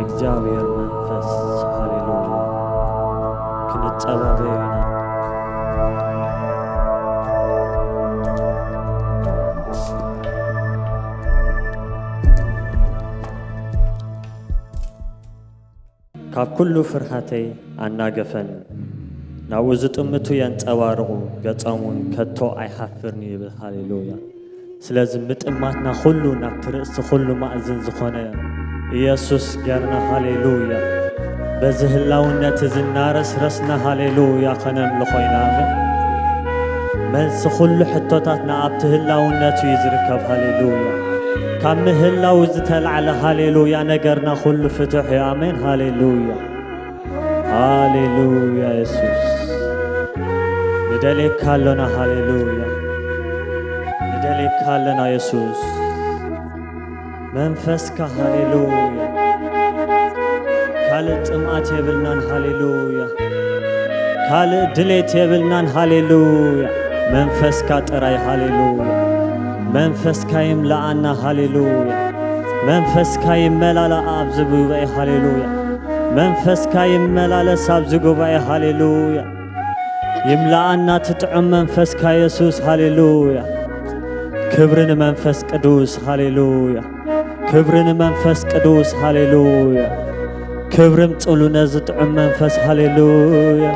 እግዚኣብሔር መንፈስ፣ ሃሌሉያ፣ ክንጸባበዮ ኢና። ካብ ኩሉ ፍርሃተይ ኣናገፈኒ። ናብኡ ዝጥምቱ የንጸባርቑ፣ ገጾም እውን ከቶ ኣይሓፍርን ይብል። ሃሌሉያ። ስለዚ ምጥማትና ኩሉ ናብቲ ርእሲ ኩሉ ማእዝን ዝኾነ ኢየሱስ ጌርና፣ ሃሌሉያ፣ በዚ ህላውነት እዚ እናረስረስና፣ ሃሌሉያ፣ ከነምልኾ ኢና። ኣሜን። መልሲ ኩሉ ሕቶታትና ኣብቲ ህላውነት እዩ ዝርከብ። ሃሌሉያ። ካብ ምህላው ዝተላዕለ፣ ሃሌሉያ፣ ነገርና ኩሉ ፍትሕ እዩ። ኣሜን። ሃሌሉያ። ሃሌሉያ የሱስ። ንደልየካ ኣሎና። ሃሌሉያ። ንደልየካ ኣለና የሱስ። መንፈስካ፣ ሃሌሉያ። ካልእ ጥምኣት የብልናን። ሃሌሉያ። ካልእ ድሌት የብልናን። ሃሌሉያ። መንፈስካ ጥራይ። ሃሌሉያ። መንፈስካ ይምልኣና። ሃሌሉያ። መንፈስካ ይመላላ ኣብዚ ጉባኤ። ሃሌሉያ። መንፈስካ ይመላለስ ኣብዚ ጉባኤ። ሃሌሉያ። ይምልኣና እቲ ጥዑም መንፈስካ የሱስ። ሃሌሉያ። ክብሪ ንመንፈስ ቅዱስ። ሃሌሉያ። ክብሪ ንመንፈስ ቅዱስ። ሃሌሉያ። ክብሪ ምጽሉ ነዚ ጥዑም መንፈስ። ሃሌሉያ።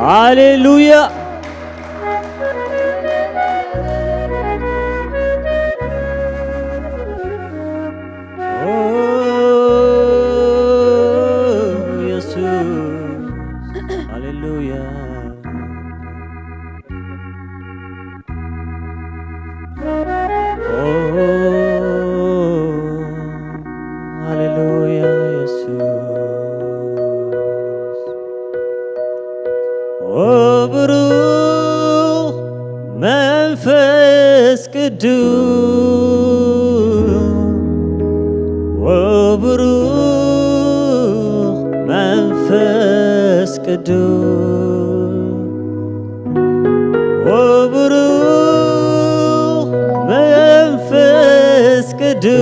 ሃሌሉያ። ኦ የሱስ። ሃሌሉያ። ኦ ሃሌሉያ የሱስ። ኦ ብሩኽ መንፈስ ቅዱስ፣ ኦ ብሩኽ መንፈስ ቅዱስ፣ ኦ ብሩኽ መንፈስ ቅዱስ፣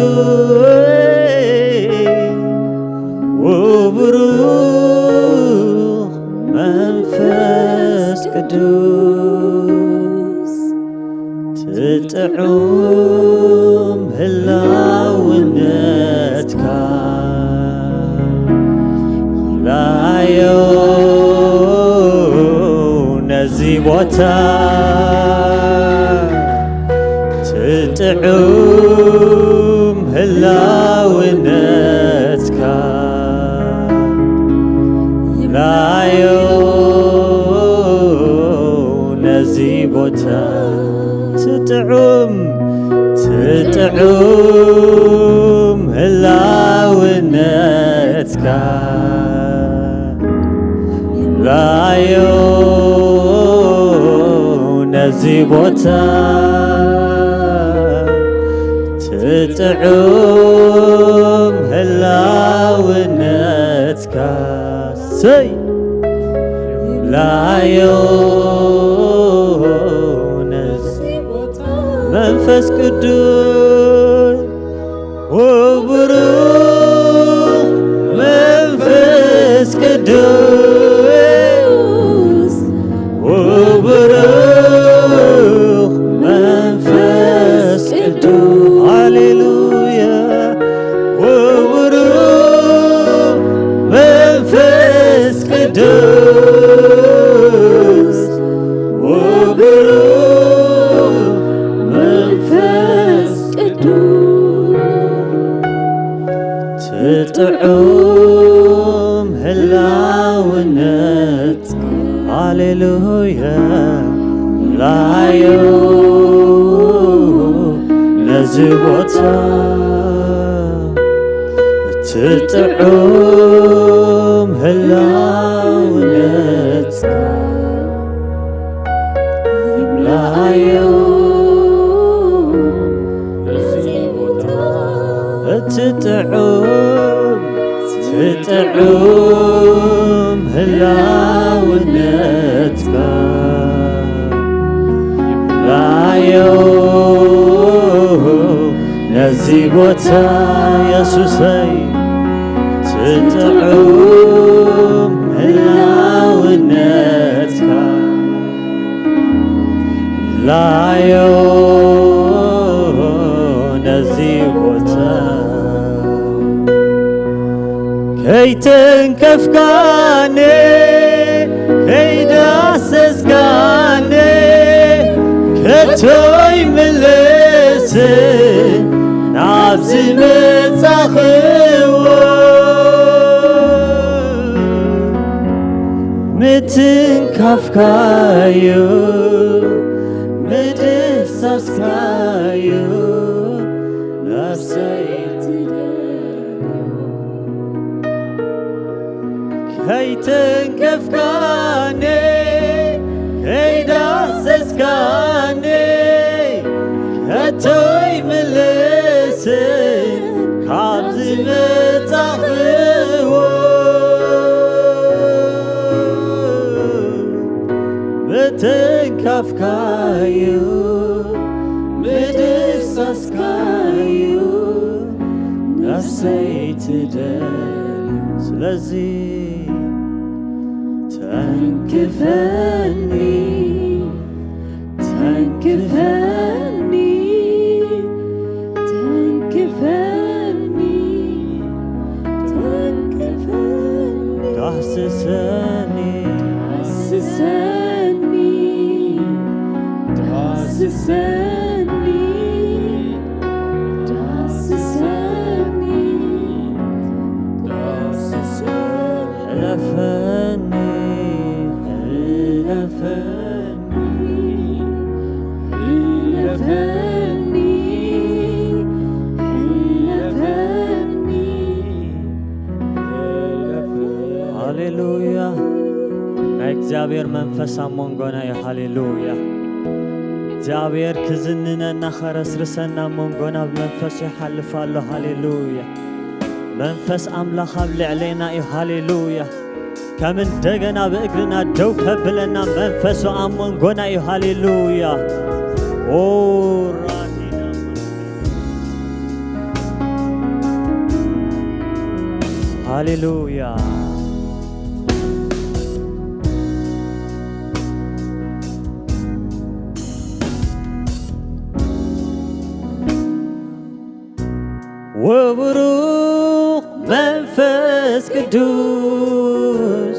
ኦ ብሩኽ መንፈስ ቅዱስ፣ ትጥዑም ህላውነትካ ላዮ ነዚ ቦታ፣ ትጥዑም ህላውነትካ ላዮ ነዚ ቦታ፣ ትጥዑም ትጥዑም ህላውነትካ ላዮ ነዚ ቦታ፣ ትጥዑም ህላውነትካ ሰይ ላዮ ነዚ መንፈስ ቅዱስ፣ ኦ ብሩኽ መንፈስ ቅዱስ፣ ኦ ብሩኽ መንፈስ ቅዱስ፣ ሃሌሉያ፣ ኦ ብሩኽ መንፈስ ቅዱስ፣ ኦ ብሩኽ መንፈስ ቅዱስ፣ ትጥዑም ህላውነት፣ ሃሌሉያ፣ ላዮ ነዚ ቦታ፣ ትጥዑም ህላውነት ላዮ እቲ ጥዑም፣ እቲ ጥዑም ህላውነትካ ላዮ ነዚ ቦታ የሱሰይ ብጥዑም ህላውነትካ ላዮ ነዚ ቦታ ከይተንከፍካኒ ከይዳሰስካኒ ከቶይ ምልስ ናብዚ መጻኽዎ ምትንካፍካዩ ምድሳስካዩ ነፍሰይ ትደልዮ ከይተንከፍካኒ ከይዳሰስካኒ ከቶይ ምልስ ካብዚ መጻኽዎ ምትንካፍካዩ ምድሳስካዩ ነፍሰይ ትደልዮ ስለዚ ተንክፈኒ ተንክፈኒ ተንክፈኒ ተንክፈኒ ዳስሰኒ ዳስሰኒ ዳስሰኒ ዳስሰኒ ዳስሰኒ ሕለፈኒ ሕለፈኒ ሕለፈኒ ሕለፈኒ ሃሌሉያ ናይ እግዚኣብሔር መንፈስ ኣብ መንጎና እዩ ሃሌሉያ እግዚኣብሔር ክዝንነና ከረስርሰና ኣብ መንጎና ብመንፈሱ ይሓልፍ ኣሎ ሃሌሉያ መንፈስ ኣምላኽ ኣብ ልዕሌና እዩ ሃሌሉያ ከም እንደገና ብእግርና ደው ከብለና መንፈሱ ኣብ መንጎና እዩ ሃሌሉያ ኦ ራዲና ሃሌሉያ ወብሩኽ መንፈስ ቅዱስ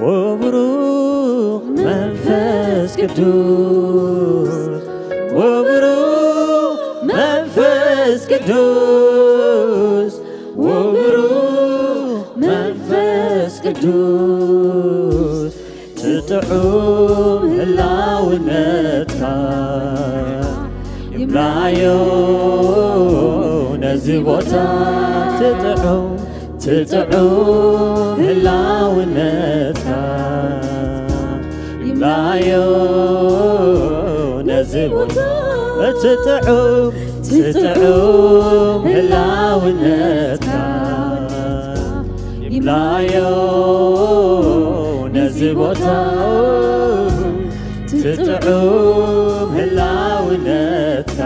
ወብሩኽ መንፈስ ቅዱስ ወብሩኽ መንፈስ ቅዱስ ወብሩኽ መንፈስ ቅዱስ ትጥዑም ህላውነትካ ይምላዮ ነዚ ቦታ ትጥዑም ትጥዑም ህላውነትካ ይምላዮ ነዚ ቦታ ትጥዑም ትጥዑም ህላውነትካ ይምላዮ ነዚ ቦታ ትጥዑም ህላውነትካ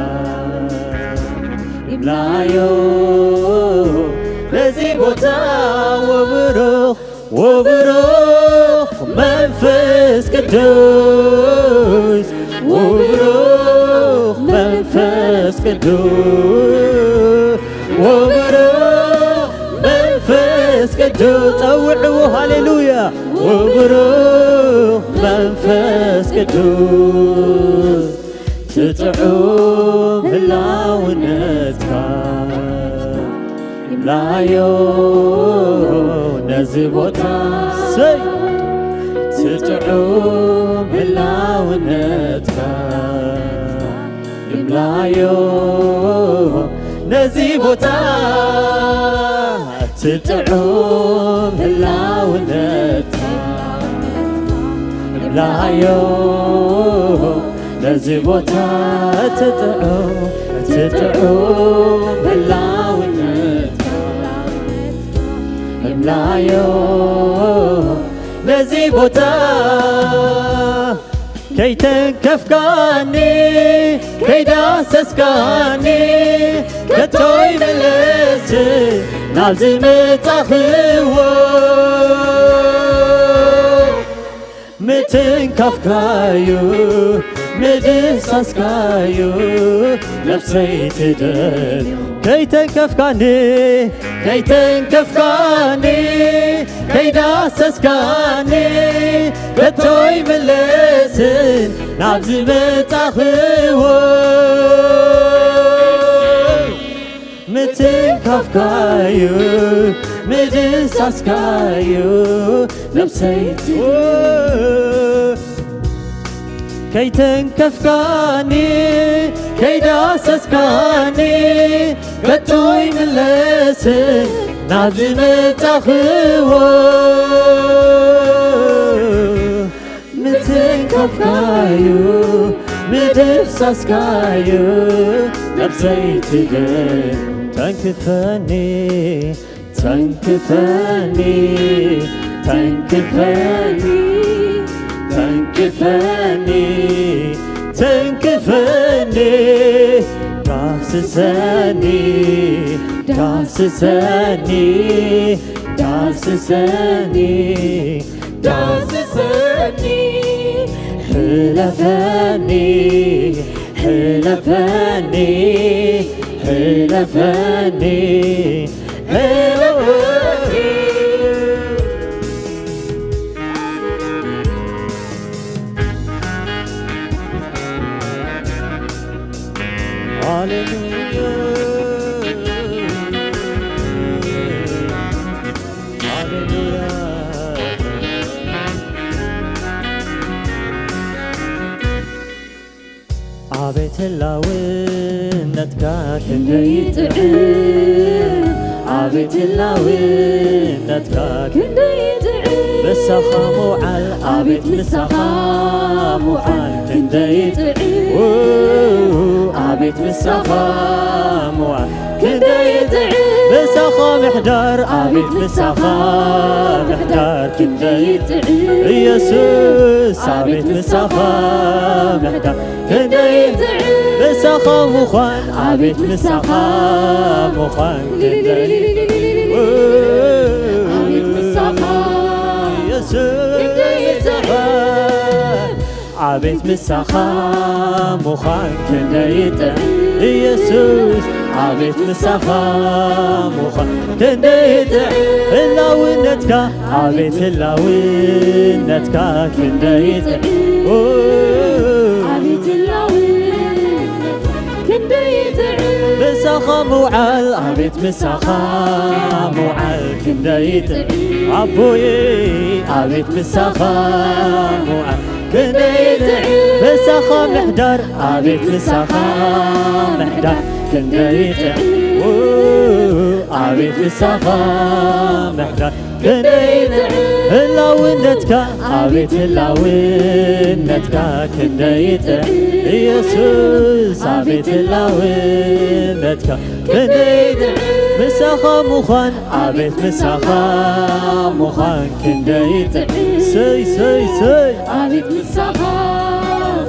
ይምላዮ ነዚ ቦታ ወብሩኽ ወብሩኽ መንፈስ ቅዱስ ወብሩኽ መንፈስ ቅዱስ ወብሩኽ መንፈስ ቅዱስ ጸውዕዎ ሃሌሉያ ወብሩኽ መንፈስ ቅዱስ ትጥዑም ህላውነትካ ይምላዮ ነዚ ቦታ ሰይ ትጥዑም ህላውነትካ ይምላዮ ነዚ ቦታ ትጥዑም ህላውነትካ ይምላዮ ነዚ ቦታ ትጥዑም ትጥዑም ህላውነትካ ይምላዮ ነዚ ቦታ ከይተንከፍካኒ ከይዳሰስካኒ ከቶ ይምለስ ናብዚ መጻኽዎ። ምትንካፍካዩ ምድሳስካዩ ነፍሰይ ትደልዮ። ከይተንከፍካኒ ከይተንከፍካኒ ከይዳሰስካኒ ከቶ ይምለስን ናብዚ መጻኽዎ። ምትንካፍካዩ ምድሳስካዩ ነፍሰይ ትደልዮ። ከይተንከፍካኒ ከይዳሰስካኒ ከቶ ይምለስን ናብዚ መጻኽዎ። ምትንካፍካዩ ምድሳስካዩ ነፍሰይ ትደልዮ። ተንክፈኒ ተንክፈኒ ተንክፈኒ ተንክፈኒ ተንክፈኒ ዳስሰኒ ዳስሰኒ ዳስሰኒ ዳስሰኒ ሕለፈኒ ሕለፈኒ ሕለፈኒ ሕለፈኒ። ሃሌሉያ ሃሌሉያ። ኣቤት ህላውነትካ ክንደይ ጥዑም፣ ኣቤት ህላውነትካ ክንደይ ጥዑም፣ ምሳኻ ምውዓል፣ ኣቤት ምሳኻ ምውዓል ክንደይ ጥዑም፣ ኣቤት ምሳኻ ምውዓል ክንደይ ጥዑም፣ ምሳኻ ምሕዳር፣ ኣቤት ምሳኻ ምሕዳር ክንደይ ጥዑም፣ ኢየሱስ፣ ኣቤት ምሳኻ ምሕዳር ክንደይ ጥዑም፣ ምሳኻ ምዃን፣ ኣቤት ምሳኻ ምዃን ክንደይ ጥዑም፣ ኣቤት ምሳኻ ኢየሱስ፣ ክንደይ ጥዑም። ኣቤት ምሳኻ ምዃን ክንደይ ጥዑም፣ ኢየሱስ፣ ኣቤት ምሳኻ ምዃን ክንደይ ጥዑም፣ ህላውነትካ፣ ኣቤት ህላውነትካ ክንደይ ጥዑም፣ ኣቤት ህላውነትካ ክንደይ ጥዑም፣ ምሳኻ ምውዓል፣ ኣቤት ምሳኻ ምውዓል ክንደይ ጥዑም፣ ኣቦየ፣ ኣቤት ምሳኻ ምውዓል ክንደይ ጥዑም፣ ምሳኻ ምሕዳር፣ ኣቤት ምሳኻ ምሕዳር ክንደይ ጥዑም፣ ኣቤት ምሳኻ ምሕዳር ክንደይ ጥዑም፣ ህላውነትካ፣ ኣቤት ህላውነትካ ክንደይ ጥዑም፣ ኢየሱስ፣ ኣቤት ህላውነትካ ክንደይ ጥዑም፣ ምሳኻ ምዃን፣ ኣቤት ምሳኻ ምዃን ክንደይ ጥዑም፣ ሰይ፣ ሰይ፣ ሰይ። ኣቤት ምሳኻ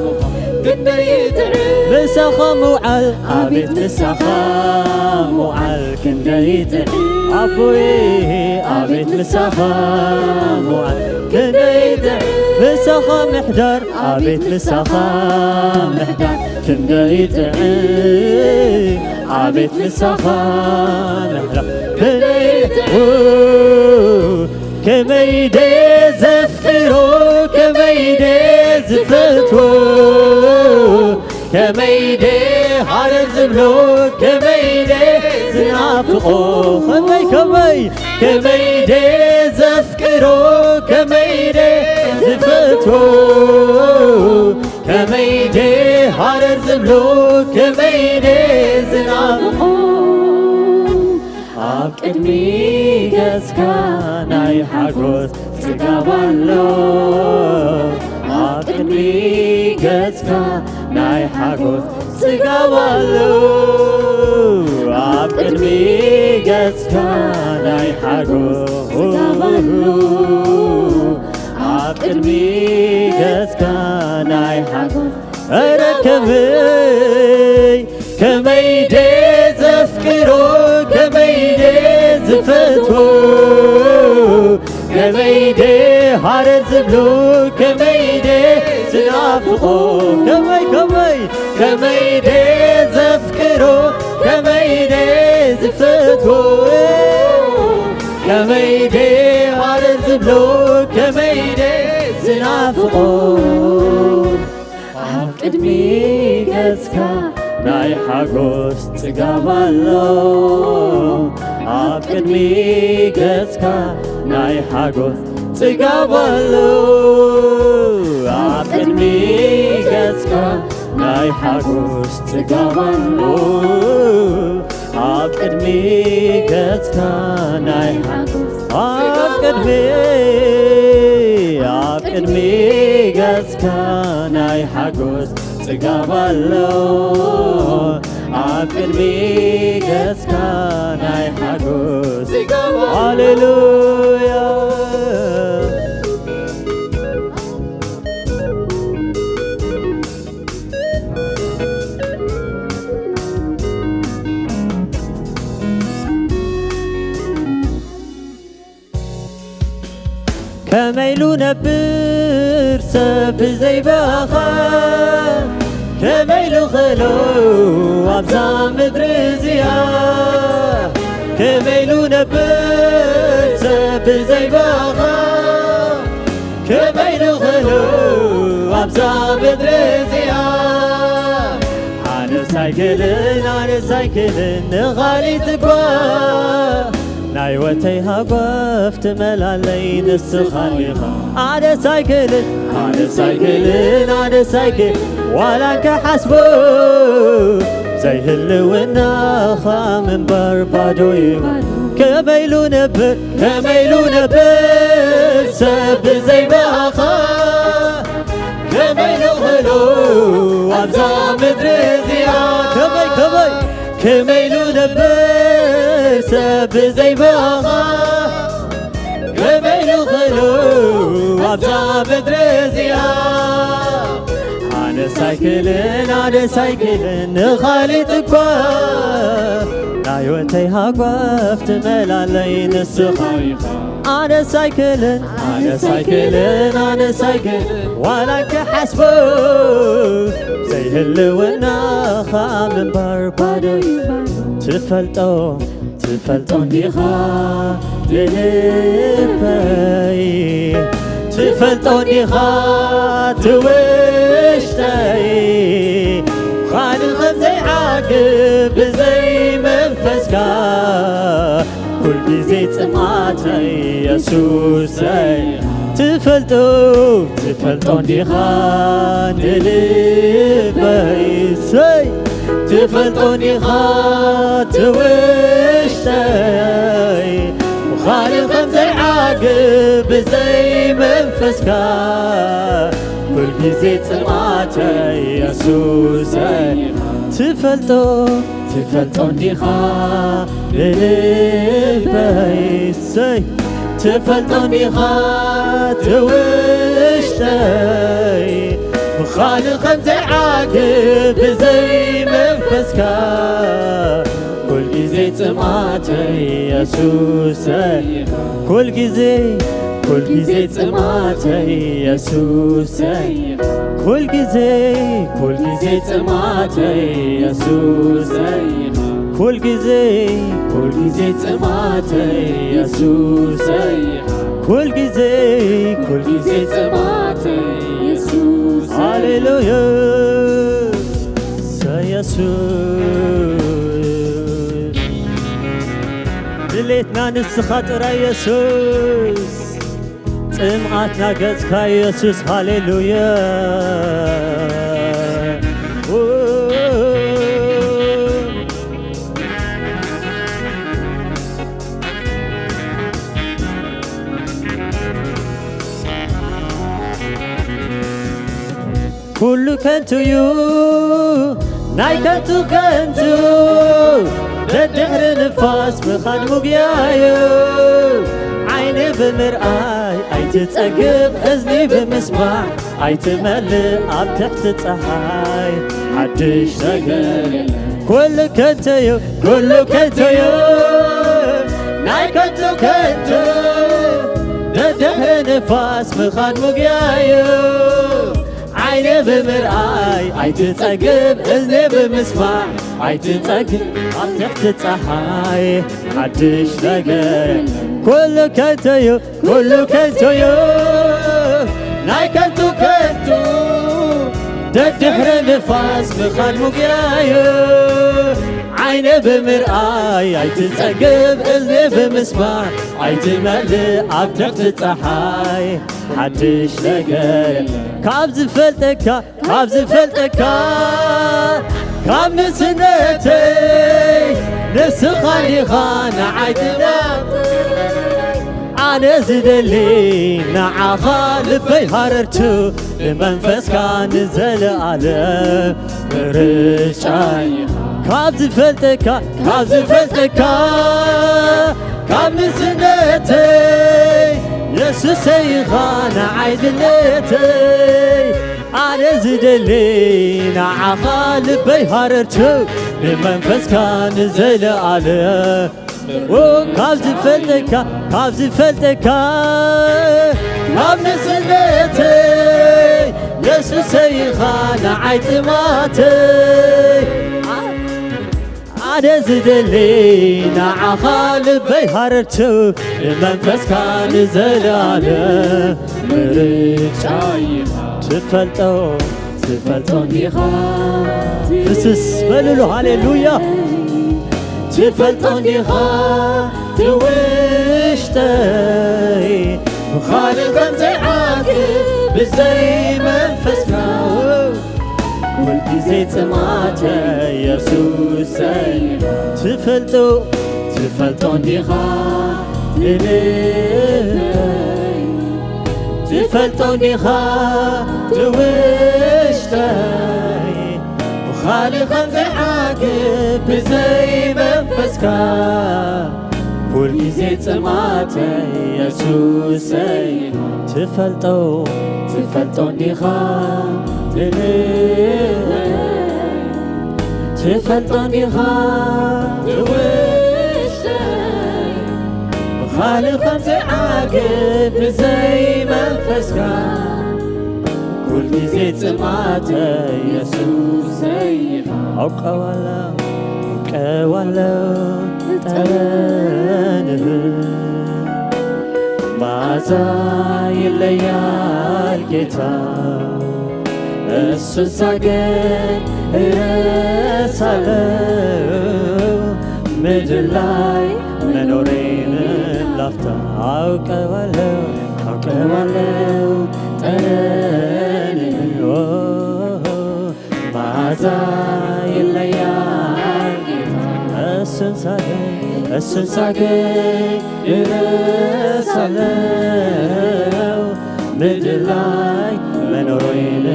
ምዃን ክንደይ ጥዑም፣ ምሳኻ ምውዓል፣ ኣቤት ምሳኻ ምውዓል ክንደይ ጥዑም፣ ኣቦየ፣ ኣቤት ምሳኻ ምውዓል ክንደይ ጥዑም፣ ምሳኻ ምሕዳር፣ ኣቤት ምሳኻ ምሕዳር ክንደይ ጥዑም፣ ኣቤት ምሳኻ ምሕዳር ክንደይ ጥዑም፣ ከመይ ደ ዘፍቅሮ፣ ከመይ ደ ዝፈትዎ፣ ከመይ ደ ሃረር ዝብሎ፣ ከመይ ደ ዝናፍቆ፣ ከመይ፣ ከመይ፣ ከመይ ደ ዘፍቅሮ፣ ከመይ ደ ዝፈትዎ፣ ከመይ ደ ሃረር ዝብሎ፣ ከመይ ደ ዝናፍቆ። ኣብ ቅድሚ ገጽካ ናይ ሓጎስ ጽጋብ ኣሎ፣ ኣብ ቅድሚ ገጽካ ናይ ሓጎስ ጽጋብ ኣሎ፣ ኣብ ቅድሚ ገጽካ ናይ ሓጎስ ጽጋብ ኣሎ፣ ኣብ ቅድሚ ገጽካ ናይ ሓጎስ ኧረ ከመይ ከመይ ደ ዘፍቅሮ፣ ከመይ ደ ዝፈትዎ ከመይ ደ ሃረር ዝብሎ ከመይ ደ ዝናፍቆ ከመይ ከመይ ከመይ ደ ዘፍቅሮ ከመይ ደ ዝፈትዎ ከመይ ደ ሃረር ዝብሎ ከመይ ደ ዝናፍቆ ኣብ ቅድሚ ገጽካ ናይ ሓጎስ ጽጋብ ኣሎ። ኣብ ቅድሚ ገጽካ ናይ ሓጎስ ጽጋብ ኣሎ። ኣብ ቅድሚ ገጽካ ናይ ሓጎስ ጽጋብ ኣሎ። ኣብ ቅድሚ ገጽካ ናይ ሓጎስ ኣብ ቅድሚ ኣብ ቅድሚ ገጽካ ናይ ሓጎስ ጽጋብ ኣሎ። ኣብ ቅድሚ ገጽካ ናይ ሓጎስ ጽጋብ ኣሎ። ሃሌሉያ። ከመይ ኢሉ ነብር ሰብ ብዘይ ብኣኻ? ከመይ ኢሉ ኽእሎ ኣብዛ ምድሪ እዚኣ? ከመይ ኢሉ ነብር ሰብ ብዘይ ብኣኻ? ከመይ ኢሉ ኽእሎ ኣብዛ ምድሪ እዚኣ? ኣነስ ኣይክእልን፣ ኣነስ ኣይክእልን ንኻሊእ ትጓ ናይ ወተይ ሃጓፍ ትመላለይ ንስኻ ኢኻ። ኣነስ ኣይክእልን ኣነስ ኣይክእልን ኣነስ ኣይክእል ዋላ እንከሓስቦ ዘይህልውናኻ ምንባር ባዶ እዩ። ከመይ ኢሉ ነብር ከመይ ኢሉ ነብር ሰብ ብዘይ ብኣኻ ከመይ ኢሉ ኽእሎ ኣብዛ ምድሪ እዚኣ ከመይ ከመይ ከመይ ኢሉ ነብር ሰብ ብዘይ ብኣኻ ከመይ ኢሉ ኽእሎ ኣብዛ ምድሪ እዚኣ ኣነስ ኣይክእልን ኣነስ ኣይክእልን ንኻሊእ እኳ ናይ ወተይ ሃጓፍ ትመላለይ ንስኻ ኣነስ ኣይክእልን ኣነስ ኣይክእልን ኣነስ ኣይክእልን ዋላ ክሓስቦ ዘይህልውናኻ ምንባር ባዶ እዩ ትፈልጦ ትፈልጦ እንዲኻ ንልበይ ትፈልጦ እንዲኻ ትውሽጠይ ኻልእ ከም ዘይዓግብ ብዘይ መንፈስካ ኩልግዜ ጽማተይ የሱሰይ ትፈልጦ ትፈልጦ እንዲኻ ንልበይ ሰይ ትፈልጦ እንዲኻ ትውሽጠይ ብኻልእ ከም ዘይዓግብ ብዘይ መንፈስካ ኩልግዜ ጽማተይ የሱሰይ ትፈልጦ ትፈልጦ እንዲኻ ንልበይ ሰይ ትፈልጦ እንዲኻ ትውሽጠይ ብኻልእ ከም ዘይዓግብ ብዘይ መንፈስካ ኩልግዜ ጽማተይ የሱሰይ ኩልግዜ ኩልግዜ ጽማተይ የሱሰይ ኩልግዜ ኩልግዜ ጽማተይ የሱሰይ ኩልግዜ ኩልግዜ ጽማተይ የሱሰይ ኩልግዜ ኩልግዜ ጽማተይ የሱስ ሃሌሉያ የሱስ ድሌትና ንስኻ ጥራይ የሱስ ጽምኣትና ገጽካ የሱስ ሃሌሉያ ኩሉ ከንቱ እዩ ናይ ከንቱ ከንቱ ደድሕሪ ንፋስ ምኻድ ሙግያዩ ዓይኒ ብምርኣይ ኣይትጸግብ እዝኒ ብምስማዕ ኣይትመልእ ኣብ ትሕቲ ጸሓይ ሓድሽ ነገር የለን ኩሉ ከንቱ እዩ ኩሉ ከንቱ እዩ ናይ ፋስ ምኻድ ሙግያዩ ዓይነ ብምርኣይ ኣይትጸግብ፣ እዝነ ብምስማዕ ኣይትጸግብ። ኣብ ትሕቲ ጸሓይ ሓድሽ ነገር ኩሉ ከንቶዩ፣ ኩሉ ከንቶዩ፣ ናይ ከንቱ ከንቱ ደድሕሪ ንፋስ ምኻድ ሙግያዩ። ዓይነ ብምርኣይ ኣይትጸግብ፣ እዝነ ብምስማዕ ኣይትመልእ። ኣብ ትሕቲ ጸሓይ ሓድሽ ነገር ካብ ዝፈልጠካ፣ ካብ ዝፈልጠካ፣ ካብ ንስነተይ ንስኻ ዲኻ ንዓይ ትናፍቕ። ኣነ ዝደሊ ንዓኻ ልበይ ሃረርቱ ብመንፈስካ ንዘለኣለም ምርጫይ ኢኻ። ካብ ዝፈልጠካ፣ ካብ ዝፈልጠካ፣ ካብ ንስነተይ የሱሰይ ኢኻ ንዓይ ድሌተይ። ኣነ ዝደሊ ንዓኻ ልበይ ሃረርቱ ብመንፈስካ ንዘለኣለም። ኦ፣ ካብ ዝፈልጠካ፣ ካብ ዝፈልጠካ፣ ካብ ንስነተይ የሱሰይ ኢኻ ንዓይ ጥማተይ። ኣነ ዝደሊ ንዓኻ ልበይ ሃረርቱ ብመንፈስካ ንዘለኣለም ምርጫይ ኢኻ። ትፈልጦ፣ ትፈልጦ እንዲኻ። ፍስስ በልሉ፣ ሃሌሉያ። ትፈልጦ እንዲኻ ትውሽጠይ ብኻልእ ከም ዘይዓግብ ብዘይ መንፈስካ። ኩልግዜ ጽማተ የሱሰይ ትፈልጦ፣ ትፈልጦ እንዲኻ ትልበይ። ትፈልጦ እንዲኻ ትውሽጠይ ብኻልእ ከም ዘይዓግብ ብዘይ መንፈስካ። ኩልግዜ ጽማተ የሱሰይ ትፈልጦ፣ ትፈልጦ እንዲኻ ትልበይ። ትፈልጦ እንዲኻ ትውሽጠይ ብኻልእ ከም ዘይዓግብ ብዘይ መንፈስካ። ኩልግዜ ጽማተ የሱሰይ ኢኻ። ኣውቀዋለሁ፣ ኣውቀዋለሁ ጠረንህ። መዓዛ ይለያል ጌታ፣ እሱን ሳገኝ እረሳለሁ። ምድር ላይ መኖሬን ላፍታ አውቀዋለሁ፣ አውቀዋለሁ ጠረንህ። ኦ፣ መዓዛ ይለያል ጌታ። እሱን ሳገኝ፣ እሱን ሳገኝ እረሳለሁ። ምድር ላይ መኖሬን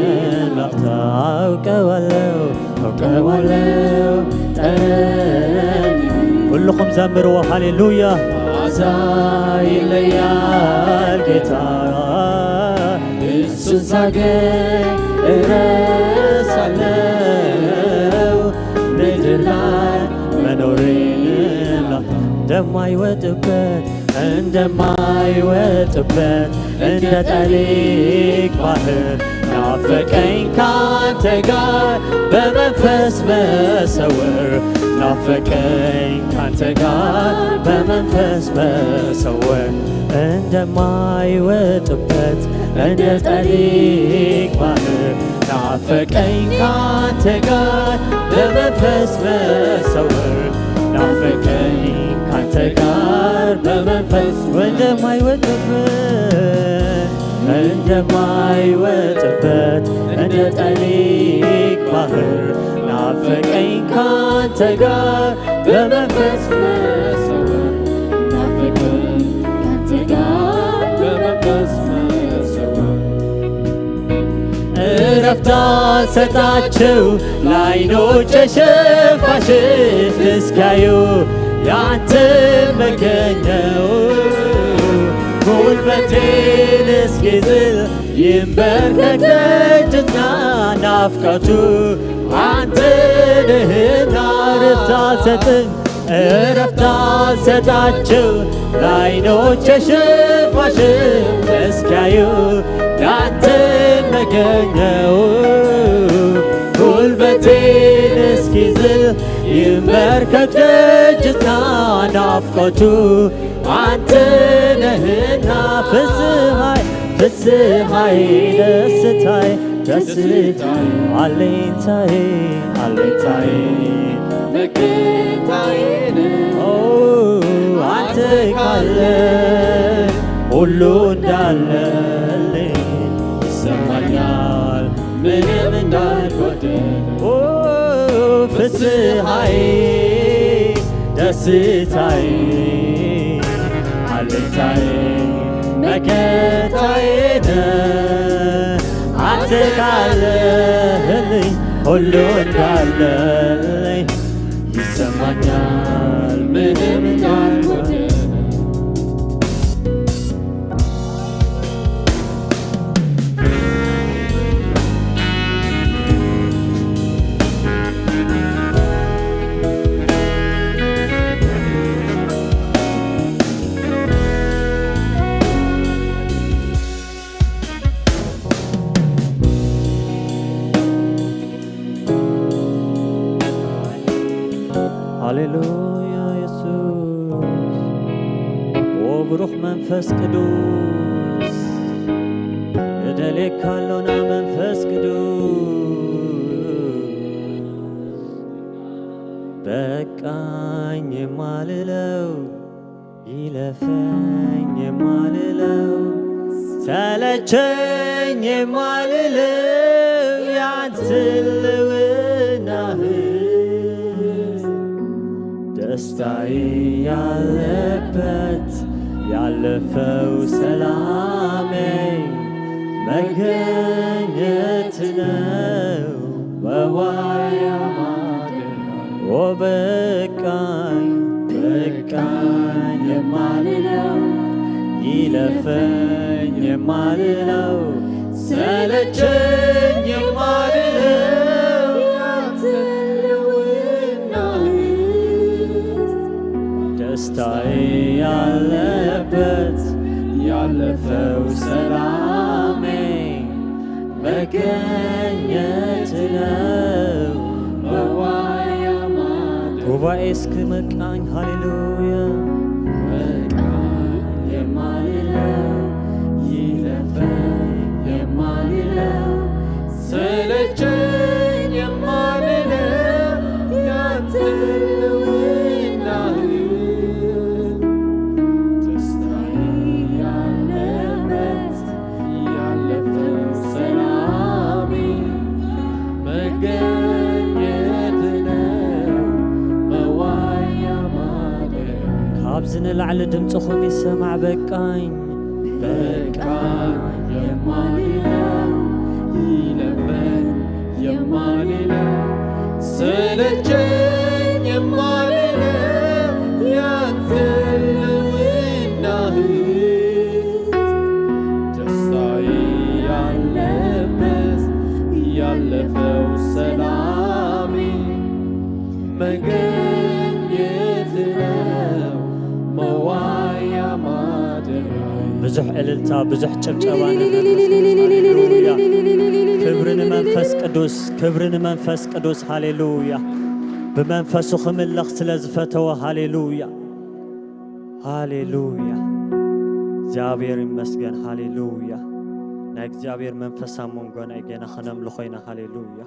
ላፍታ አውቀዋለሁ፣ አውቀዋለሁ ጠረንህ። ኩልኹም ዘምርዎ ሃሌሉያ። መዓዛ ይለያል ጌታ። እሱን ሳገኝ እረሳለሁ። ምድር ላይ መኖሬን እንደማይወጥበት፣ እንደማይወጥበት እንደ ጠሊቅ ባህር ናፈቀኝ ካንተ ጋር በመንፈስ መሰወር። ናፈቀኝ ካንተ ጋር በመንፈስ መሰወር። እንደማይወጥበት እንደ ጠሊቅ ባህር ናፈቀኝ ካንተ ጋር በመንፈስ መሰወር። ናፈቀኝ ካንተ ጋር በመንፈስ እንደማይወጥበት፣ እንደማይወጥበት እንደ ጠሊቅ ባህር ናፈቀኝ ካንተ ጋር በመንፈስ መሰወር። ናፈቀኝ ካንተ ጋር በመንፈስ መሰወር። እረፍት አልሰጣቸው ለዓይኖቼ ሽፋሽፍት እስኪያዩ ያንተ መገኘው። ጉልበቴን እስኪዝል ይንበርከክ ደጅና ናፍቆቱ አንተ ነህና። እረፍት አልሰጥም እረፍት አልሰጣቸው ለዓይኖቼ ሽፋሽፍት እስኪያዩ ያንተን መገኘው። ጉልበቴን እስኪዝል ይመርከት ደጅና ናፍቆቱ አንተ ነህና። ፍስሐይ ፍስሐይ ደስታይ ደስታይ አለኝታዬ አለኝታዬ መከታዬን ኦ አንተ ካለ ሁሉ እንዳለልኝ ይሰማኛል ምንም እንዳልጎደል። ኦ ፍስሐዬ ደስታዬ አለኝታዬ መከታዬ ነህ። አንተ ካለህልኝ ሁሉ እንዳለልኝ ይሰማኛል ምንም እንዳልጎደል። ሃሌሉያ የሱስ። ኦ ብሩኽ መንፈስ ቅዱስ፣ ንደልየካ ኣሎና መንፈስ ቅዱስ። በቃኝ የማልለው፣ ይለፈኝ የማልለው፣ ሰለቸኝ የማልለው ያንተ ህልውናህ ደስታዬ ያለበት ያለፈው ሰላሜ መገኘት ነው። መዋያ ማደሪያ ኦ በቃኝ በቃኝ የማልለው፣ ይለፈኝ የማልለው፣ ሰለቸኝ የማልለው ያንተ ህልውናህ ደስታዬ ያለበት ያለፈው ሰላሜ መገኘት ነው። መዋያ ማደሪያ ጉባኤ እስኪ መቃኝ ሃሌሉያ። በቃኝ የማልለው፣ ይለፈኝ የማልለው፣ ሰለቸኝ የማልለው ያንተ ህልውናህ ደስታዬ ያለበት ያለፈው ሰላሜ መገኘት ነው። መዋያ ማደሪያ ካብዚ ንላዕሊ ድምፅኹም ይሰማዕ በቃኝ። በቃኝ የማልለው፣ ይለፈኝ የማልለው፣ ሰለቸኝ የማልለው ያንተ ህልውናህ ደስታዬ ያለበት ያለፈው ሰላሜ መገኘት ነው። መዋያ ማደሪያ ብዙሕ እልልታ፣ ብዙሕ ጭብጨባ ንመንፈስ ቅዱስ። ሃሌሉያ። ክብሪ ንመንፈስ ቅዱስ፣ ክብሪ ንመንፈስ ቅዱስ። ሃሌሉያ። ብመንፈሱ ክምለኽ ስለ ዝፈተወ። ሃሌሉያ። ሃሌሉያ። እግዚኣብሔር ይመስገን። ሃሌሉያ። ናይ እግዚኣብሔር መንፈስ ኣብ መንጎና እዩ። ገና ከነምልኾ ኢና። ሃሌሉያ።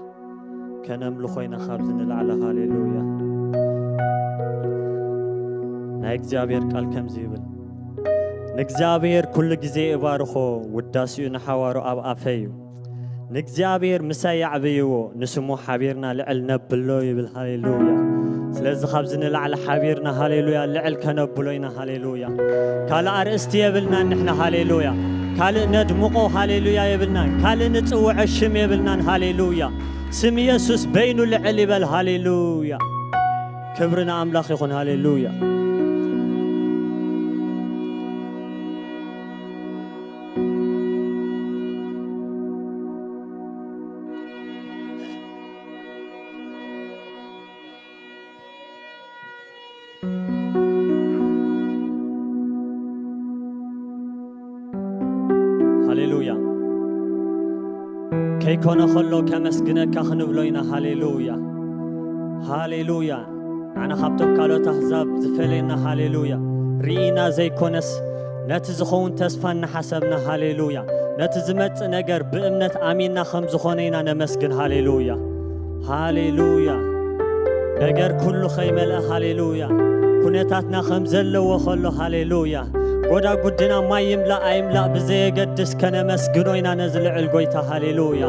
ከነምልኾ ኢና ካብዚ ንላዕሊ። ሃሌሉያ። ናይ እግዚኣብሔር ቃል ከምዚ ይብል፣ ንእግዚኣብሔር ኩሉ ግዜ እባርኾ፣ ውዳሴኡ ንሓዋሩ ኣብ ኣፈይ እዩ። ንእግዚኣብሔር ምሳይ ኣዕብይዎ፣ ንስሙ ሓቢርና ልዕል ነብሎ ይብል። ሃሌሉያ። ስለዚ ካብዚ ንላዕሊ ሓቢርና ሃሌሉያ ልዕል ከነብሎ ኢና። ሃሌሉያ። ካልእ ኣርእስቲ የብልናን ንሕና። ሃሌሉያ። ካልእ ነድምቆ ሃሌሉያ የብልናን። ካልእ ንጽውዖ ሽም የብልናን። ሃሌሉያ። ስም ኢየሱስ በይኑ ልዕል ይበል። ሃሌሉያ። ክብሪ ንኣምላኽ ይኹን። ሃሌሉያ። ከይኮነ ከሎ ከመስግነካ ክንብሎ ኢና። ሃሌሉያ፣ ሃሌሉያ። ንዓና ካብቶም ካልኦት ኣህዛብ ዝፈለየና፣ ሃሌሉያ፣ ርኢና ዘይኮነስ ነቲ ዝኸውን ተስፋ እናሓሰብና፣ ሃሌሉያ፣ ነቲ ዝመጽእ ነገር ብእምነት ኣሚንና ከም ዝኾነ ኢና ነመስግን። ሃሌሉያ፣ ሃሌሉያ። ነገር ኩሉ ከይመልአ፣ ሃሌሉያ፣ ኩነታትና ከም ዘለዎ ከሎ፣ ሃሌሉያ፣ ጎዳጉድና ማይ ይምላእ ኣይምላእ ብዘየገድስ ከነመስግኖ ኢና ነዚ ልዑል ጎይታ። ሃሌሉያ።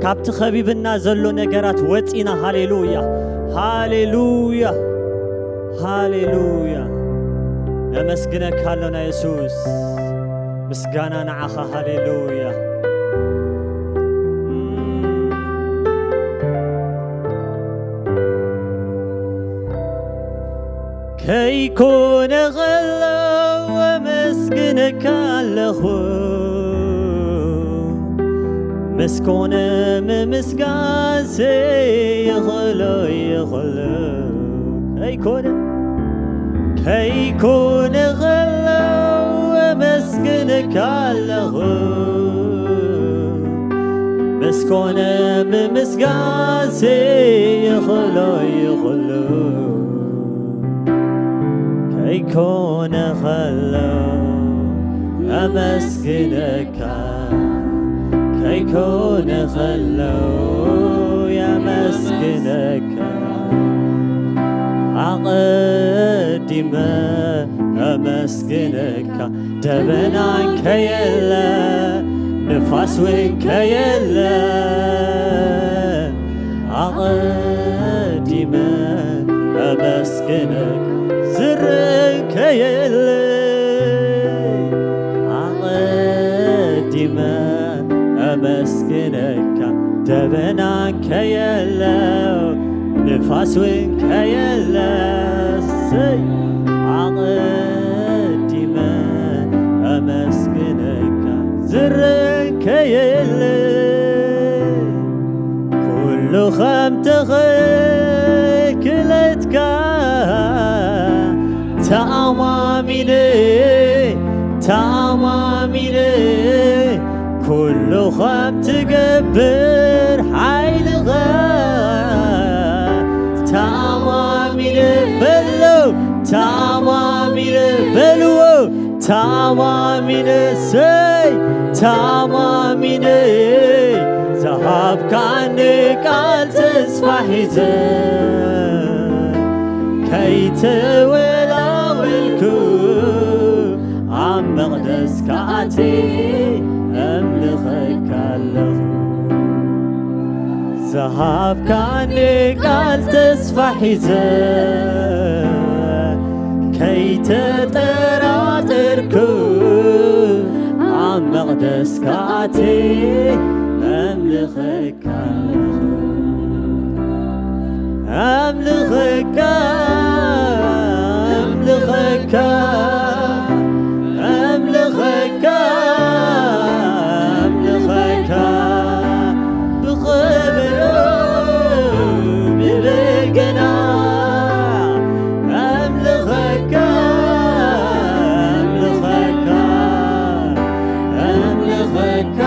ካብቲ ከቢብና ዘሎ ነገራት ወጺና። ሃሌሉያ፣ ሃሌሉያ፣ ሃሌሉያ። ነመስግነካ ኣሎና የሱስ። ምስጋና ንዓኻ። ሃሌሉያ። ከይኮነ ኸሎ ኣመስግነካ ኣለኹ፣ ምስ ኮነ ምምስጋንሲ ይኽእሎ ይኽእሎ። ከይኮነ፣ ከይኮነ ኸሎ ኣመስግነካ ኣለኹ፣ ምስ ኮነ ምምስጋንሲ ይኽእሎ ይኽእሎ። ከይኮነ ኸሎ ኣመስግነካ፣ ከይኮነ ኸሎ የመስግነካ። ኣቐዲመ ኣመስግነካ፣ ደበናን ከየለ፣ ንፋስ እውን ከየለ፣ ኣቐዲመ ኣመስግነካ፣ ዝርን ከየለ፣ ኣቐዲመ ኣመስግነካ፣ ደበናን ከየለ፣ ንፋስ እውን ከየለ፣ ሰይ፣ ኣቐዲመ ኣመስግነካ፣ ዝርን ከየለ፣ ኩሉ ከም ትኽክለትካ ተኣማሚነ፣ ተኣማሚነ፣ ኩሉ ከም ትገብር ሓይልኻ ተኣማሚነ በሎ፣ ተኣማሚነ በልዎ፣ ተኣማሚነ ሰይ፣ ተኣማሚነ ዝሃብካኒ ቃል ተስፋ ሒዘ ከይተወላወልኩ ኣብ መቕደስካ ኣትየ ኣምልኸካ ኣለኹ። ዝሃብካኒ ቃል ተስፋ ሒዘ ከይተጠራጠርኩ ኣብ መቕደስካ ኣትየ ኣምልኸካ ኣምልኸካ፣ ኣምልኸካ፣ ኣምልኸካ፣ ኣምልኸካ፣ ብኽብሪ ብበገና ኣምልኸካ፣ ኣምልኸካ፣ ኣምልኸካ፣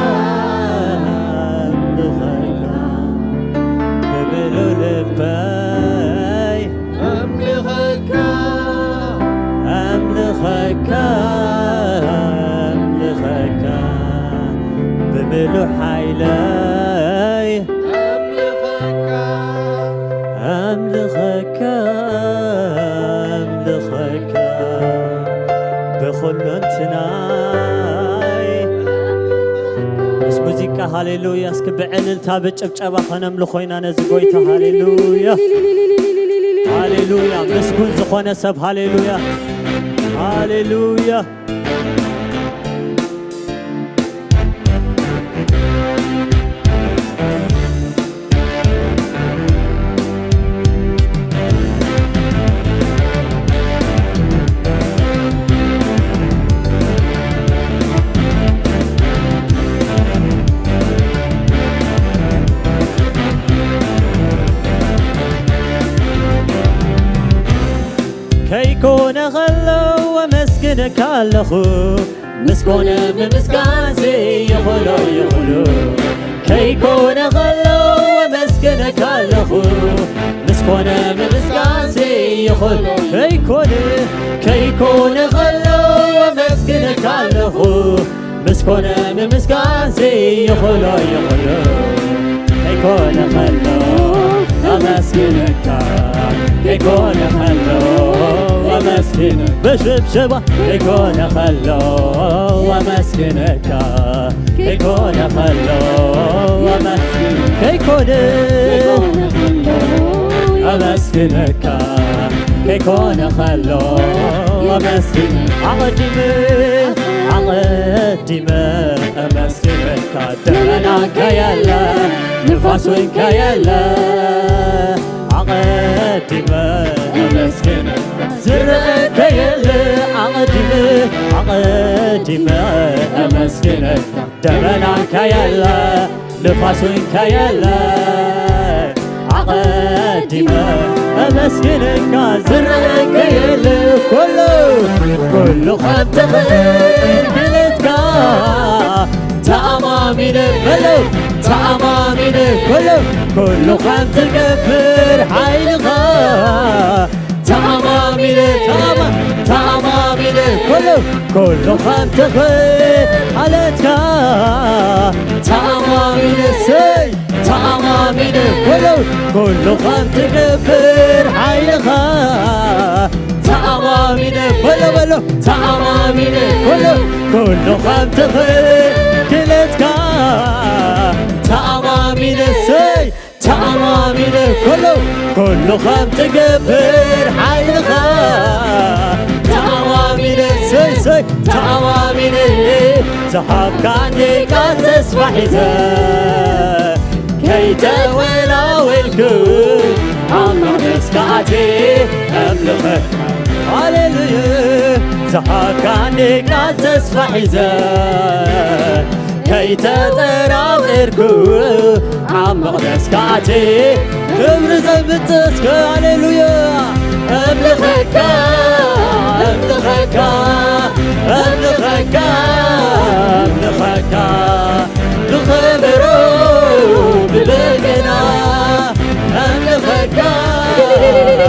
ኣምልኸካ። ብምሉእ ልበይ ኣምልኸካ፣ ኣምልኸካ፣ ኣምልኸካ፣ ብምሉእ ሓይለይ ኣምልኸካ፣ ኣምልኸካ፣ ኣምልኸካ፣ ብኹለንትናይ። ምስ ሙዚቃ ሃሌሉያ፣ እስኪ ብዕልልታ ብጭብጨባ ኸነምልኾ ኢና ነዚ ጎይታ። ሃሌሉያ፣ ሃሌሉያ። ምስጉን ዝኾነ ሰብ፣ ሃሌሉያ፣ ሃሌሉያ። ከይኮነ ኸሎ ኣመስግነ ኣመስግነካ ኣለኹ። ምስ ኮነ ምምስጋንሲ ይኽእሎ ይኽእሉ ከይኮነ ኸሎ ኣመስግነካ ኣለኹ። ምስ ኮነ ምምስጋንሲ ይኽእሎ ከይኮነ ከይኮነ ኸሎ ኣመስግነካ ኣለኹ። ምስ ኮነ ምምስጋንሲ ይኽእሎ ይኽእሎ ከይኮነ ኸሎ ኣመስግነካ ከይኮነ ኸሎ ኣመስግን ብሽብሸባ ከይኮነ ኸሎ ኣመስግነካ ከይኮነ ኸሎ ኣመስግን ከይኮነ ኣመስግነካ ከይኮነ ኸሎ ኣመስግን ኣቐዲመ ኣቐዲመ ኣመስግነካ ደመና ከየለ ንፋስ እውን ከየለ ኣቐዲመ ኣመስግነካ ዝረአ ከየለ ኣቐዲመ ኣቐዲመ ኣመስግነካ ደመና ከየለ ንፋስ እውን ከየለ ኣቐዲመ ኣመስግነካ ዝረአ ከየለ ኩሉ ኩሉ ከም ትኽእል ክልትካ ተኣማሚነ በሎ ተኣማሚነ ኩሉ ኩሉ ከም ትገብር ሓይልኻ ተኣማሚነ ተኣማ ተኣማሚነ ኩሉ ኩሉ ከም ትኽእል ሓለትካ ተኣማሚነ ሰይ ተኣማሚነ ኩሉ ኩሉ ከም ትገብር ሓይልኻ ተኣማሚነ በሎ በሎ ተኣማሚነ ኩሉ ኩሉ ከም ትኽእል ክለትካ ተኣማሚነ ሰይ ተኣማሚነ ኩሉ ኩሉ ከም ትገብር ሓይልኻ ተኣማሚነ ሰይ ሰይ ተኣማሚነ ዝሃብካኒ ቃል ተስፋ ሒዘ ከይተወላወልኩ ኣብ መቕደስካ ኣትየ ኣምልኸካ ሃሌሉያ ዝሃብካኒ ቃል ተስፋ ሒዘ ከይተጠራጠርኩ ኣብ መቕደስካ ኣትየ ክብሪ ዘምጽእ እስከ ሃሌሉያ እምልኸካ እምልኸካ እምልኸካ እምልኸካ ብኽብሩ ብበገና እምልኸካ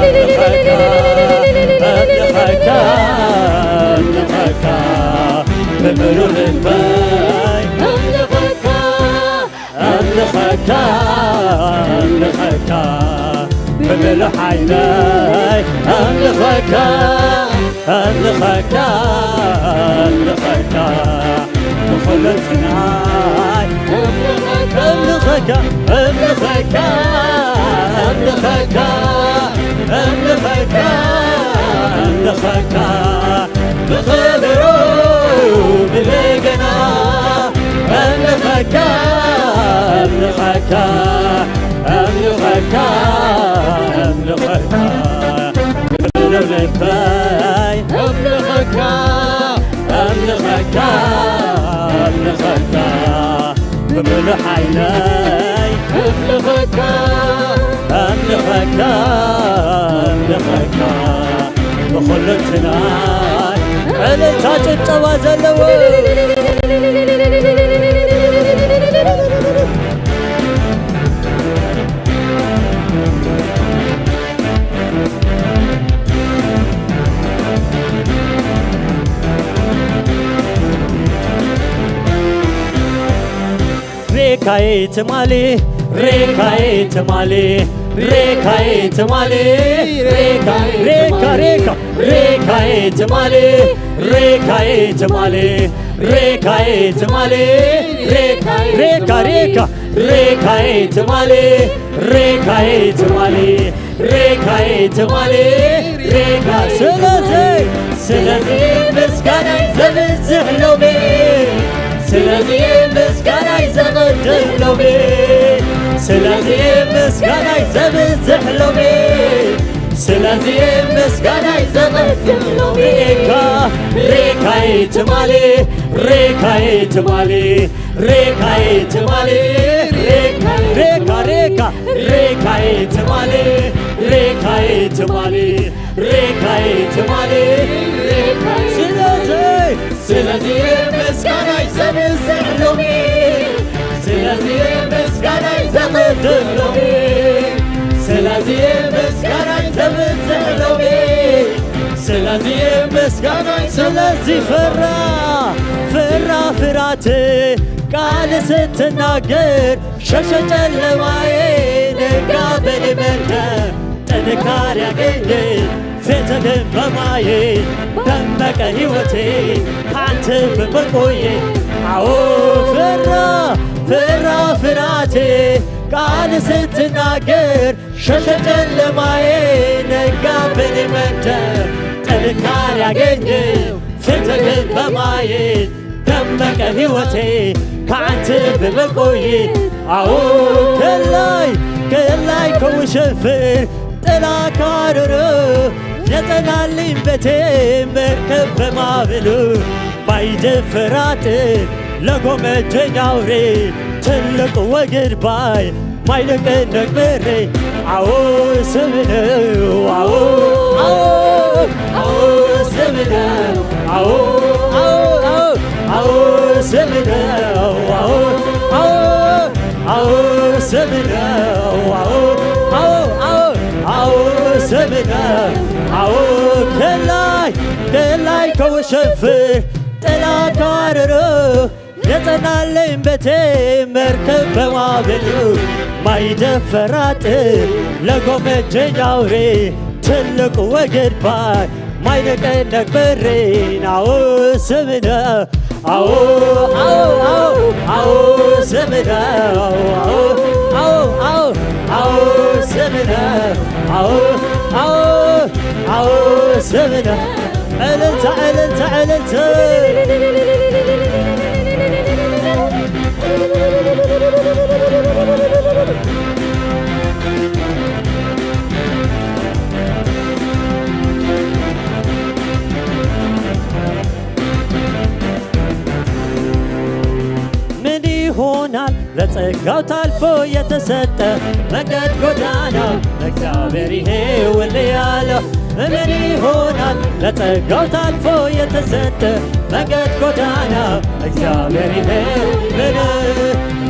እምልኸካ እምልኸካ እምልኸካ ብምሉእ ልበይ እምልኸካ ኣምልኸካ ኣምልኸካ ብምሉእ ሓይለይ ኣምልኸካ ኣምልኸካ ኣምልኸካ ብኹሉ ጽናይ ኣምልኸካ ኣምልኸካ ኣምልኸካ ኣምልኸካ ኣምልኸካ ብኽብሩ ብበገና ኣምልኸካ ኣምልኸካ ኣምልኸካ ኣምልኸካ ብልበይ ኣምልኸካ ኣምልኸካ ኣምልኸካ ብምሉእ ሓይለይ ኣምልኸካ ኣምልኸካ ኣምልኸካ ብኹሉ ትናይ ዕልልታ ጭብጨባ ዘለዎ ሬካይ ትማሊ ሬካይ ትማሊ ሬካይ ትማሊ ሬካ ሬካ ሬካ ሬካይ ትማሊ ሬካይ ትማሊ ሬካይ ትማሊ ሬካ ሬካ ሬካ ሬካይ ትማሊ ሬካይ ትማሊ ሬካይ ትማሊ ሬካ ስለዚ ስለዚ ምስጋናይ ዘብዝሕ ሎሚ ስለዚ ምስጋናይ ዘቕድም ሎሚ ስለዚ ምስጋናይ ዘብዝሕ ሎሚ ስለዚ ምስጋናይ ዘቕድም ሎሚ ሬካ ሬካይ ትማሊ ሬካይ ትማሊ ሬካይ ትማሊ ሬካ ሬካ ሬካይ ትማሊ ሬካይ ትማሊ ሬካይ ትማሊ ሬካይ ስለዚ ስለዚ ምስጋናይ ዘብዝሕ ሎሚ ስለዚ ምስጋናይ ዘቕድም ሎሚ ስለዚ ምስጋናይ ዘብዝሕ ሎሚ ስለዚ ምስጋናይ ስለዚ ፍራ ፍራ ፍራት ቃል ስትናገር ሸሸ ጨለማዬ ነጋ በኔ መንደር ጥንካሬ አገኘ ፊትህን በማየት ደመቀ ሕይወቴ ካንተ በመቆየት አዎ ፈራ ፈራ ፍራቴ ቃል ስትናገር ሸሸ ጨለማዬ ነጋ በኔ መንደር ጥንካሬ አገኘው ፊትህን በማየት ደመቀ ሕይወቴ ከአንተ በመቆይ አዎ ከላይ ከላይ ከውሸንፍር ጥላ ካርር የጸናልኝ ቤቴ መርከብ በማዕበሉ ማይደፈር አጥር ለጎመጀኝ አውሬ ትልቅ ወግድ ባይ ማይደቀደቅ በሬ አዎ ስም ነው አዎ አዎ አዎ ስም ነው አዎ አዎ አዎ አዎ ስም ነው አዎ አዎ አዎ ስም ነው አዎ አዎ አዎ አዎ ስም ነው አዎ ከላይ ከላይ ከውሸንፍር ጥላ ካርር የጸናለኝ ቤቴ መርከብ በማዕበሉ ማይደፈር አጥር ለጎመጀኝ አውሬ ትልቅ ወግድ ባይ ማይነቀነቅ በሬን አዎ ስም ነው አዎ አዎ አዎ አዎ ስም ነው አዎ አዎ አዎ አዎ ስም ነው አዎ አዎ አዎ ስም ነው እልልታ እልልታ እልልታ ምን ይሆናል ለጸጋው ታልፎ የተሰጠ መንገድ ጎዳና እግዚአብሔር ይሄውልህ ያለው ምን ይሆናል ለጸጋው ታልፎ የተሰጠ መንገድ ጎዳና እግዚአብሔር ይሄውልህ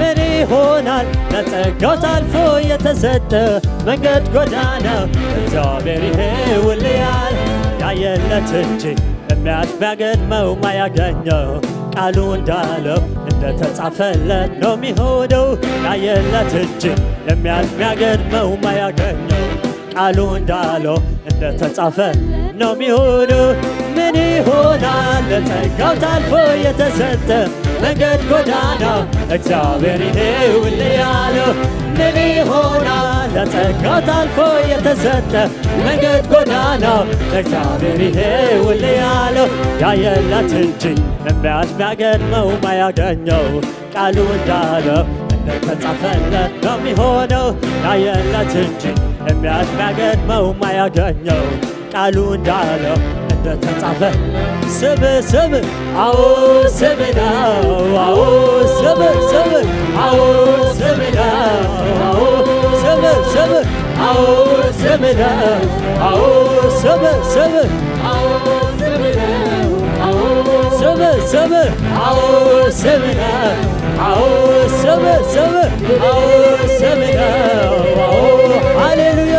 ምን ይሆናል ለጸጋው ታልፎ የተሰጠ መንገድ ጎዳና እግዚአብሔር ይሄውልህ ያለ ያየለት እንጂ የሚያልፍ ቢያገድመው ማያገኘው ቃሉ እንዳለው እንደተጻፈለት ነው የሚሆነው። ያየለት እንጂ የሚያልፍ የሚያገድመው ማያገኘው ቃሉ እንዳለው እንደተጻፈ ነው የሚሆነው። ምን ይሆናል ለጸጋው ታልፎ የተሰጠ መንገድ ጎዳና እግዚአብሔር ይሄውልህ ያለው ምን ይሆናል ለጸጋው ታልፎ የተሰጠ መንገድ ጎዳና ለእግዚአብሔር ይሄውልህ ያለው ያየለት እንጂ የሚያልፍ ቢያገድመው ማያገኘው ቃሉ እንዳለው እንደተጻፈለት ነው የሚሆነው። ያየለት እንጂ የሚያልፍ ቢያገድመው ማያገኘው ቃሉ እንዳለው እንደተጻፈ ስም ስም አዎ ስም ነው አዎ ስም ስም አዎ ስም ነው አዎ ስም ስም አዎ ስም ነው አዎ ስም ስም አዎ ስም ነው አዎ ስም ስም አዎ ስም ነው አዎ ስም ስም አዎ ስም ነው አዎ ሃሌሉያ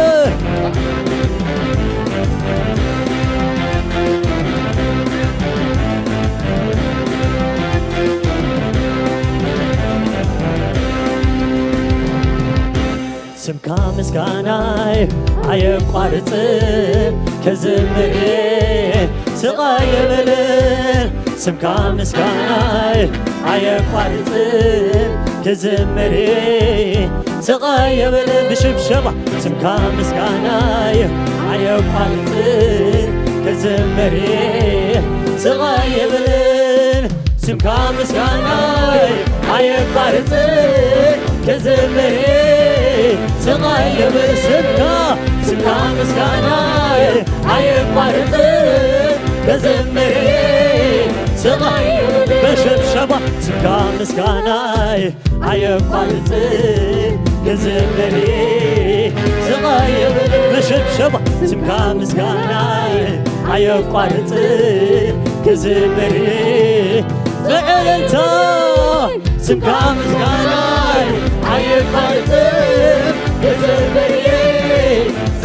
ስምካ ምስጋናይ ኣየቋርጽ ክዝምር ስቓይ የብልን ስምካ ምስጋናይ ኣየቋርጽ ክዝምር ስቓይ የብልን ብሽብሸባ ስምካ ምስጋናይ ኣየቋርጽ ክዝምር ስቓይ የብልን ስምካ ምስጋናይ ኣየቋርጽ ክዝምር ስቓይ የብል ስምካ ስምካ ምስጋናይ ኣየቋርጽ ክዝምር ስቓይ የብል ሽብሸባ ስምካ ምስጋናይ ኣየቋርጽ ክዝምር ስቓይ የብል። ብሽብሸባ ስምካ ምስጋናይ ኣየቋርጽ ክዝምር ብዕልልታ ስምካ ምስጋናይ ኣየቋርጽ ክዝምር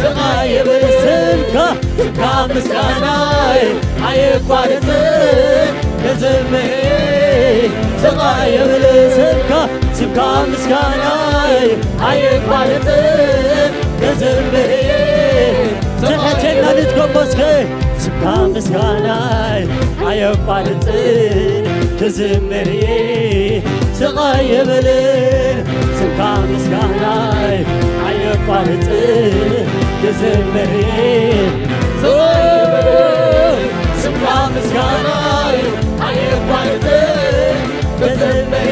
ስቓይ የብል። ስምካ ስምካ ምስጋናይ ኣየቋርጽ ክዝምር ስቓይ የብል። ስምካ ስምካ ምስጋናይ ኣየቋርጽ ክዝምር ትሕቴና ንድገሞ እስከ ስምካ ምስጋናይ ኣየቋርጽ ክዝምር ስቓይ የብል። ስምካ ምስጋናይ ኣየቋርጽ ክዝምር ስምካ ምስጋናይ ኣየቋርጽ ክዝምር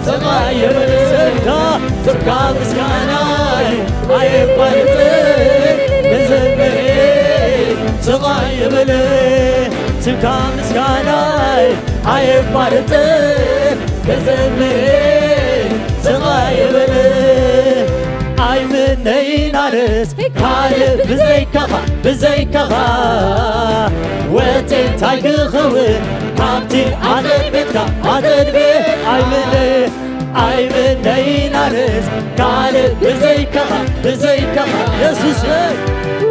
ስቓይ የብል። ስምካ ስምካ ምስጋናይ ኣየቋርጽ ክዝምር ስቓይ የብል። ስምካ ምስጋናይ ኣየቋርጽ ክዝምር ስቓይ የብል። ኣይምነይን ኣነስ ካልእ ብዘይካኻ ብዘይካኻ ወፂ እንታይ ክኸውን ካብቲ ኣጸድ ቤትካ ኣጸድ ቤት ኣይምነ ኣይምነይን ኣነስ ካልእ ብዘይካኻ ብዘይካኻ የሱስ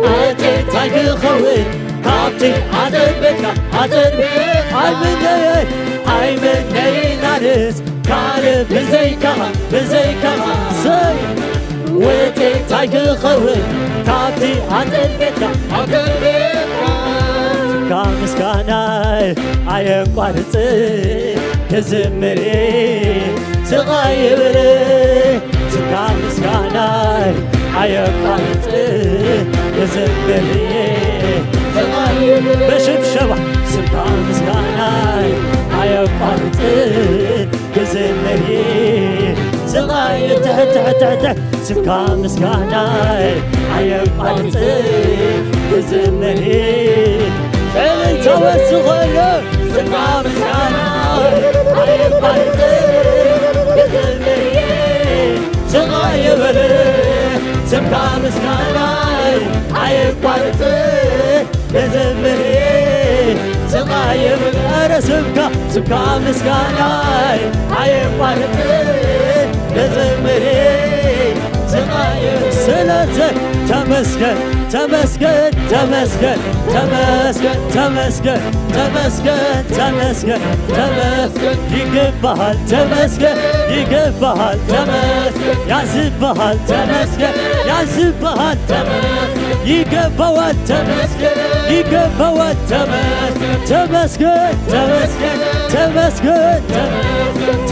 ወፂ እንታይ ክኸውን ካብቲ ኣጸድ ቤትካ ኣጸድ ቤት ኣይምነይ ኣይምነይን ኣነስ ካልእ ብዘይካኻ ብዘይካኻ ሰይ ውጤት እንታይ ክኸውን ካብቲ ኣጸድ ቤትካ ኣጸድ ቤትካ ስምካ ምስጋናይ ኣየቋርጽ ክዝምር ስቓይ ይብል ስምካ ምስጋናይ ኣየቋርጽ ክዝምር ስቓይ ይብል በሽብሸባ ስምካ ምስጋናይ ኣየቋርጽ ክዝምር ስቓይ ትሕት ትሕት ትሕት ስምካ ምስጋናይ ኣየቋርጽ ክዝምር ዕልልታ ወስኾሎ ስምካ ምስጋናይ ኣየቋርጽ ክዝምር ስቓይ ይብል ስምካ ምስጋናይ ኣየቋርጽ ክዝምር ስቓይ የብል ኧረ ስምካ ስምካ ምስጋናይ ኣየቋርጽ ክዝምር ስቓይ የብል ስለዚ ተመስገን ተመስገን ተመስገን ተመስገን ተመስገን ተመስገን ተመስገን ተመስገን ይገባሃል ተመስገን ይገባሃል ተመስገን ያዝባሃል ተመስገን ያዝባሃል ተመስገን ይገባዋል ተመስገን ይገባዋል ተመስገን ተመስገን ተመስገን ተመስገን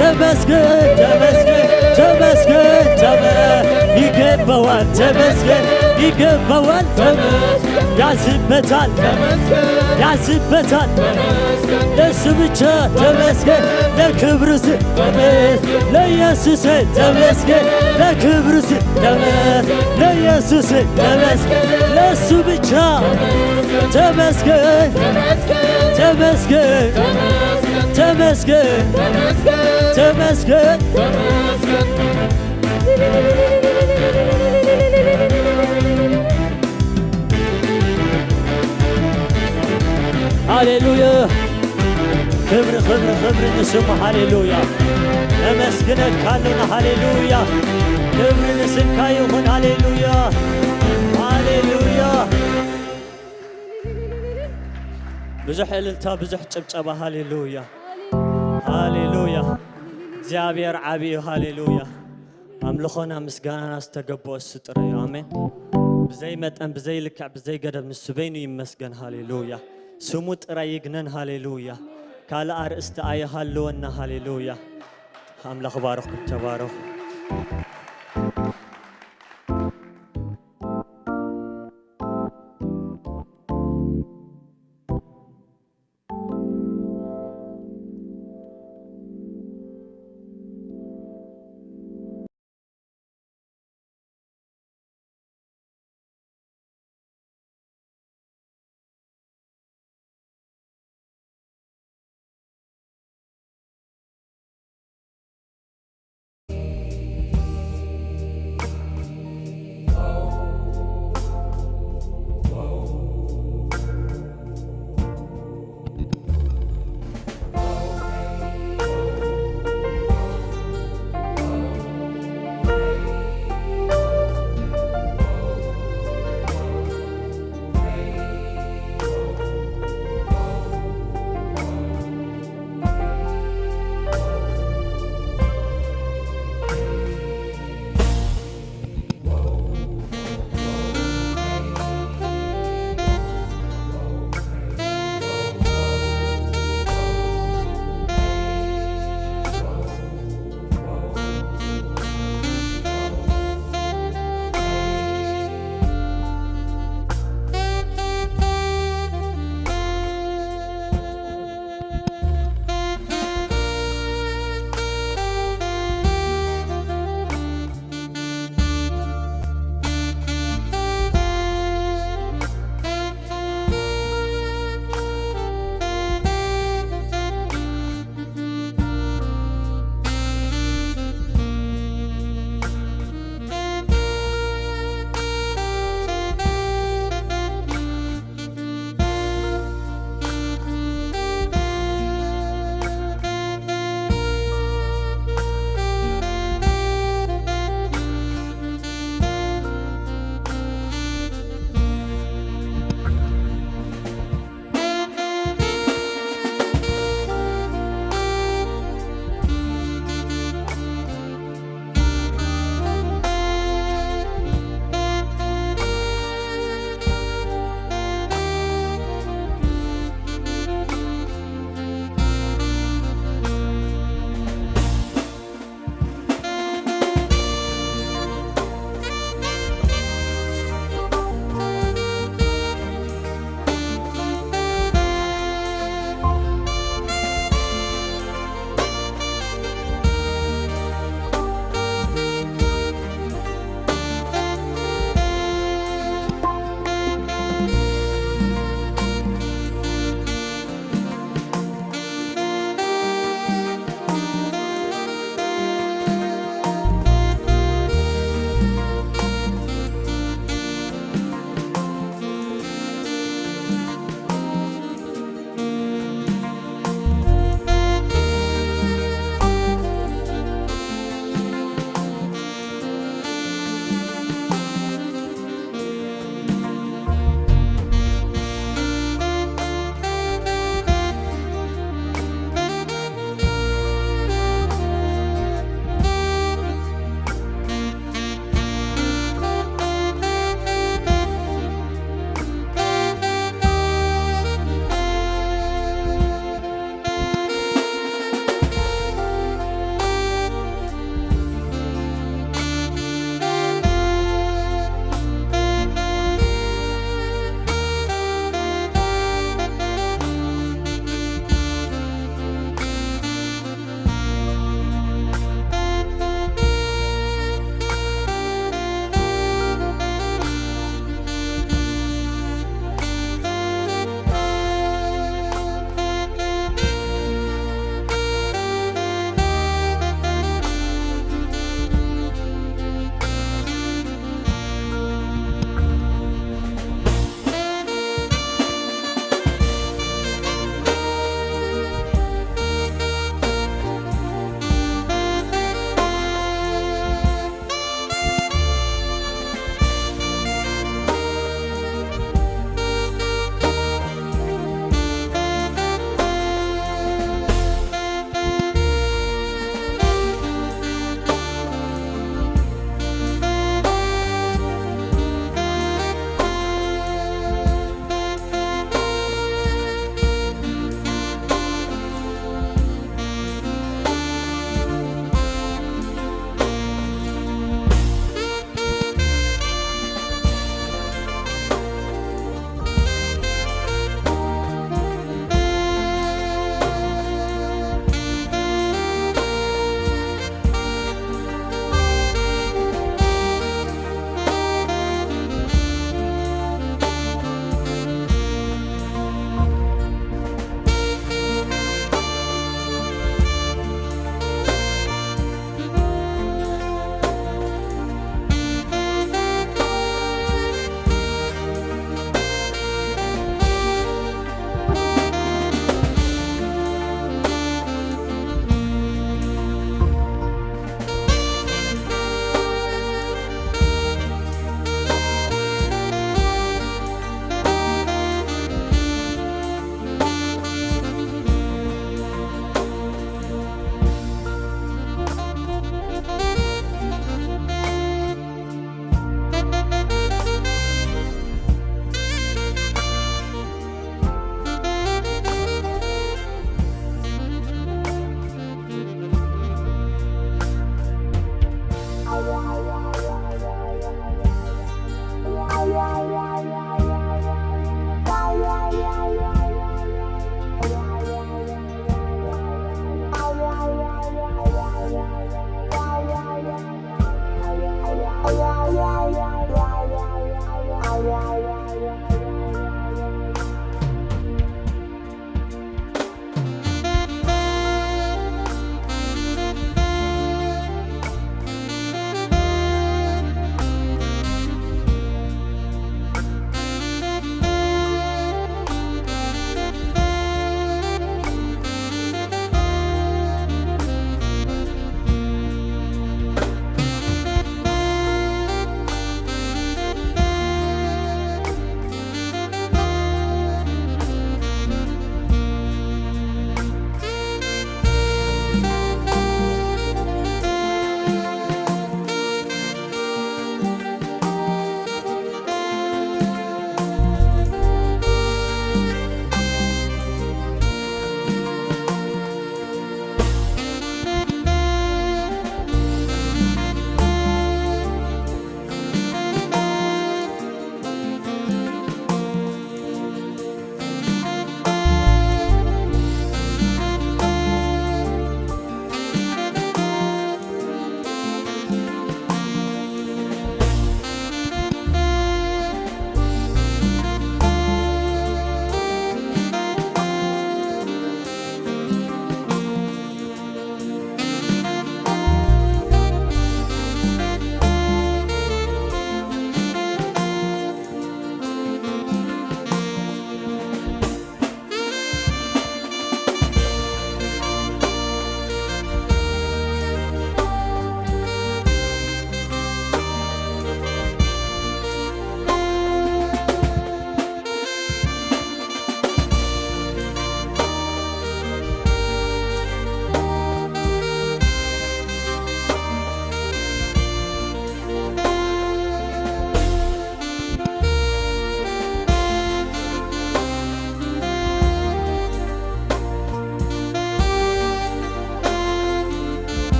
ተመስገን ተመስገን ተመስገን ተመስገን ይገባዋል ተመስገን ይገባዋል ተመስገን ያዝበታል ተመስገን ያዝበታል ተመስገን ለሱ ብቻ ተመስገን ለክብሩ ስም ተመስገን ለኢየሱስ ተመስገን ለክብሩ ስም ተመስገን ለኢየሱስ ተመስገን ለሱ ብቻ ተመስገን ተመስገን ተመስገን ተመስገን ሃሌሉያ ክብሪ ክብሪ ክብሪ ንስሙ ሃሌሉያ ነመስግነካ ኣለና ሃሌሉያ ክብሪ ንስምካ ይኹን ሃሌሉያ ሃሌሉያ ብዙሕ እልልታ ብዙሕ ጭብጨባ ሃሌሉያ ሃሌሉያ እግዚኣብሔር ዓብዪ ሃሌሉያ ኣምልኾና ምስጋናና ዝተገበኦ እሱ ጥራይ እዩ ኣሜን ብዘይ መጠን ብዘይ ልክዕ ብዘይ ገደብ ንሱ በይኑ ይመስገን ሃሌሉያ ስሙ ጥራይ ይግነን ሃሌሉያ ካልእ ኣርእስቲ ኣይሃለወና ሃሌሉያ ኣምላኽ ባረኹም ተባረኹ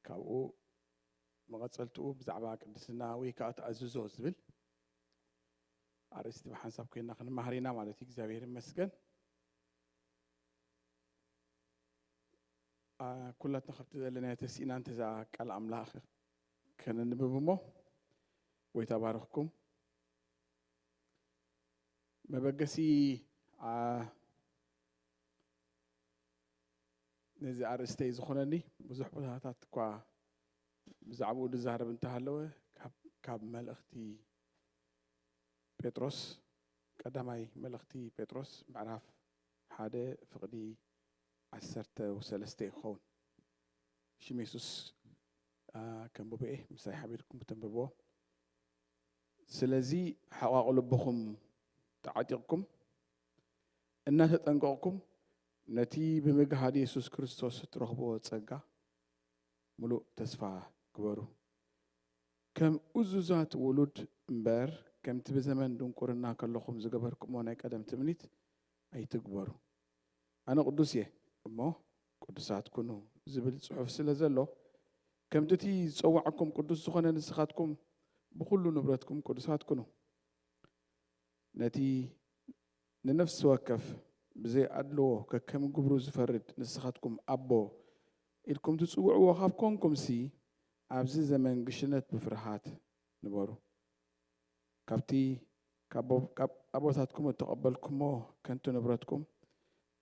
ካብኡ መቐጸልትኡ ብዛዕባ ቅድስና ወይ ከዓ ተኣዝዞ ዝብል ኣርእስቲ ብሓንሳብ ኮይና ክንመሃር ኢና ማለት እዩ። እግዚኣብሔር ይመስገን። ኩላትና ካብቲ ዘለናዮ ተሲእና እንተዛ ቃል ኣምላኽ ከነንብብ እሞ ጎይታ ባርኽኩም። መበገሲ ነዚ ኣርእስተይ ዝኾነኒ ብዙሕ ቦታታት እኳ ብዛዕባኡ ዝዛረብ እንተሃለወ ካብ መልእኽቲ ጴጥሮስ ቀዳማይ መልእኽቲ ጴጥሮስ ምዕራፍ ሓደ ፍቕዲ ዓሰርተ ሰለስተ ይኸውን። ሽም የሱስ ከንብቦ እየ፣ ምሳይ ሓቢርኩም ተንብብዎ። ስለዚ ሓቓቕ ልብኹም ተዓጢቕኩም እናተጠንቀቕኩም ነቲ ብምግሃድ የሱስ ክርስቶስ እትረኽብዎ ጸጋ ምሉእ ተስፋ ግበሩ። ከም እዙዛት ውሉድ እምበር ከምቲ ብዘመን ድንቁርና ከለኹም ዝገበርኩሞ ናይ ቀደም ትምኒት ኣይትግበሩ። ኣነ ቅዱስ እየ እሞ ቅዱሳት ኩኑ ዝብል ጽሑፍ ስለ ዘሎ ከምቲ እቲ ዝጸዋዕኩም ቅዱስ ዝኾነ ንስኻትኩም ብኹሉ ንብረትኩም ቅዱሳት ኩኑ። ነቲ ንነፍሲ ወከፍ ብዘይ ኣድልዎ ከከም ግብሩ ዝፈርድ ንስኻትኩም ኣቦ ኢልኩም ትጽውዕዎ ካብ ኮንኩምሲ ኣብዚ ዘመን ግሽነት ብፍርሃት ንበሩ። ካብቲ ካብ ኣቦታትኩም እተቐበልኩሞ ከንቱ ንብረትኩም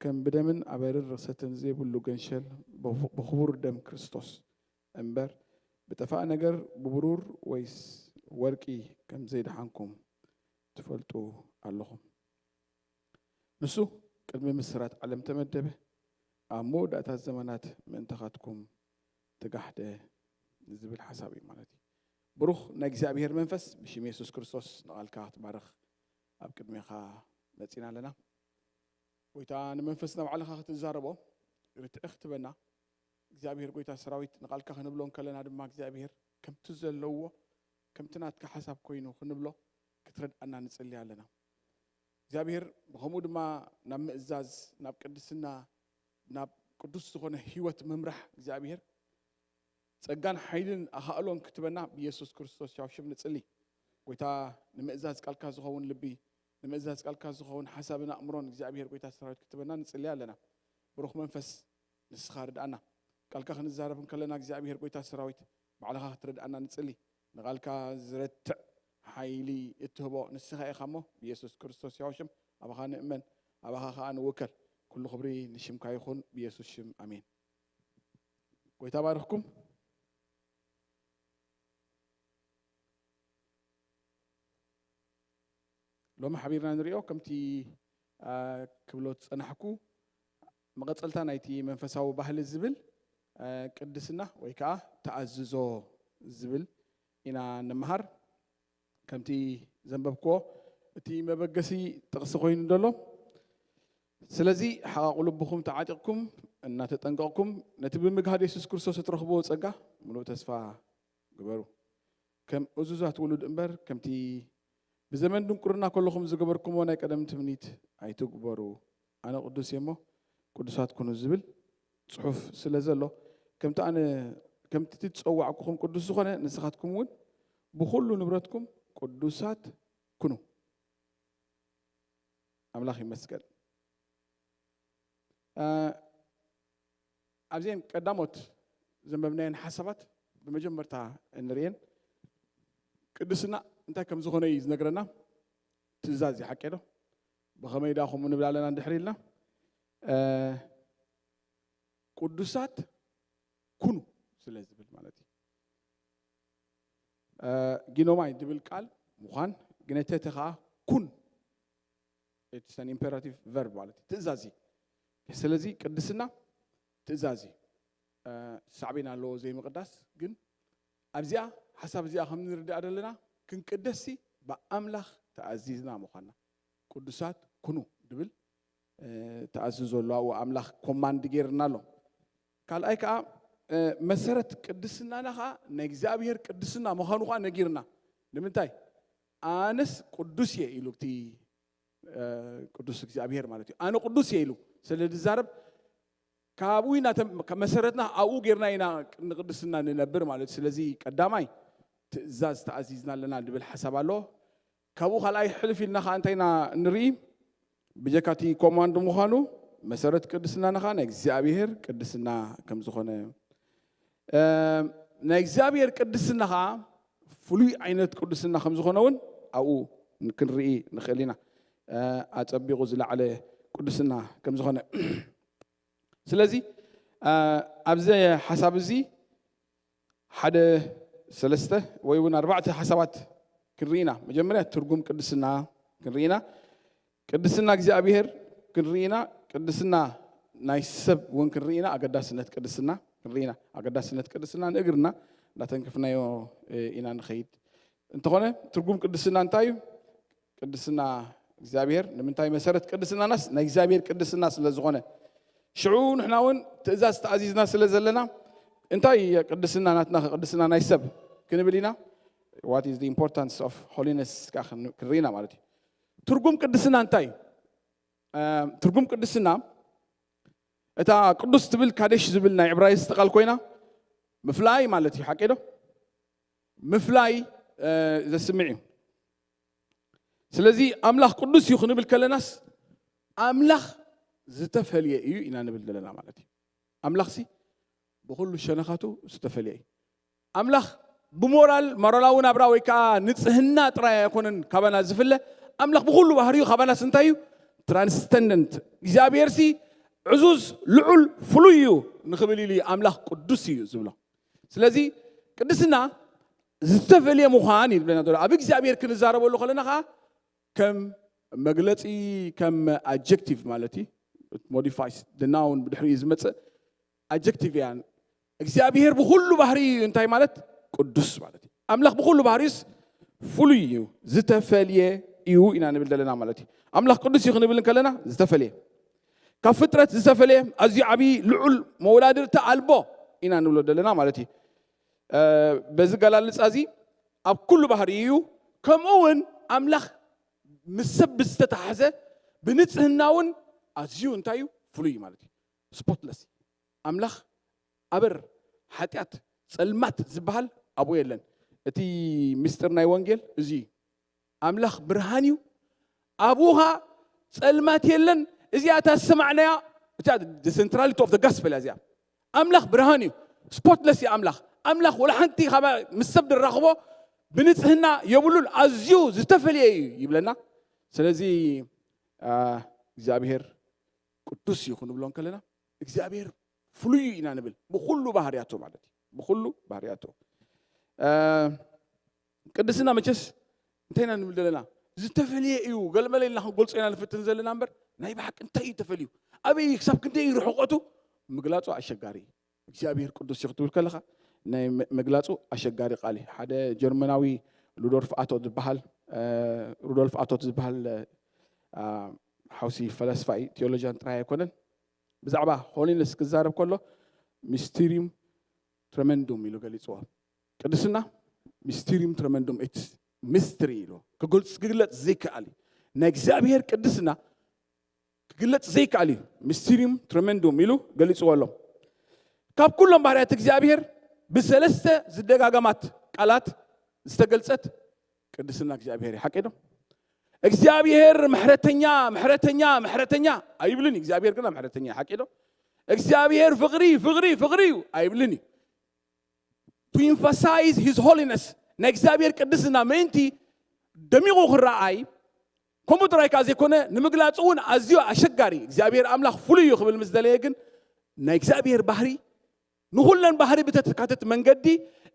ከም ብደምን ኣበርን ርኽሰትን ዘይብሉ ገንሸል ብኽቡር ደም ክርስቶስ እምበር ብጠፋእ ነገር ብብሩር ወይስ ወርቂ ከም ዘይደሓንኩም ትፈልጡ ኣለኹም። ንሱ ቅድሚ ምስራት ዓለም ተመደበ፣ ኣብ መወዳእታ ዘመናት ምእንታኻትኩም ተጋሕደ ዝብል ሓሳብ እዩ ማለት እዩ። ብሩኽ ናይ እግዚኣብሔር መንፈስ ብሽም የሱስ ክርስቶስ ንቓልካ ክትባርኽ ኣብ ቅድሜኻ መጺና ኣለና። ጎይታ ንመንፈስና ባዕልኻ ክትዛረቦ ርትዒ ክትበና እግዚኣብሔር ጎይታ ሰራዊት ንቓልካ ክንብሎ እንከለና ድማ እግዚኣብሔር ከምቲ ዘለዎ ከምቲ ናትካ ሓሳብ ኮይኑ ክንብሎ ክትረድኣና ንጽሊ ኣለና። እግዚኣብሔር ብኸምኡ ድማ ናብ ምእዛዝ ናብ ቅድስና ናብ ቅዱስ ዝኾነ ህይወት ምምራሕ እግዚኣብሔር ጸጋን ሓይልን ኣኻእሎን ክትበና ብየሱስ ክርስቶስ ያው ሽም ንጽሊ። ጎይታ ንምእዛዝ ቃልካ ዝኸውን ልቢ ንምእዛዝ ቃልካ ዝኸውን ሓሳብን ኣእምሮን እግዚኣብሔር ጎይታ ሰራዊት ክትበና ንጽሊ ኣለና። ብሩኽ መንፈስ ንስኻ ርድኣና። ቃልካ ክንዛረብ እንከለና እግዚኣብሔር ጎይታ ሰራዊት ባዕልኻ ክትረድኣና ንጽሊ። ንቓልካ ዝረትዕ ሓይሊ እትህቦ ንስኻ ኢኻ እሞ ብየሱስ ክርስቶስ ያው ሽም ኣባኻ ንእመን ኣባኻ ከዓ ንውከል። ኩሉ ክብሪ ንሽምካ ይኹን ብየሱስ ሽም ኣሜን። ጎይታ ባርኽኩም። ሎሚ ሓቢርና ንሪኦ ከምቲ ክብሎ ዝጸናሕኩ መቐጸልታ ናይቲ መንፈሳዊ ባህሊ ዝብል ቅድስና ወይ ከዓ ተኣዝዞ ዝብል ኢና ንምሃር። ከምቲ ዘንበብክዎ እቲ መበገሲ ጥቕሲ ኮይኑ ዘሎ። ስለዚ ሓቓቑ ልብኹም ተዓጢቕኩም እናተጠንቀቕኩም ነቲ ብምግሃድ የሱስ ክርስቶስ እትረኽብዎ ጸጋ ምሉእ ተስፋ ግበሩ። ከም እዙዛት ውሉድ እምበር ከምቲ ብዘመን ድንቁርና ከለኹም ዝገበርኩሞ ናይ ቀደም ትምኒት ኣይትግበሩ። ኣነ ቅዱስ እየ እሞ ቅዱሳት ኩኑ ዝብል ጽሑፍ ስለ ዘሎ ከምቲ ኣነ ከምቲ እቲ ዝጸዋዕኩኹም ቅዱስ ዝኾነ ንስኻትኩም እውን ብኹሉ ንብረትኩም ቅዱሳት ኩኑ። ኣምላኽ ይመስገን። ኣብዘን ቀዳሞት ዘንበብናየን ሓሳባት ብመጀመርታ እንርእየን ቅድስና እንታይ ከም ዝኾነ እዩ ዝነግረና። ትእዛዝ እዩ ሓቂ ዶ? ብኸመይ ዳ ከምኡ ንብል ኣለና እንድሕር ኢልና ቅዱሳት ኩኑ ስለ ዝብል ማለት እዩ። ጊኖማይ ዝብል ቃል ምዃን ግነተተ ከዓ ኩን ኢምፐራቲቭ ቨርብ ማለት እዩ። ትእዛዝ እዩ። ስለዚ ቅድስና ትእዛዝ እዩ። ሳዕቤን ኣለዎ ዘይምቕዳስ። ግን ኣብዚኣ ሓሳብ እዚኣ ከም ንርዳእ ዘለና ክንቅደስሲ ብኣምላኽ ተኣዚዝና ምዃንና ቅዱሳት ኩኑ ድብል ተኣዝዞ ኣለዋ። ኣምላኽ ኮማንድ ጌርና ኣሎ። ካልኣይ ከዓ መሰረት ቅድስናና ከዓ ናይ እግዚኣብሔር ቅድስና ምዃኑ ከዓ ነጊርና። ንምንታይ? ኣነስ ቅዱስ እየ ኢሉ እቲ ቅዱስ እግዚኣብሔር ማለት እዩ። ኣነ ቅዱስ እየ ኢሉ ስለ ዝዛረብ ካብኡ ኢና መሰረትና ኣብኡ ጌርና ኢና ንቅድስና ንነብር ማለት እዩ። ስለዚ ቀዳማይ ትእዛዝ ተኣዚዝና ኣለና ዝብል ሓሳብ ኣሎ። ካብኡ ካልኣይ ሕልፍ ኢልና ከዓ እንታይ ኢና ንርኢ? ብጀካቲ ኮማንድ ምዃኑ መሰረት ቅድስናና ከዓ ናይ እግዚኣብሔር ቅድስና ከም ዝኾነ፣ ናይ እግዚኣብሔር ቅድስና ከዓ ፍሉይ ዓይነት ቅድስና ከም ዝኾነ እውን ኣብኡ ክንርኢ ንኽእል ኢና። ኣፀቢቑ ዝለዓለ ቅድስና ከም ዝኾነ። ስለዚ ኣብዚ ሓሳብ እዚ ሓደ ሰለስተ ወይ እውን ኣርባዕተ ሓሳባት ክንርኢ ኢና። መጀመርያ ትርጉም ቅድስና ክንርኢ ኢና። ቅድስና እግዚኣብሔር ክንርኢ ኢና። ቅድስና ናይ ሰብ እውን ክንርኢ ኢና። ኣገዳስነት ቅድስና ክንርኢ ኢና። ኣገዳስነት ቅድስና ንእግርና እንዳተንከፍናዮ ኢና ንኸይድ። እንተኾነ ትርጉም ቅድስና እንታይ እዩ? ቅድስና እግዚኣብሔር ንምንታይ መሰረት ቅድስናናስ ናይ እግዚኣብሔር ቅድስና ስለ ዝኾነ። ሽዑ ንሕና እውን ትእዛዝ ተኣዚዝና ስለ ዘለና እንታይ እየ ቅድስና ናትና ቅድስና ናይ ሰብ ክንብል ኢና። What is the importance of holiness ከዓ ክንርኢ ኢና ማለት እዩ። ትርጉም ቅድስና እንታይ እዩ? ትርጉም ቅድስና እታ ቅዱስ ትብል ካደሽ ዝብል ናይ ዕብራይስጥ ቃል ኮይና ምፍላይ ማለት እዩ። ሓቂ ዶ? ምፍላይ ዘስምዕ እዩ። ስለዚ ኣምላኽ ቅዱስ እዩ ክንብል ከለናስ ኣምላኽ ዝተፈልየ እዩ ኢና ንብል ዘለና ማለት እዩ። ኣምላኽሲ ብኹሉ ሸነኻቱ ዝተፈልየ እዩ። ኣምላኽ ብሞራል፣ ሞራላዊ ናብራ ወይ ከዓ ንጽህና ጥራይ ኣይኮነን ካባና ዝፍለ። ኣምላኽ ብኹሉ ባህሪኡ ካባናስ እንታይ እዩ? ትራንስሰንደንት። እግዚኣብሔርሲ ዕዙዝ፣ ልዑል፣ ፍሉይ እዩ ንኽብል ኢሉ እዩ ኣምላኽ ቅዱስ እዩ ዝብሎ። ስለዚ ቅድስና ዝተፈልየ ምዃን እዩ ዝብለና ዘሎ። ኣብ እግዚኣብሔር ክንዛረበሉ ከለና ከዓ ከም መግለፂ፣ ከም ኣጀክቲቭ ማለት እዩ። ሞዲፋይስ ናውን ብድሕሪኡ ዝመፅእ ኣጀክቲቭ እያ። እግዚኣብሔር ብኩሉ ባህሪ እዩ እንታይ ማለት? ቅዱስ ማለት እዩ። ኣምላኽ ብኩሉ ባህሪስ ፍሉይ እዩ፣ ዝተፈልየ እዩ ኢና ንብል ዘለና ማለት እዩ። ኣምላኽ ቅዱስ እዩ ክንብል እንከለና ዝተፈልየ፣ ካብ ፍጥረት ዝተፈልየ፣ ኣዝዩ ዓብዪ፣ ልዑል፣ መወዳድርቲ ኣልቦ ኢና ንብሎ ዘለና ማለት እዩ። በዚ ገላልፃ እዚ ኣብ ኩሉ ባህሪ እዩ። ከምኡ እውን ኣምላኽ ምስ ሰብ ብዝተተሓዘ ብንጽህና እውን ኣዝዩ እንታይ እዩ? ፍሉይ እዩ ማለት እዩ። ስፖትለስ ኣምላኽ፣ ኣበር፣ ሓጢኣት፣ ጸልማት ዝበሃል ኣብኡ የለን። እቲ ምስጢር ናይ ወንጌል እዚ እዩ። ኣምላኽ ብርሃን እዩ። ኣብኡ ኸዓ ጸልማት የለን። እዚኣ እታ ዝሰማዕናያ፣ እታ the centrality of the gospel እያ እዚኣ። ኣምላኽ ብርሃን እዩ። ስፖትለስ እዩ ኣምላኽ። ኣምላኽ ወላ ሓንቲ ካብ ምስ ሰብ ድራኽቦ ብንጽህና የብሉን፣ ኣዝዩ ዝተፈልየ እዩ ይብለና። ስለዚ እግዚኣብሔር ቅዱስ እዩ ክንብሎ እንከለና እግዚኣብሔር ፍሉይ እዩ ኢና ንብል፣ ብኹሉ ባህርያቱ ማለት እዩ። ብኹሉ ባህርያቱ። ቅድስና መቸስ እንታይ ኢና ንብል ዘለና? ዝተፈልየ እዩ። ገለመለ ኢልና ክንገልጾ ኢና ንፍትን ዘለና እምበር ናይ ብሓቂ እንታይ እዩ ተፈልዩ? ኣበይ እዩ? ክሳብ ክንደይ እዩ ርሕቀቱ? ምግላጹ ኣሸጋሪ እዩ። እግዚኣብሔር ቅዱስ እዩ ክትብል ከለኻ ናይ ምግላጹ ኣሸጋሪ ቃል እዩ። ሓደ ጀርመናዊ ሉዶርፍ ኣቶት ዝበሃል፣ ሩዶልፍ ኣቶት ዝበሃል ሓውሲ ፈለስፋ እዩ። ቴዎሎጂያን ጥራይ ኣይኮነን። ብዛዕባ ሆሊነስ ክዛረብ ከሎ ሚስቲሪዩም ትረመንዱም ኢሉ ገሊፅዎ። ቅድስና ሚስቲሪዩም ትረመንዱም፣ ኢትስ ሚስትሪ ኢሉ ክገልፅ፣ ክግለፅ ዘይከኣል እዩ። ናይ እግዚኣብሔር ቅድስና ክግለፅ ዘይከኣል እዩ። ሚስቲሪዩም ትረመንዱም ኢሉ ገሊፅዎ ኣሎ። ካብ ኩሎም ባህርያት እግዚኣብሔር ብሰለስተ ዝደጋገማት ቃላት ዝተገልጸት ቅድስና እግዚኣብሔር እዩ። ሓቂ ዶ? እግዚኣብሔር ምሕረተኛ፣ ምሕረተኛ፣ ምሕረተኛ ኣይብልን እዩ። እግዚኣብሔር ግና ምሕረተኛ እዩ። ሓቂ ዶ? እግዚኣብሔር ፍቕሪ፣ ፍቕሪ፣ ፍቕሪ እዩ ኣይብልን እዩ። To emphasize his holiness፣ ናይ እግዚኣብሔር ቅድስና ምእንቲ ደሚቑ ክረኣይ፣ ከምኡ ጥራይ ከዓ ዘይኮነ ንምግላፁ እውን ኣዝዩ ኣሸጋሪ። እግዚኣብሔር ኣምላኽ ፍሉይ እዩ ክብል ምስ ደለየ ግን ናይ እግዚኣብሔር ባህሪ ንኹለን ባህሪ ብተካተት መንገዲ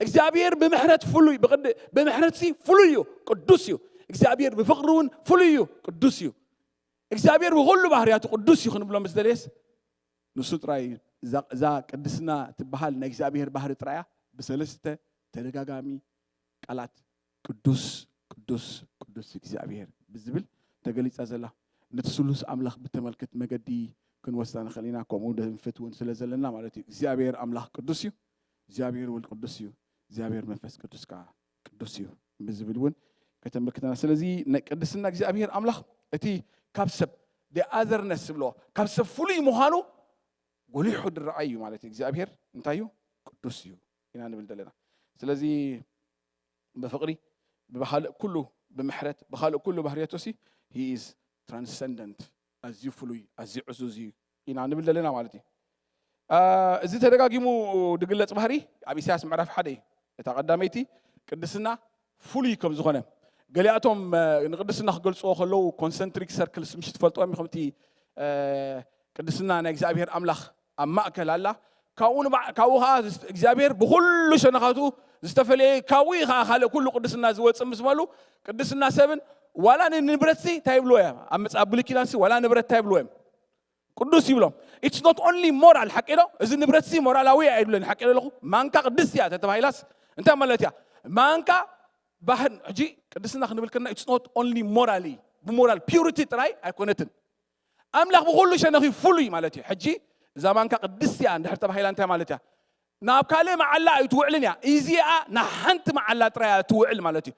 እግዚኣብሔር ብምሕረት ፍሉይ፣ ብቕድ-፣ ብምሕረት ሲ ፍሉይ እዩ፣ ቅዱስ እዩ። እግዚኣብሔር ብፍቕሪ እውን ፍሉይ እዩ፣ ቅዱስ እዩ። እግዚኣብሔር ብኹሉ ባህርያቱ ቅዱስ እዩ ክንብሎ ምስ ደለየስ ንሱ ጥራይ እዩ። እዛ፣ እዛ ቅድስና ትበሃል ናይ እግዚኣብሔር ባህሪ ጥራያ ብሰለስተ ተደጋጋሚ ቃላት ቅዱስ፣ ቅዱስ፣ ቅዱስ እግዚኣብሔር ብዝብል ተገሊጻ ዘላ። ነቲ ስሉስ ኣምላኽ ብተመልክት መገዲ ክንወስዳ ንኽእል ኢና። ከምኡ ድንፍት እውን ስለ ዘለና ማለት እዩ። እግዚኣብሔር ኣምላኽ ቅዱስ እዩ። እግዚኣብሔር ወልድ ቅዱስ እዩ። እግዚኣብሔር መንፈስ ቅዱስ ከዓ ቅዱስ እዩ ብዝብል እውን ከተመልክተና። ስለዚ ናይ ቅድስና እግዚኣብሔር ኣምላኽ እቲ ካብ ሰብ the otherness ዝብሎ ካብ ሰብ ፍሉይ ምዃኑ ጎሊሑ ዝረኣይ እዩ ማለት እዩ። እግዚኣብሔር እንታይ እዩ? ቅዱስ እዩ ኢና ንብል ዘለና። ስለዚ ብፍቕሪ፣ ብኻልእ ኩሉ፣ ብምሕረት፣ ብኻልእ ኩሉ ባህርያቱ ሲ he is transcendent፣ ኣዝዩ ፍሉይ፣ ኣዝዩ ዕዙዝ እዩ ኢና ንብል ዘለና ማለት እዩ። አ፣ እዚ ተደጋጊሙ ዝግለጽ ባህሪ ኣብ ኢሳያስ ምዕራፍ ሓደ እዩ። እታ ቀዳመይቲ ቅድስና ፍሉይ ከም ዝኾነ፣ ገሊኣቶም አ፣ ንቅድስና ክገልጽዎ ከለዉ ኮንሰንትሪክ ሰርክልስ ምሽ ትፈልጥዎም ኢኹም። እቲ አ፣ ቅድስና ናይ እግዚኣብሔር ኣምላኽ ኣብ ማእከል ኣላ። ካብኡ ንባዕ-፣ ካብኡ ኸዓ ዝስ-፣ እግዚኣብሔር ብኹሉ ሸነኻቱ ዝተፈለየ፣ ካብኡ እዩ ኸዓ ካልእ ኩሉ ቅድስና ዝወጽእ ምስ በሉ፣ ቅድስና ሰብን ዋላ ንንብረትሲ እንታይ ይብልዎ እዮም? ኣብ መጽ-፣ ኣብ ብሉይ ኪዳንሲ ዋላ ንብረት እንታይ ይብልዎ እዮም? ቅዱስ ይብሎም። It's not only moral፣ ሓቂ ዶ? እዚ ንብረትሲ ሞራላዊ ኣይብለን፣ ሓቂ ዶ ኣለኹ? ማንካ ቅድስቲ እያ ተተባሂላስ እንታይ ማለት እያ? ማንካ ባህን-፣ ሕጂ ቅድስና ክንብል ከለና it's not only morally፣ ብሞራል ፒዩሪቲ ጥራይ ኣይኮነትን። ኣምላኽ ብኹሉ ሸነኺ ፍሉይ ማለት እዩ። ሕጂ እዛ ማንካ ቅድስቲ እያ እንድሕር ተባሂላ እንታይ ማለት እያ? ናብ ካልእ መዓላ ኣይትውዕልን እያ። እዚኣ ንሓንቲ መዓላ ጥራይ እያ ትውዕል ማለት እዩ።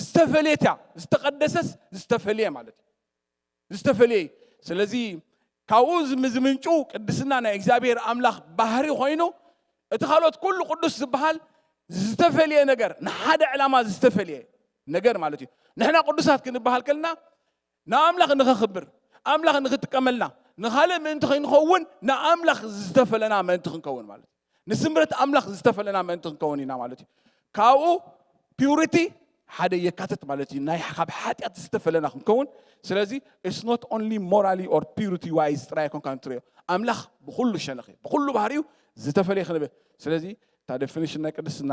ዝተፈልየት እያ። ዝተቐደሰስ ዝተፈልየ ማለት እዩ። ዝተፈልየ እዩ። ስለዚ ካብኡ ዝም-፣ ዝምንጩ ቅድስና ናይ እግዚኣብሔር ኣምላኽ ባህሪ ኮይኑ፣ እቲ ካልኦት ኩሉ ቅዱስ ዝበሃል ዝተፈልየ ነገር፣ ንሓደ ዕላማ ዝተፈልየ ነገር ማለት እዩ። ንሕና ቅዱሳት ክንበሃል ከለና ንኣምላኽ ንኸኽብር፣ ኣምላኽ ንኽጥቀመልና፣ ንኻልእ ምእንቲ ከይንኸውን ንኣምላኽ ዝተፈለና ምእንቲ ክንከውን ማለት እዩ። ንስምረት ኣምላኽ ዝተፈለና ምእንቲ ክንከውን ኢና ማለት እዩ። ካብኡ ፒውሪቲ ሓደ የካትት ማለት እዩ። ናይ ካብ ሓጢኣት ዝተፈለና ክንከውን። ስለዚ it's not only morally or purity wise ጥራይ ኣይኮንካን ትሪኦ። ኣምላኽ ብኹሉ ሸነኺ፣ ብኹሉ ባህሪኡ ዝተፈለየ ክንብል። ስለዚ እታ ዴፊኒሽን ናይ ቅድስና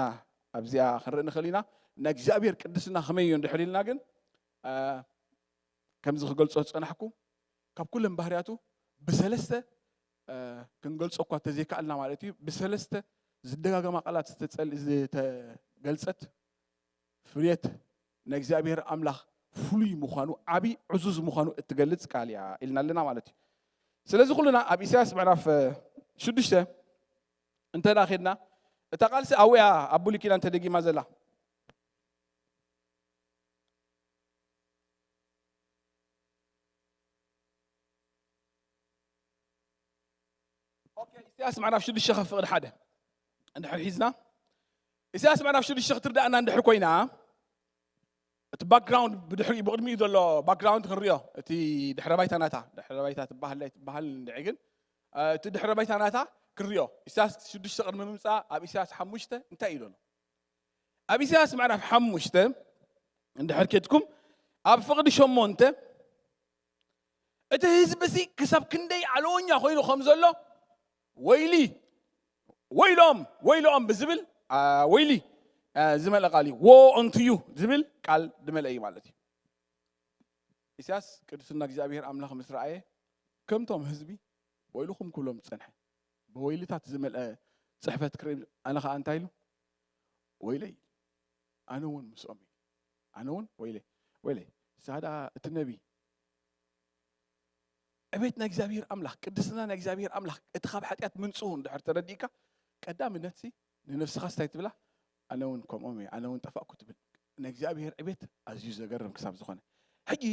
ኣብዚኣ ክንርኢ ንኽእል ኢና። ናይ እግዚኣብሔር ቅድስና ከመይ እዩ እንድሕር ኢልና ግን፣ አ፣ ከምዚ ክገልጾ ዝጸናሕኩ፣ ካብ ኩለን ባህርያቱ ብሰለስተ፣ አ፣ ክንገልጾ እኳ እንተዘይከኣልና ማለት እዩ፣ ብሰለስተ ዝደጋገማ ቃላት ዝተጸል-፣ ዝተገልጸት ፍልየት ናይ እግዚኣብሔር ኣምላኽ ፍሉይ ምዃኑ፣ ዓቢ ዕዙዝ ምዃኑ እትገልጽ ቃል እያ ኢልና ኣለና ማለት እዩ። ስለዚ ኩልና ኣብ ኢሳያስ ምዕራፍ፣ እ፣ ሽዱሽተ እንተ ደኣ ኬድና፣ እታ ቃልሲ ኣብኡ እያ ኣብ ብሉይ ኪዳን ተደጊማ ዘላ። ኦኬ፣ ኢሳያስ ምዕራፍ ሽዱሽተ ካብ ፍቕዲ ሓደ እንድሕር ሒዝና፣ ኢሳያስ ምዕራፍ ሽዱሽተ ክትርዳእና እንድሕር ኮይና፣ እቲ ባክግራውንድ ብድሕሪኡ፣ ብቕድሚኡ ዘሎ ባክግራውንድ ክንሪኦ፣ እቲ ድሕረ ባይታ ናታ፣ ድሕረ ባይታ ትበሃል ኣይትበሃል እንድዒ ግን፣ እ፣ እቲ ድሕረ ባይታ ናታ ክንሪኦ። ኢሳያስ ሽዱሽተ ቅድሚ ምምጻእ ኣብ ኢሳያስ ሓሙሽተ እንታይ ኢሉ ኣሎ? ኣብ ኢሳያስ ምዕራፍ ሓሙሽተ እንድሕር ኬድኩም፣ ኣብ ፍቕዲ ሸሞንተ፣ እቲ ህዝብሲ ክሳብ ክንደይ ዓለወኛ ኮይኑ ከም ዘሎ፣ ወይሊ፣ ወይሎም፣ ወይሎም ብዝብል፣ አ፣ ወይሊ፣ አ፣ ዝመልአ ቃል እዩ። ዎ ኦንቱ ዩ ዝብል ቃል ዝመልአ እዩ ማለት እዩ። ኢሳያስ ቅድስና እግዚኣብሔር ኣምላኽ ምስ ረኣየ፣ ከምቶም ህዝቢ ወይልኹም ክብሎም ዝጸንሐ፣ ብወይልታት ዝመልአ ጽሕፈት ክርኢ፣ ኣነ ኸኣ እንታይ ኢሉ? ወይለይ፣ ኣነ እውን ምስኦም እየ። ኣነ እውን ወይለይ፣ ወይለይ። ንስኻ ደኣ እቲ ነቢ፣ ዕቤት ናይ እግዚኣብሔር ኣምላኽ፣ ቅድስና ናይ እግዚኣብሔር ኣምላኽ፣ እቲ ካብ ሓጢኣት ምንጽሁ እንድሕር ተረዲእካ፣ ቀዳምነትሲ ንነፍስኻስ እንታይ ትብላ? ኣነ እውን ከምኦም እየ፣ ኣነ እውን ጠፋእኩ ትብል። ናይ እግዚኣብሔር ዕቤት ኣዝዩ ዘገርም ክሳብ ዝኾነ። ሕጂ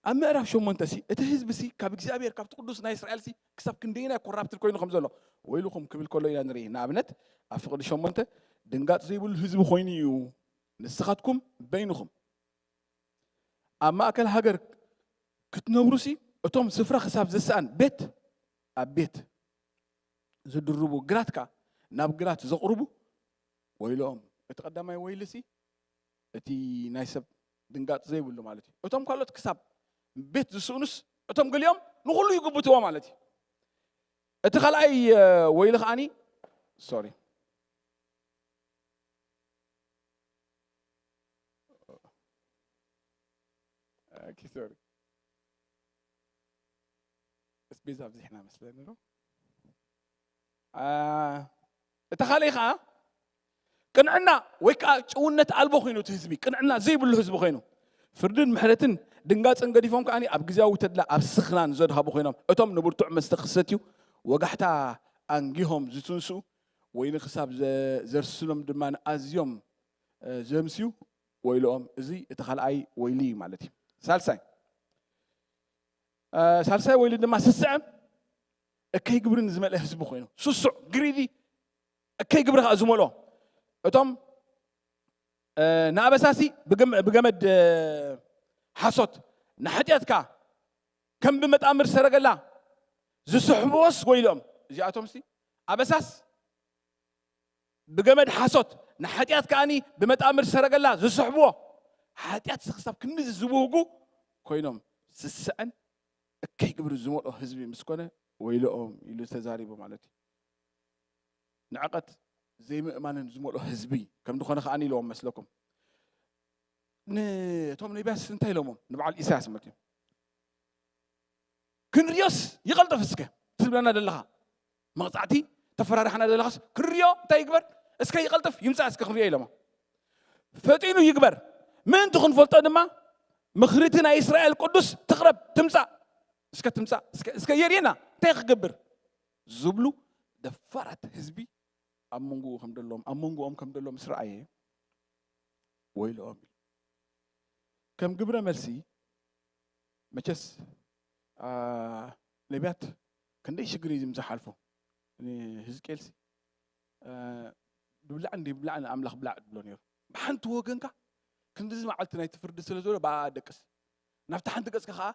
ኣብ ምዕራፍ ሸሞንተ ሲ፣ እቲ ህዝቢ ሲ፣ ካብ እግዚኣብሔር፣ ካብቲ ቅዱስ ናይ እስራኤል ሲ፣ ክሳብ ክንደየናይ ኮራፕትድ ኮይኑ ከም ዘሎ፣ ወይልኹም ክብል ከሎ ኢና ንርኢ። ንኣብነት፣ ኣብ ፍቕዲ ሸሞንተ፣ ድንጋጽ ዘይብሉ ህዝቢ ኮይኑ እዩ። ንስኻትኩም በይንኹም ኣብ ማእከል ሃገር ክትነብሩ ሲ፣ እቶም ስፍራ ክሳብ ዝሰኣን ቤት ኣብ ቤት ዝድርቡ፣ ግራት ከኣ ናብ ግራት ዘቕርቡ ወይልኦም። እቲ ቀዳማይ ወይሊ ሲ፣ እቲ ናይ ሰብ ድንጋጽ ዘይብሉ ማለት እዩ። እቶም ካልኦት ክሳብ ቤት ዝስእኑስ፣ እቶም ገሊኦም ንኹሉ ይግብትዎ ማለት እዩ። እቲ ካልኣይ፣ እ፣ ወይሊ ከኣኒ፣ ሶሪ። ኦኬ፣ ሶሪ። ስፔስ ኣብዚሕና መስለኒ ዶ? አ፣ እቲ ካልእ ከኣ ቅንዕና ወይ ከኣ ጭውነት ኣልቦ ኮይኑ እቲ ህዝቢ፣ ቅንዕና ዘይብሉ ህዝቢ ኮይኑ፣ ፍርድን ምሕረትን ድንጋጽን ገዲፎም ከኣኒ ኣብ ግዝያዊ ተድላ ኣብ ስኽራን ዘድሃቡ ኮይኖም፣ እቶም ንብርቱዕ መስተ ክሰትዩ ወጋሕታ ኣንጊሆም ዝትንስኡ፣ ወይኒ ክሳብ ዘ-፣ ዘርስኖም ድማ ኣዝዮም፣ እ፣ ዘምስዩ ወይልኦም። እዚ እቲ ካልኣይ ወይሊ እዩ ማለት እዩ። ሳልሳይ፣ እ፣ ሳልሳይ ወይሊ ድማ ስስዐ እከይ ግብርን ዝመልአ ህዝቢ ኮይኑ፣ ስሱዕ፣ ግሪዲ፣ እከይ ግብሪ ከዓ ዝመልኦ። እቶም ንኣበሳሲ ብገመድ ሓሶት፣ ንሓጢኣት ከዓ ከም ብመጣምር ሰረገላ ዝስሕብዎስ ወይሎም። እዚኣቶም ሲ ኣበሳስ ብገመድ ሓሶት፣ ንሓጢኣት ከኣኒ ብመጣምር ሰረገላ ዝስሕብዎ፣ ሓጢኣት ክሳብ ክንድዚ ዝብህጉ ኮይኖም፣ ስስዐን እከይ ግብሪ ዝመልኦ ህዝቢ ምስ ኮነ ወይልኦም ኢሉ ተዛሪቡ ማለት እዩ። ንዕቀት ዘይምእማንን ዝመልኦ ህዝቢ ከም ዝኾነ ከኣኒ ኢልዎም መስለኩም። ነቶም ነቢያትስ እንታይ ኢሎሞም? ንበዓል ኢሳያስ ማለት እዩ። ክንሪዮስ ይቐልጥፍ እስከ ትብለና ዘለኻ መቕጻዕቲ ተፈራርሓና ዘለኻስ ክንሪዮ እንታይ ይግበር እስከ ይቐልጥፍ ይምጻእ እስከ ክንሪዮ ኢሎሞ። ፈጢኑ ይግበር ምእንቲ ክንፈልጦ ድማ ምኽሪቲ ናይ እስራኤል ቅዱስ ትቕረብ ትምጻእ እስከ ትምጻእ እስከ እስከ የርእየና እንታይ ክገብር ዝብሉ ደፋራት ህዝቢ ኣብ መንጎኡ ከም ደሎም ኣብ መንጎኦም ከም ደሎ ምስ ረኣየ ወይልኦም ኢሉ። ከም ግብረ መልሲ መቸስ ነቢያት ክንደይ ሽግር እዩ ዝሓልፎ። ህዝቅኤልሲ ብብላዕን ብላዕን ኣምላኽ ብላዕ ድብሎ ነይሩ። ብሓንቲ ወገንካ ክንድዚ መዓልቲ ናይቲ ፍርዲ ስለ ዝበሎ ብኣ ደቅስ ናብቲ ሓንቲ ገጽካ ከዓ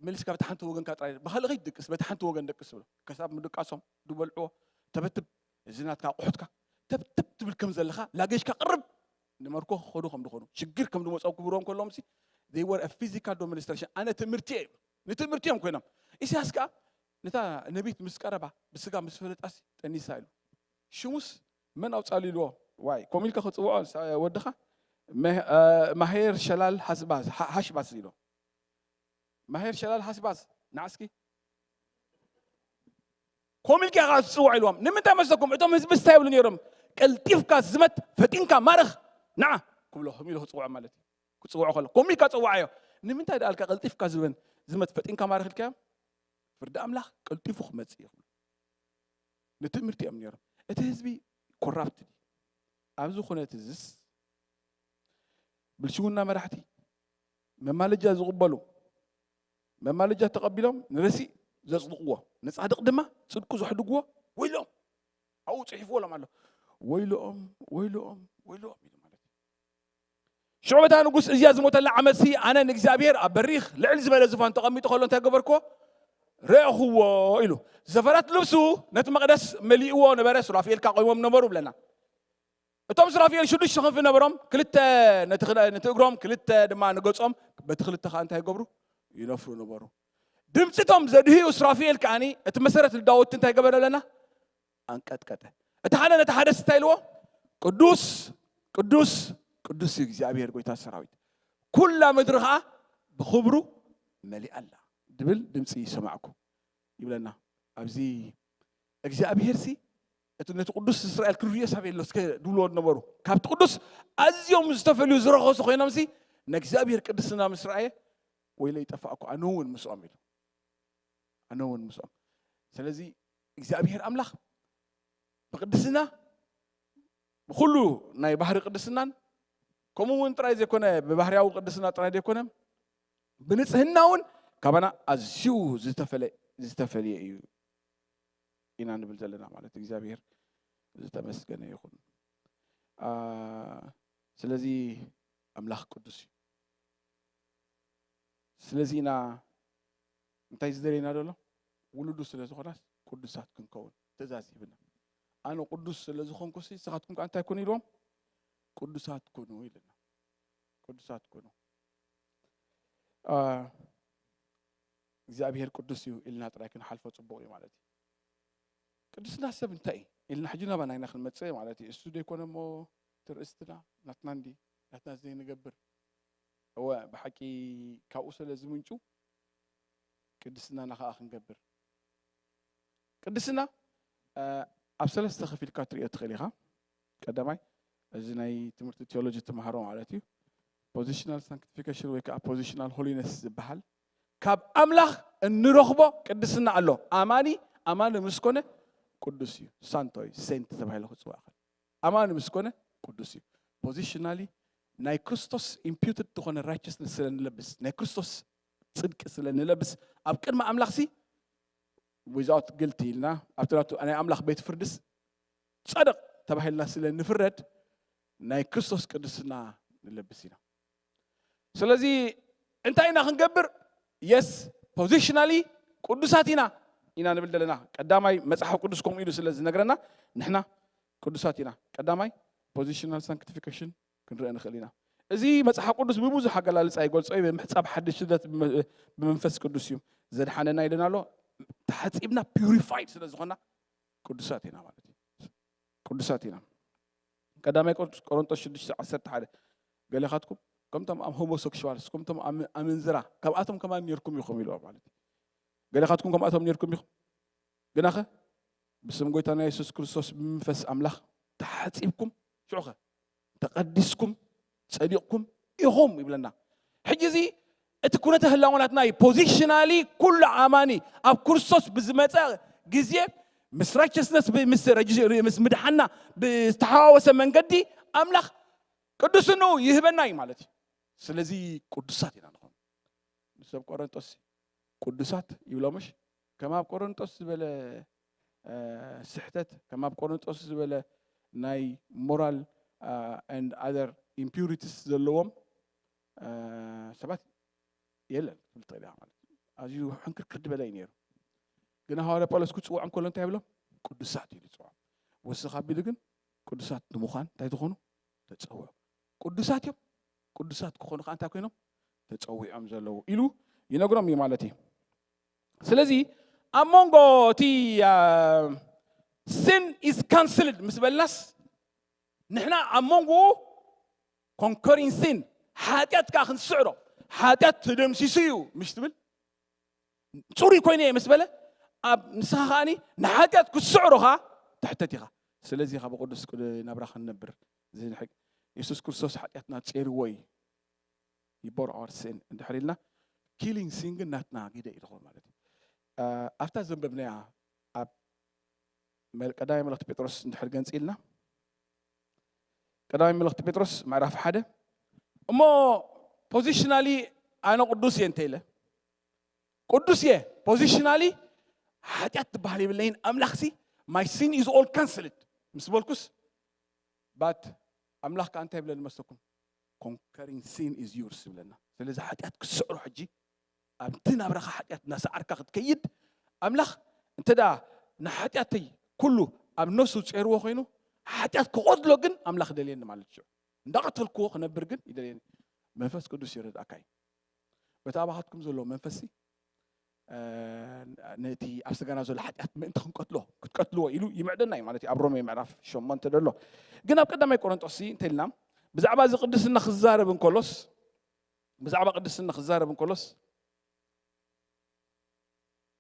መሊስካ በቲ ሓንቲ ወገንካ ጥራይ ብካልእ ከይትድቅስ በቲ ሓንቲ ወገን ደቅስ ብሎ። ከሳብ ምድቃሶም ድበልዕዎ ተበትብ እዚ ናትካ ኣቑሑትካ ተብትብ ትብል ከም ዘለኻ ላጌጅካ ቅርብ ንመርኮ ክኸዱ ከም ዝኾኑ ሽግር ከም ዝመፅኦም ክብርዎም ከለዎም ሲ they were a physical demonstration ኣነ ትምህርቲ እየ ንትምህርቲ እዮም ኮይኖም። ኢሳያስ ከዓ ነታ ነቢት ምስ ቀረባ ብስጋ ምስ ፈለጣሲ ጠኒሳ ኢሉ ሽሙስ መን ኣውፃሉ ኢልዎ። ዋይ ኮሚልካ ክፅውዖ ወድኻ ማሄር ሸላል ሃሽባዝ ኢሎ። ማሄር ሸላል ሃሽባዝ ንዓስኪ ኮሚልካ ኢኻ ዝፅውዖ ኢልዎም። ንምንታይ መስለኩም እቶም ህዝቢ ስታይ ይብሉ ነይሮም? ቀልጢፍካ ዝመት ፈጢንካ ማረኽ ንዓ ክብሎ ከም ኢሉ ክፅውዖ ማለት እዩ። ክፅውዖ ከሎ ኮሚልካ ፀዋዓዮ። ንምንታይ ደኣልካ ቀልጢፍካ ዝበን ዝመት ፈጢንካ ማረኽ ኢልካዮም? ፍርዲ ኣምላኽ ቀልጢፉ ክመፅእ እዩ ክብሉ ንትምህርቲ እዮም ነይሮም። እቲ ህዝቢ ኮራፕት ኣብዚ ኩነት እዝስ ብልሽውና መራሕቲ መማለጃ ዝቕበሉ መማለጃ ተቐቢሎም ንረሲእ ዘጽድቕዎ ንጻድቕ ድማ ጽድቁ ዘሕድግዎ ወይሎም ኣብኡ ጽሒፍዎሎም ኣሎ። ወይሎም ወይሎም ወይሎም ኢሉ ማለት እዩ። ሽዑ በታ ንጉስ እዝያ ዝሞተላ ዓመትሲ ኣነ ንእግዚኣብሔር ኣብ በሪኽ ልዕል ዝበለ ዝፋን ተቐሚጡ ከሎ እንታይ ገበርክዎ? ረእኽዎ ኢሉ። ዘፈራት ልብሱ ነቲ መቕደስ መሊእዎ ነበረ። ሱራፌል ካቆይሞም ነበሩ ብለና። እቶም ሱራፌል ሽዱሽተ ክንፊ ነበሮም፣ ክልተ ነቲ እግሮም ክልተ ድማ ንገጾም፣ በቲ ክልተ ከዓ እንታይ ይገብሩ? ይነፍሩ ነበሩ። ድምፂ እቶም ዘድህዩ ሱራፌል ከዓኒ እቲ መሰረት ልዳወቲ እንታይ ገበረ ኣለና? ኣንቀጥቀጠ። እቲ ሓደ ነቲ ሓደ እንታይ ኢልዎ? ቅዱስ ቅዱስ ቅዱስ እግዚኣብሔር ጎይታ ሰራዊት፣ ኩላ ምድሪ ከዓ ብኽብሩ መሊኣ ኣላ ድብል ድምፂ ይሰማዕኩ ይብለና። ኣብዚ እግዚኣብሔር ሲ እቲ ነቲ ቅዱስ እስራኤል ክርእዮ ሰብ የሎ እስከ ድብልዎ ነበሩ። ካብቲ ቅዱስ ኣዝዮም ዝተፈልዩ ዝረኸሱ ኮይኖም ሲ ንእግዚኣብሔር ቅድስና ምስ ረኣየ ወይለ ይጠፋእኩ ኣነ እውን ምስኦም ኢሉ ኣነ እውን ምስኦም። ስለዚ እግዚኣብሔር ኣምላኽ ብቅድስና ብኩሉ ናይ ባህሪ ቅድስናን ከምኡ እውን ጥራይ ዘይኮነ ብባህርያዊ ቅድስና ጥራይ ዘይኮነ ብንጽህና እውን ካባና ኣዝዩ ዝተፈለየ እዩ ኢና ንብል ዘለና ማለት እግዚኣብሔር ዝተመስገነ ይኹን። ስለዚ ኣምላኽ ቅዱስ እዩ። ስለዚ ኢና እንታይ ዝደለየና ዘሎ ውሉዱ ስለ ዝኾናስ ቅዱሳት ክንከውን ትእዛዝ ይብና። ኣነ ቅዱስ ስለ ዝኾንኩሲ ንስኻትኩም ከዓ እንታይ ኩኑ ኢልዎም? ቅዱሳት ኩኑ ኢልና። ቅዱሳት ኩኑ። እግዚኣብሔር ቅዱስ እዩ ኢልና ጥራይ ክንሓልፎ ፅቡቕ እዩ ማለት እዩ። ቅድስና ሰብ እንታይ እዩ ኢልና ሕጂ ናባና ኢና ክንመፅእ ማለት እዩ። እሱ ዘይኮነ እሞ ትርእስትና ናትና እንዲ ናትና ዘይንገብር እወ ብሓቂ ካብኡ ስለ ዝምንጩ ቅድስናና ከዓ ክንገብር ቅድስና ኣብ ሰለስተ ከፊልካ ትሪኦ ትኽእል ኢኻ። ቀዳማይ እዚ ናይ ትምህርቲ ቴዎሎጂ ትምሃሮ ማለት እዩ። ፖዚሽናል ሳንክቲፊኬሽን ወይ ከዓ ፖዚሽናል ሆሊነስ ዝበሃል ካብ ኣምላኽ እንረኽቦ ቅድስና ኣሎ። ኣማኒ ኣማኒ ምስ ኮነ ቅዱስ እዩ። ሳንቶ እዩ፣ ሴንት ተባሂሉ ክፅዋዕ ይኽእል። ኣማኒ ምስ ኮነ ቅዱስ እዩ። ፖዚሽናሊ ናይ ክርስቶስ ኢምፒውትድ ዝኾነ ራይቸስነስ ስለ ንለብስ ናይ ክርስቶስ ፅድቂ ስለ ንለብስ ኣብ ቅድሚ ኣምላኽሲ without guilty ኢልና ኣብቲ ናቱ ናይ ኣምላኽ ቤት ፍርድስ ጸድቕ ተባሂልና ስለ ንፍረድ ናይ ክርስቶስ ቅድስና ንለብስ ኢና። ስለዚ እንታይ ኢና ክንገብር? የስ positionally ቅዱሳት ኢና ኢና ንብል ዘለና። ቀዳማይ መጽሓፍ ቅዱስ ከምኡ ኢሉ ስለ ዝነግረና ንሕና ቅዱሳት ኢና። ቀዳማይ positional sanctification ክንርኢ ንኽእል ኢና። እዚ መጽሓፍ ቅዱስ ብብዙሕ ኣገላልጻ ይገልጾ እዩ። ብምሕጻብ ሓድሽ ልደት ብመ- ብመንፈስ ቅዱስ እዩ ዘድሓነና ኢሉና ኣሎ። ተሓጺብና purified ስለ ዝኾና ቅዱሳት ኢና ማለት እዩ። ቅዱሳት ኢና። ቀዳማይ ቆር- ቆሮንቶስ ሽዱሽተ ዓሰርተ ሓደ ገሌኻትኩም ከምቶም ኣብ homosexuals ከምቶም ኣም- ኣመንዝራ ካብኣቶም ከማን ነርኩም ኢኹም ኢልዎ ማለት እዩ። ገሌኻትኩም ከምኣቶም ነርኩም ኢኹም ግናኸ ብስም ጎይታና የሱስ ክርስቶስ ብመንፈስ ኣምላኽ ተሓጺብኩም ሽዑኸ ተቐዲስኩም ጸዲቕኩም ኢኹም ይብለና። ሕጂ እዚ እቲ ኩነተ ህላወናትና እዩ positionally ኩሉ ኣማኒ ኣብ ክርስቶስ ብዝመጸ ግዜ ምስ righteousness ምስ ምስ ምድሓና ብዝተሓዋወሰ መንገዲ ኣምላኽ ቅዱስንኡ ይህበና እዩ ማለት እዩ። ስለዚ ቅዱሳት ኢና ንኾን። ንሰብ ቆረንጦስ ቅዱሳት ይብሎምሽ ከም ኣብ ቆረንጦስ ዝበለ ስሕተት ከም ኣብ ቆረንጦስ ዝበለ ናይ moral and other impurities ዘለዎም ሰባት የለን። ክብል ትኽእል ኢኻ ማለት እዩ። ኣዝዩ ሕንክርክር ዝበለ እዩ ነይሩ። ግን ሃዋርያ ጳውሎስ ክፅውዖም ከሎ እንታይ ይብሎም? ቅዱሳት እዩ ዝፅውዖም። ወስኽ ኣቢሉ ግን ቅዱሳት ንምዃን እንታይ ዝኾኑ ተፀውዑ። ቅዱሳት እዮም። ቅዱሳት ክኾኑ ከዓ እንታይ ኮይኖም ተፀዊዖም ዘለዉ ኢሉ ይነግሮም እዩ ማለት እዩ። ስለዚ ኣብ መንጎ እቲ sin is cancelled ምስ በልናስ ንሕና ኣብ መንጎ conquering sin ሓጢኣት ከዓ ክንስዕሮ ሓጢኣት ተደምሲሱ እዩ ምሽ ትብል ፅሩይ ኮይነ እየ ምስ በለ ኣብ ንስኻ ከዓኒ ንሓጢኣት ክትስዕሮ ከዓ ትሕተት ኢኻ። ስለዚ ኢኻ ብቅዱስ ናብራ ክንነብር ዝንሕግ። የሱስ ክርስቶስ ሓጢኣትና ጼርዎ እዩ። He bore our sin እንድሕር ኢልና killing sin ግን ናትና ግደ እዩ ዝኸውን ማለት እዩ። ኣብታ ዘንበብናያ ኣብ ቀዳማይ መልእኽቲ ጴጥሮስ እንድሕር ገንፂ ኢልና ቀዳማይ መልእኽቲ ጴጥሮስ ምዕራፍ ሓደ እሞ positionally ኣነ ቅዱስ እየ እንተ ኢለ ቅዱስ እየ positionally ሓጢኣት ትበሃል የብለይን ኣምላኽሲ my sin is all cancelled ምስ በልኩስ but ኣምላኽ ከዓ እንታይ ይብለኒ መስለኩም? Conquering sin is yours ይብለና። ስለዚ ሓጢኣት ክትስዕሮ ሕጂ ኣብቲ ናብራኻ ሓጢኣት እናሰዓርካ ክትከይድ ኣምላኽ እንተ ደኣ ንሓጢኣተይ ኩሉ ኣብ ነፍሱ ጸርዎ ኮይኑ ሓጢኣት ክቐትሎ ግን ኣምላኽ ይደልየኒ ማለት እዩ። እንዳቐተልክዎ ክነብር ግን ይደልየኒ። መንፈስ ቅዱስ ይረድኣካ እዩ። በቲ ኣባኻትኩም ዘሎ መንፈስ ነቲ ኣብ ስጋና ዘሎ ሓጢኣት ምእንቲ ክንቀትሎ ክትቀትልዎ ኢሉ ይምዕደና እዩ ማለት እዩ። ኣብ ሮሜ ምዕራፍ ሸሞንተ ዘሎ ግን ኣብ ቀዳማይ ቆሮንጦስ እንተ ኢልና ብዛዕባ እዚ ቅድስና ክዛረብ እንከሎስ ብዛዕባ ቅድስና ክዛረብ እንከሎስ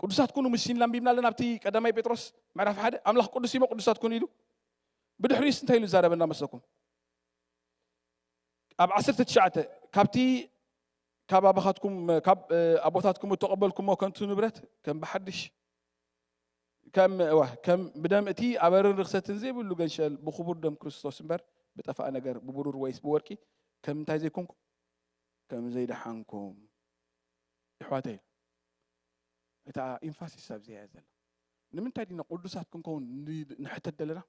ቅዱሳት ኩኑ ምስ ኢልና ኣንቢብና ኣለና ኣብቲ ቀዳማይ ጴጥሮስ ምዕራፍ ሓደ ኣምላኽ ቅዱስ እሞ ቅዱሳት ኩኑ ኢሉ ብድሕሪኡስ እንታይ ኢሉ ይዛረበና መስለኩም? ኣብ ዓሰርተ ትሽዓተ ካብቲ ካብ ኣባኻትኩም ካብ ኣቦታትኩም እተቐበልኩሞ ከንቱ ንብረት ከም ብሓድሽ ከም እዋ ከም ብደም እቲ ኣበርን ርኽሰትን ዘይብሉ ገንሸል ብኽቡር ደም ክርስቶስ እምበር ብጠፋእ ነገር ብብሩር ወይስ ብወርቂ ከም እንታይ ዘይኮንኩም ከም ዘይደሓንኩም ይሕዋተይ እታ ኢንፋሲስ ኣብዚ እያ ዘላ ንምንታይ ዲና ቅዱሳት ክንከውን ንሕተት ዘለና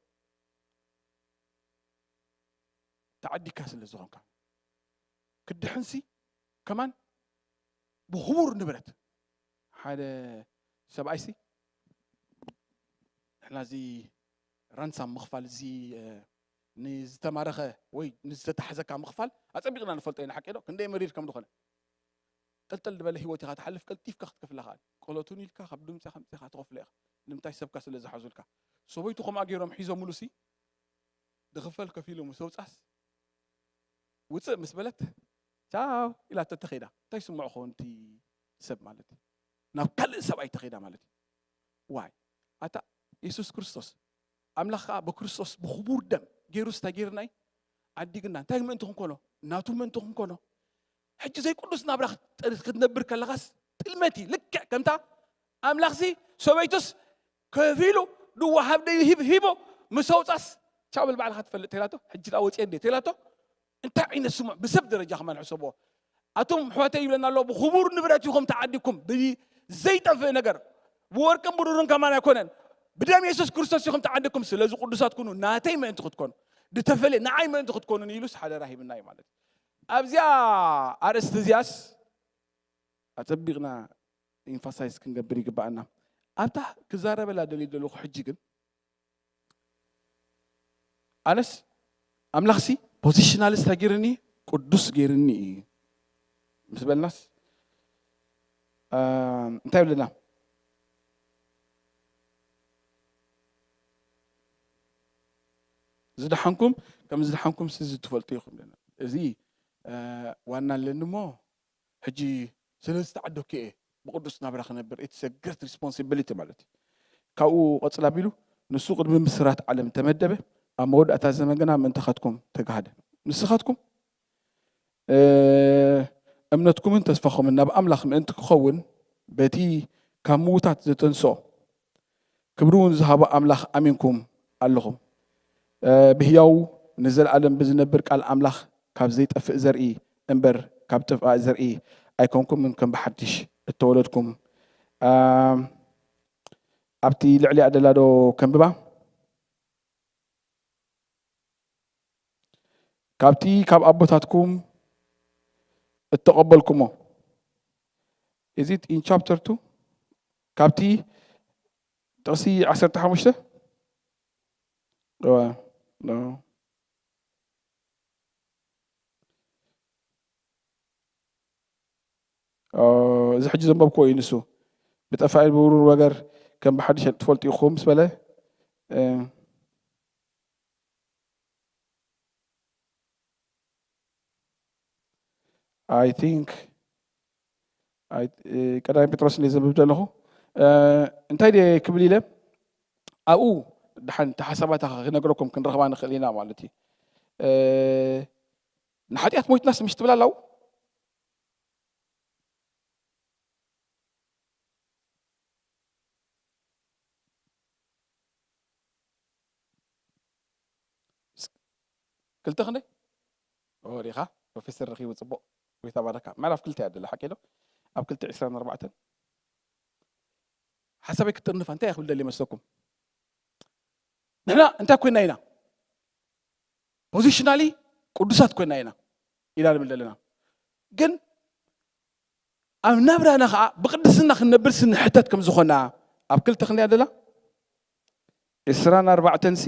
ተዓዲካ ስለ ዝኾንካ ክድሕንሲ ከማን ብኽቡር ንብረት ሓደ ሰብኣይሲ ንሕና እዚ ራንሳም ምኽፋል እዚ ንዝተማረኸ ወይ ንዝተታሕዘካ ምኽፋል ኣፀቢቕና ንፈልጦ ኢና ሓቂ ዶ ክንደይ መሪር ከም ዝኾነ ጠልጠል ዝበለ ህይወት ኢኻ ትሓልፍ ቀልጢፍካ ክትከፍላ ከኣል ቆሎቱን ኢልካ ካብ ድምፂ ከምፂኻ ትኸፍሎ ኢኻ ንምንታይ ሰብካ ስለ ዝሓዙልካ ሰበይቱ ከምኣ ገይሮም ሒዞምሉ ሲ ድኽፈል ከፊሉ ምስ ኣውፃስ ውፅእ ምስ በለት ቻው ኢላቶ ተኸይዳ እንታይ ስምዖ ኸውን እቲ ሰብ ማለት እዩ ናብ ካልእ ሰብኣይ ተኸይዳ ማለት እዩ ዋይ ኣታ የሱስ ክርስቶስ ኣምላኽ ከዓ ብክርስቶስ ብክቡር ደም ገይሩ ስታ ገይርናይ ዓዲግና እንታይ ምእንቲ ክንኮኖ ናቱ ምእንቲ ክንኮኖ ሕጂ ዘይቅዱስ ናብራ ክትነብር ከለኻስ ጥልመት እዩ ልክዕ ከምታ ኣምላኽሲ ሰበይቱስ ከፊሉ ድወሃብ ደዩ ሂብ ሂቦ ምስ ኣውፃስ ቻው ብል ባዕልኻ ትፈልጥ ተላቶ ሕጂ ዳ ወፅየ እንዴ ተላቶ እንታይ ዓይነት ስሙዕ ብሰብ ደረጃ ከማን ሕሰብዎ ኣቶም ኣሕዋተይ ይብለና ኣሎ ብክቡር ንብረት ኢኹም ተዓዲኩም ብዘይጠፍእ ነገር ብወርቅን ብሩርን ከማን ኣይኮነን፣ ብደም የሱስ ክርስቶስ ኢኹም ተዓዲግኩም፣ ስለዚ ቅዱሳት ኩኑ፣ ናተይ ምእንቲ ክትኮኑ፣ ዝተፈልየ ንዓይ ምእንቲ ክትኮኑን ኢሉስ ሓደራ ሂብና እዩ ማለት እዩ። ኣብዚኣ ኣርእስቲ እዚኣስ ኣጸቢቕና ኢንፋሳይዝ ክንገብር ይግባኣና። ኣብታ ክዛረበላ ደልየ ዘለኹ ሕጂ ግን ኣነስ ኣምላኽሲ ፖዚሽናልስ እንታይ ገይርኒ? ቅዱስ ገይርኒ እዩ ምስ በልናስ እንታይ ይብለና? ዝደሓንኩም ከም ዝደሓንኩም ሲ ዝትፈልጡ ኢኹም። እዚ ዋና ኣለኒ እሞ ሕጂ ስለ ዝተዓደኩ እየ ብቅዱስ ናብራ ክነብር። It's a great responsibility ማለት እዩ። ካብኡ ቀፅል ኣቢሉ ንሱ ቅድሚ ምስራት ዓለም ተመደበ፣ ኣብ መወዳእታ ዘመን ግና ምእንታኻትኩም ተጋህደ። ንስኻትኩም እምነትኩምን ተስፋኹምን ናብ ኣምላኽ ምእንቲ ክኸውን በቲ ካብ ምዉታት ዘተንስኦ ክብሪ እውን ዝሃቦ ኣምላኽ ኣሚንኩም ኣለኹም። ብህያው ንዘለኣለም ብዝነብር ቃል ኣምላኽ ካብ ዘይጠፍእ ዘርኢ እምበር ካብ ጥፋእ ዘርኢ ኣይኮንኩምን ከም ብሓድሽ እተወለድኩም። ኣብቲ ልዕሊኣ ደላ ዶ ከንብባ? ካብቲ ካብ ኣቦታትኩም እተቐበልኩሞ። Is it in chapter two? ካብቲ ጥቕሲ ዓሰርተ ሓሙሽተ? እዋ፣ no። እዚ ሕጂ ዘንበብኩዎ እዩ ንሱ። ብጠፋኢ ብብሩር ወገር ከም ብሓድሽ ትፈልጡ ኢኹም ምስ በለ፣ I think ቀዳማይ ጴጥሮስ እንደ ዘንብብ ዘለኹ እንታይ ደ ክብል ኢለ ኣብኡ ደሓን እቲ ሓሳባታ ክነግረኩም ክንረኽባ ንኽእል ኢና ማለት እዩ። ንሓጢኣት ሞይትናስ ምሽ ትብል ኣላው? ክልተ ክንደይ ሪኻ? ፕሮፌሰር ረኺቡ ጽቡቕ። ጎይታ ባረካ። ምዕራፍ ክልተ እያ ደላ ሓቂ ዶ? ኣብ ክልተ ዕስራን ኣርባዕተን ሓሳበይ ክጥርንፋ እንታይ ክብል ደሊ መስለኩም? ንሕና እንታይ ኮይና ኢና? ፖዚሽናሊ ቅዱሳት ኮይና ኢና ኢና ንብል ዘለና። ግን ኣብ ናብራና ከዓ ብቅድስና ክንነብር ስንሕተት ከም ዝኾና ኣብ ክልተ ክንያ ደላ ዕስራን ኣርባዕተን ሲ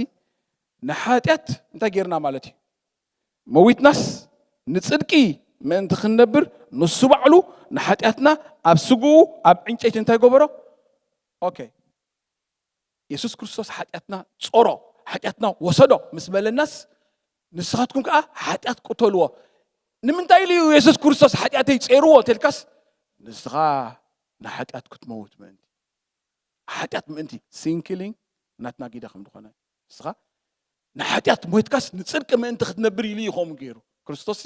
ንሓጢኣት እንታይ ጌርና ማለት እዩ? መዊትናስ ንጽድቂ ምእንቲ ክንነብር ንሱ ባዕሉ ንሓጢኣትና ኣብ ስግኡ ኣብ ዕንጨይቲ እንታይ ገበሮ? ኦኬ፣ የሱስ ክርስቶስ ሓጢኣትና ጾሮ፣ ሓጢኣትና ወሰዶ ምስ በለናስ ንስኻትኩም ከዓ ሓጢኣት ቅተልዎ። ንምንታይ ኢሉ እዩ የሱስ ክርስቶስ ሓጢኣተይ ጼርዎ ተልካስ ንስኻ ንሓጢኣት ክትመውት ምእንቲ። ሓጢኣት ምእንቲ ሲንኪሊንግ ናትና ጊዳ ከም ዝኾነ ንስኻ ንሓጢኣት ሞይትካስ ንጽድቂ ምእንቲ ክትነብር ኢሉ እዩ ከምኡ ገይሩ። ክርስቶስ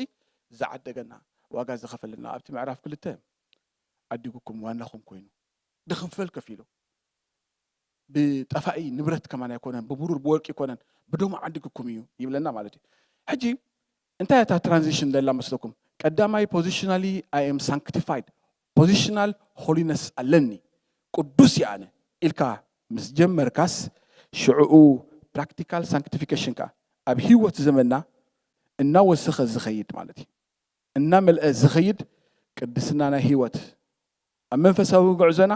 ዝዓደገና ዋጋ ዝኸፈለና ኣብቲ ምዕራፍ ክልተ ዓዲጉኩም ዋናኹም ኮይኑ ድኽፈል ከፊሉ ብጠፋኢ ንብረት ከማን ኣይኮነን፣ ብብሩር ብወርቂ ኣይኮነን፣ ብደሙ ዓዲግኩም እዩ ይብለና ማለት እዩ። ሕጂ እንታይ እታ ትራንዚሽን ደላ መስለኩም? ቀዳማይ ፖዚሽናሊ I am sanctified፣ ፖዚሽናል ሆሊነስ ኣለኒ፣ ቅዱስ እየ ኣነ ኢልካ ምስ ጀመርካስ ሽዕኡ ፕራክቲካል ሳንክቲፊኬሽን ከኣ ኣብ ህይወት ዘመንና እናወሰኸ ዝኸይድ ማለት እዩ። እናመልአ ዝኸይድ ቅድስና ናይ ህይወት ኣብ መንፈሳዊ ጉዕዞና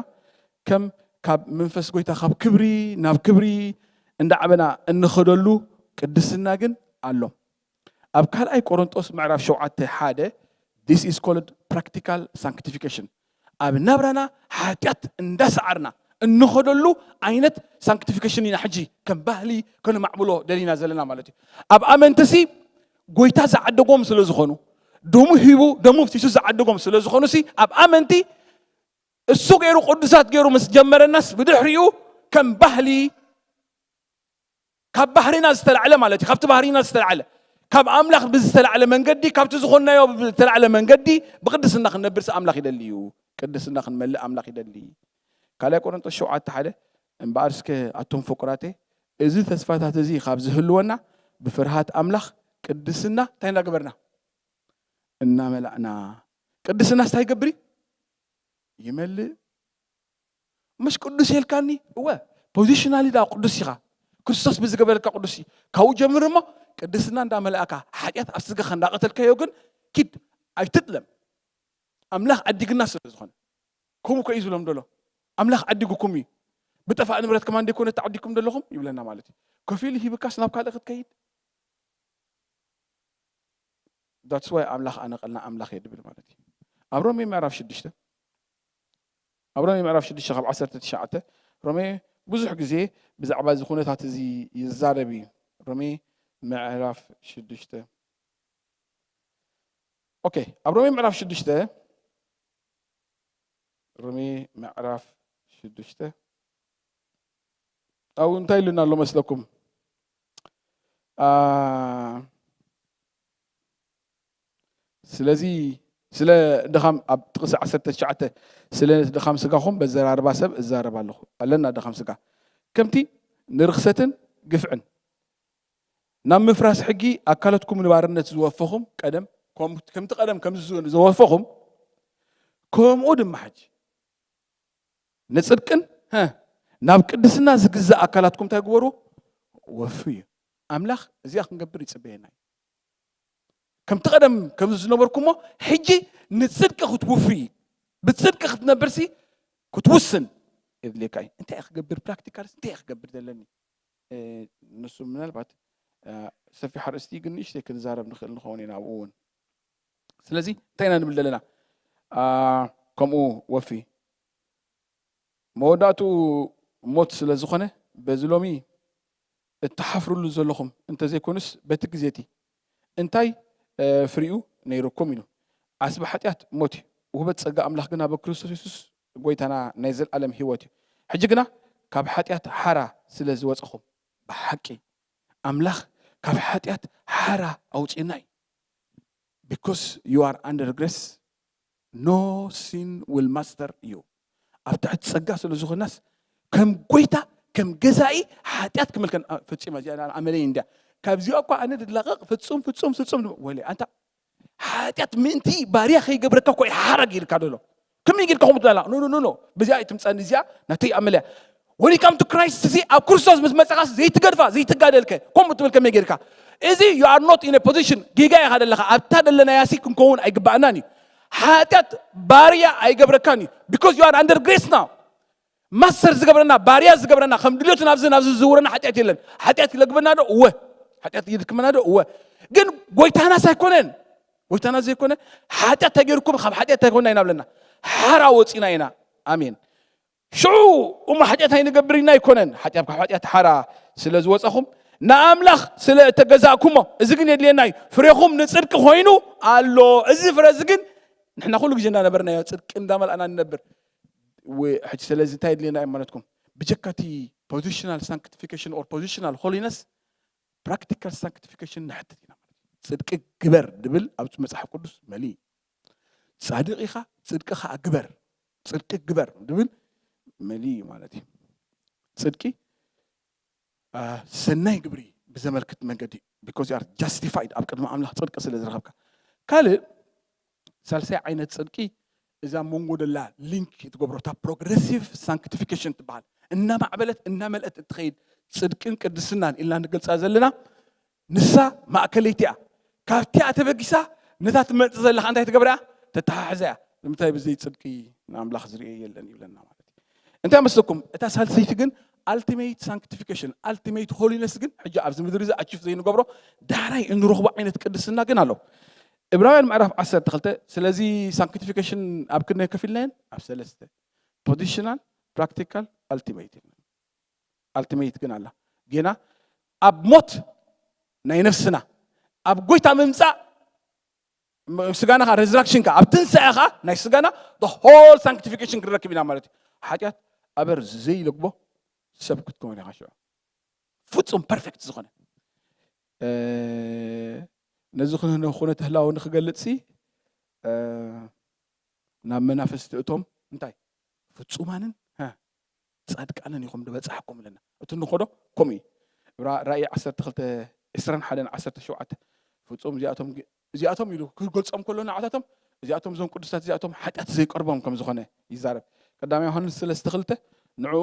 ከም ካብ መንፈስ ጎይታ ካብ ክብሪ ናብ ክብሪ እንዳዓበና እንኸደሉ ቅድስና ግን ኣሎ። ኣብ ካልኣይ ቆሮንጦስ ምዕራፍ ሸውዓተ ሓደ this is called practical sanctification። ኣብ ናብራና ሓጢኣት እንዳሰዓርና እንኸደሉ ዓይነት ሳንክቲፊኬሽን ኢና ሕጂ ከም ባህሊ ከነማዕብሎ ደሊና ዘለና ማለት እዩ። ኣብ ኣመንትሲ ጎይታ ዝዓደጎም ስለ ዝኾኑ፣ ደሙ ሂቡ ደሙ ፍሲሱ ዝዓደጎም ስለ ዝኾኑ ሲ ኣብ ኣመንቲ እሱ ገይሩ ቅዱሳት ገይሩ ምስ ጀመረናስ ብድሕሪኡ ከም ባህሊ ካብ ባህሪና ዝተላዕለ ማለት እዩ። ካብቲ ባህሪና ዝተላዕለ ካብ ኣምላኽ ብዝተላዕለ መንገዲ ካብቲ ዝኾንናዮ ብዝተላዕለ መንገዲ ብቅድስና ክንነብርስ ኣምላኽ ይደሊ እዩ። ቅድስና ክንመልእ ኣምላኽ ይደሊ። ካልኣይ ቆሮንቶስ ሸውዓተ ሓደ እምበኣር እስከ ኣቱም ፍቁራተይ እዚ ተስፋታት እዚ ካብ ዝህልወና ብፍርሃት ኣምላኽ ቅድስና እንታይ እናገበርና እናመላእና። ቅድስናስ እንታይ ይገብር እዩ? ይመልእ። ምሽ ቅዱስ የልካኒ? እወ፣ ፖዚሽናሊ ዳ ቅዱስ ኢኻ። ክርስቶስ ብዝገበረልካ ቅዱስ እዩ። ካብኡ ጀምር እሞ ቅድስና እንዳመልኣካ፣ ሓጢኣት ኣብ ስጋኻ እንዳቐተልካዮ ግን ኪድ፣ ኣይትጥለም። ኣምላኽ ዓዲግና ስለ ዝኾነ። ከምኡ ከ እዩ ዝብሎም ዘሎ። ኣምላኽ ዓዲጉኩም እዩ። ብጠፋእ ንብረት ከማን ደይኮነ ተዓዲኩም ዘለኹም ይብለና ማለት እዩ። ከፊሉ ሂብካስ ናብ ካልእ ክትከይድ? That's why ኣምላኽ ኣነቐልና ኣምላኽ እየ ድብል ማለት እዩ። ኣብ ሮሜ ምዕራፍ ሽዱሽተ፣ ኣብ ሮሜ ምዕራፍ ሽዱሽተ ካብ ዓሰርተ ትሽዓተ፣ ሮሜ ብዙሕ ግዜ ብዛዕባ እዚ ኩነታት እዚ ይዛረብ እዩ። ሮሜ ምዕራፍ ሽዱሽተ። ኦኬ፣ ኣብ ሮሜ ምዕራፍ ሽዱሽተ፣ ሮሜ ምዕራፍ ሽዱሽተ፣ ኣብኡ እንታይ ኢሉና ኣሎ መስለኩም? ኣ፣ ስለዚ ስለ ድኻም፣ ኣብ ጥቕሲ ዓሰርተ ትሽዓተ፣ "ስለ ድኻም ስጋኹም በዘራርባ ሰብ እዛረብ ኣለኹ፣ ኣለና ድኻም ስጋ፣ ከምቲ ንርኽሰትን ግፍዕን ናብ ምፍራስ ሕጊ ኣካላትኩም ንባርነት ዝወፈኹም ቀደም፣ ከም-፣ ከምቲ ቀደም ከም ዝወፈኹም፣ ከምኡ ድማ ሕጂ ንጽድቅን፣ ሀ፣ ናብ ቅድስና ዝግዛእ ኣካላትኩም እንታይ ግበሩ? ወፍዩ። ኣምላኽ እዚኣ ክንገብር ይጽበየና እዩ። ከምቲ ቀደም ከም ዝነበርኩሞ ሕጂ ንጽድቂ ክትውፍይ፣ ብጽድቂ ክትነብርሲ ክትውስን የድልየካ እዩ። እንታይ እየ ክገብር? ፕራክቲካልስ እንታይ እየ ክገብር ዘለኒ? እ፣ ንሱ ምናልባት፣ እ፣ ሰፊሕ ኣርእስቲ ግን ንእሽተይ ክንዛረብ ንኽእል ንኸውን ኢና ኣብኡ እውን። ስለዚ እንታይ ኢና ንብል ዘለና? ኣ፣ ከምኡ ወፊ። መወዳእትኡ ሞት ስለ ዝኾነ፣ በዚ ሎሚ እትሓፍርሉ ዘለኹም እንተዘይኮኑስ፣ በቲ ግዜ እቲ እንታይ፣ እ፣ ፍሪኡ ነይሩኩም ኢሉ። ዓስቢ ሓጢኣት ሞት እዩ። ውህበት ጸጋ ኣምላኽ ግን ኣብ ክርስቶስ የሱስ ጎይታና ናይ ዘለኣለም ህይወት እዩ። ሕጂ ግና ካብ ሓጢኣት ሓራ ስለ ዝወጸኹም፣ ብሓቂ ኣምላኽ ካብ ሓጢኣት ሓራ ኣውጺኡና እዩ። Because you are under grace, no sin will master you። ኣብ ትሕቲ ጸጋ ስለ ዝኾናስ፣ ከም ጎይታ፣ ከም ገዛኢ ሓጢኣት ክምልከን፣ ኣ፣ ፈጺማ እዚኣ ኣመለይ እንድያ። ካብዚኣ እኳ ኣነ ድላቐቕ ፍጹም፣ ፍጹም፣ ፍጹም፣ ወለ፣ ኣንታ ሓጢኣት ምእንቲ ባርያ ከይገብረካ እኮ እዩ ሓራ ጌርካ ዘሎ። ከመይ ጌርካ ከምኡ ትላላ? ኖ፣ ኖ፣ ኖ፣ ኖ። በዚኣ ኣይትምጻኒ፣ እዚኣ ናተይ ኣመለያ። When you come to Christ፣ እዚ ኣብ ክርስቶስ ምስ መጻኻስ ዘይትገድፋ፣ ዘይትጋደልከ፣ ከምኡ ትብል ከመይ ጌርካ? እዚ you are not in a position፣ ጌጋ ኢኻ ዘለኻ። ኣብታ ዘለናያሲ ክንከውን ኣይግባኣናን እዩ። ሓጢኣት ባርያ ኣይገብረካን እዩ። Because you are under grace now። ማስተር ዝገብረና፣ ባርያ ዝገብረና፣ ከም ድልዮቱ ናብዚ ናብዚ ዝዝውረና ሓጢኣት የለን። ሓጢኣት ይለግበና ዶ? እወ። ሓጢኣት ይድክመና ዶ? እወ። ግን ጎይታናስ ኣይኮነን። ጎይታና ዘይኮነ፣ ሓጢኣት ተገይርኩም ካብ ሓጢኣት ኣይኮንና ኢና ብለና። ሓራ ወፂና ኢና። ኣሜን። ሽዑ እሞ ሓጢኣት ኣይንገብር ኢና ኣይኮነን። ሓጢኣት ካብ ሓጢኣት ሓራ ስለ ዝወፀኹም ንኣምላኽ ስለ እተገዛእኩሞ፣ እዚ ግን የድልየና እዩ። ፍሬኹም ንጽድቂ ኮይኑ ኣሎ። እዚ ፍረ እዚ ግን ንሕና ኩሉ ግዜ እንዳነበርናዮ፣ ጽድቂ እንዳመልኣና ንነብር። ወ-፣ ሕጂ ስለዚ እንታይ የድልየና እዩ ማለትኩም? ብጀካ እቲ positional sanctification or positional holiness፣ practical sanctification ንሕትት ኢና ማለት እዩ። ጽድቂ ግበር ድብል ኣብ መጽሓፍ ቅዱስ መሊ። ጻድቕ ኢኻ፣ ጽድቂ ኸኣ ግበር፣ ጽድቂ ግበር ድብል መሊ እዩ ማለት እዩ። ጽድቂ፣ አ፣ ሰናይ ግብሪ ብዘመልክት መንገዲ፣ because you are justified፣ ኣብ ቅድሚ ኣምላኽ ጽድቂ ስለ ዝረኸብካ። ካልእ ሳልሳይ ዓይነት ጽድቂ፣ እዛ መንጎ ደላ ሊንክ ትገብሮ፣ እታ ፕሮግረሲቭ ሳንክቲፊኬሽን ትበሃል። እናማዕበለት፣ እናመልአት እትኸይድ ጽድቅን ቅድስናን ኢልና ንገልጻ ዘለና፣ ንሳ ማእከለይቲ እያ። ካብቲኣ ተበጊሳ ነታ ትመጽእ ዘለኻ እንታይ ትገብራ እያ? ተተሓሕዛ እያ። ንምንታይ? ብዘይ ጽድቂ ንኣምላኽ ዝርእየ የለን ይብለና ማለት እዩ። እንታይ መስለኩም? እታ ሳልሰይቲ ግን ኣልቲሜት ሳንክቲፊኬሽን፣ ኣልቲሜት ሆሊነስ ግን ሕጂ ኣብዚ ምድሪ እዚ ኣቺፍ ዘይንገብሮ፣ ዳሕራይ እንረኽቦ ዓይነት ቅድስና ግን ኣሎ። ዕብራውያን ምዕራፍ ዓሰርተ ክልተ፣ ስለዚ ሳንክቲፊኬሽን ኣብ ክንደይ ከፊልናየን? ኣብ ሰለስተ፣ ፖዚሽናል፣ ፕራክቲካል፣ ኣልቲሜት። ኣልቲሜት ግን ኣላ። ጌና ኣብ ሞት ናይ ነፍስና፣ ኣብ ጎይታ ምምጻእ፣ ም-፣ ስጋና ኸዓ፣ ሬዝራክሽን ኸዓ፣ ኣብ ትንሳኤ ኸዓ ናይ ስጋና the whole ሳንክቲፊኬሽን ክንረክብ ኢና ማለት እዩ። ሓጢኣት ኣበር ዘይለግቦ ሰብ ክትከውን ኢኻ ሽዑ። ፍጹም ፐርፌክት ዝኾነ። እ፣ ነዚ ኩነ-፣ ኩነተ ህላወ ንኽገልጽ ሲ፣ እ፣ ናብ መናፍስቲ እቶም እንታይ? ፍጹማንን፣ ሀ፣ ጻድቃንን ኢኹም ዝበጻሕኩም ኣለና። እቲ ንኸዶ ከምኡ እዩ። ራ-፣ ራእይ ዓሰርተ ክልተ፣ ዕስራን ሓደን ዓሰርተ ሸውዓተ። ፍጹም እዚኣቶም ግ-፣ እዚኣቶም ኢሉ ክገልጾም ከሎ ንዓታቶም፣ እዚኣቶም እዞም ቅዱሳት እዚኣቶም ሓጢኣት ዘይቀርቦም ከም ዝኾነ ይዛረብ። ቀዳማይ ዮሃንስ ሰለስተ ክልተ፣ ንዕኡ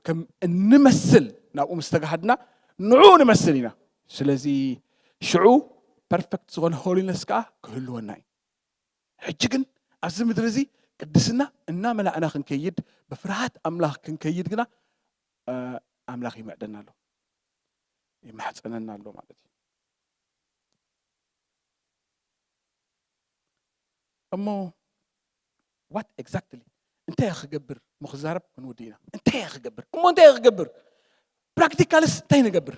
ከም እንመስል ናብኡ ምስ ተጋሃድና ንዕኡ ንመስል ኢና። ስለዚ ሽዑ ፐርፌክት ዝኾነ ሆሊነስ ከዓ ክህልወና እዩ። ሕጂ ግን ኣብዚ ምድሪ እዚ ቅድስና እናመላእና ክንከይድ፣ ብፍርሃት ኣምላኽ ክንከይድ ግና ኣምላኽ ይምዕደና ኣሎ፣ ይማሕፀነና ኣሎ ማለት እዩ። እሞ what exactly እንታይ ክገብር ምክዛረብ ክንውድ ኢና? እንታይ ክገብር እሞ እንታይ ክገብር? ፕራክቲካልስ እንታይ ንገብር?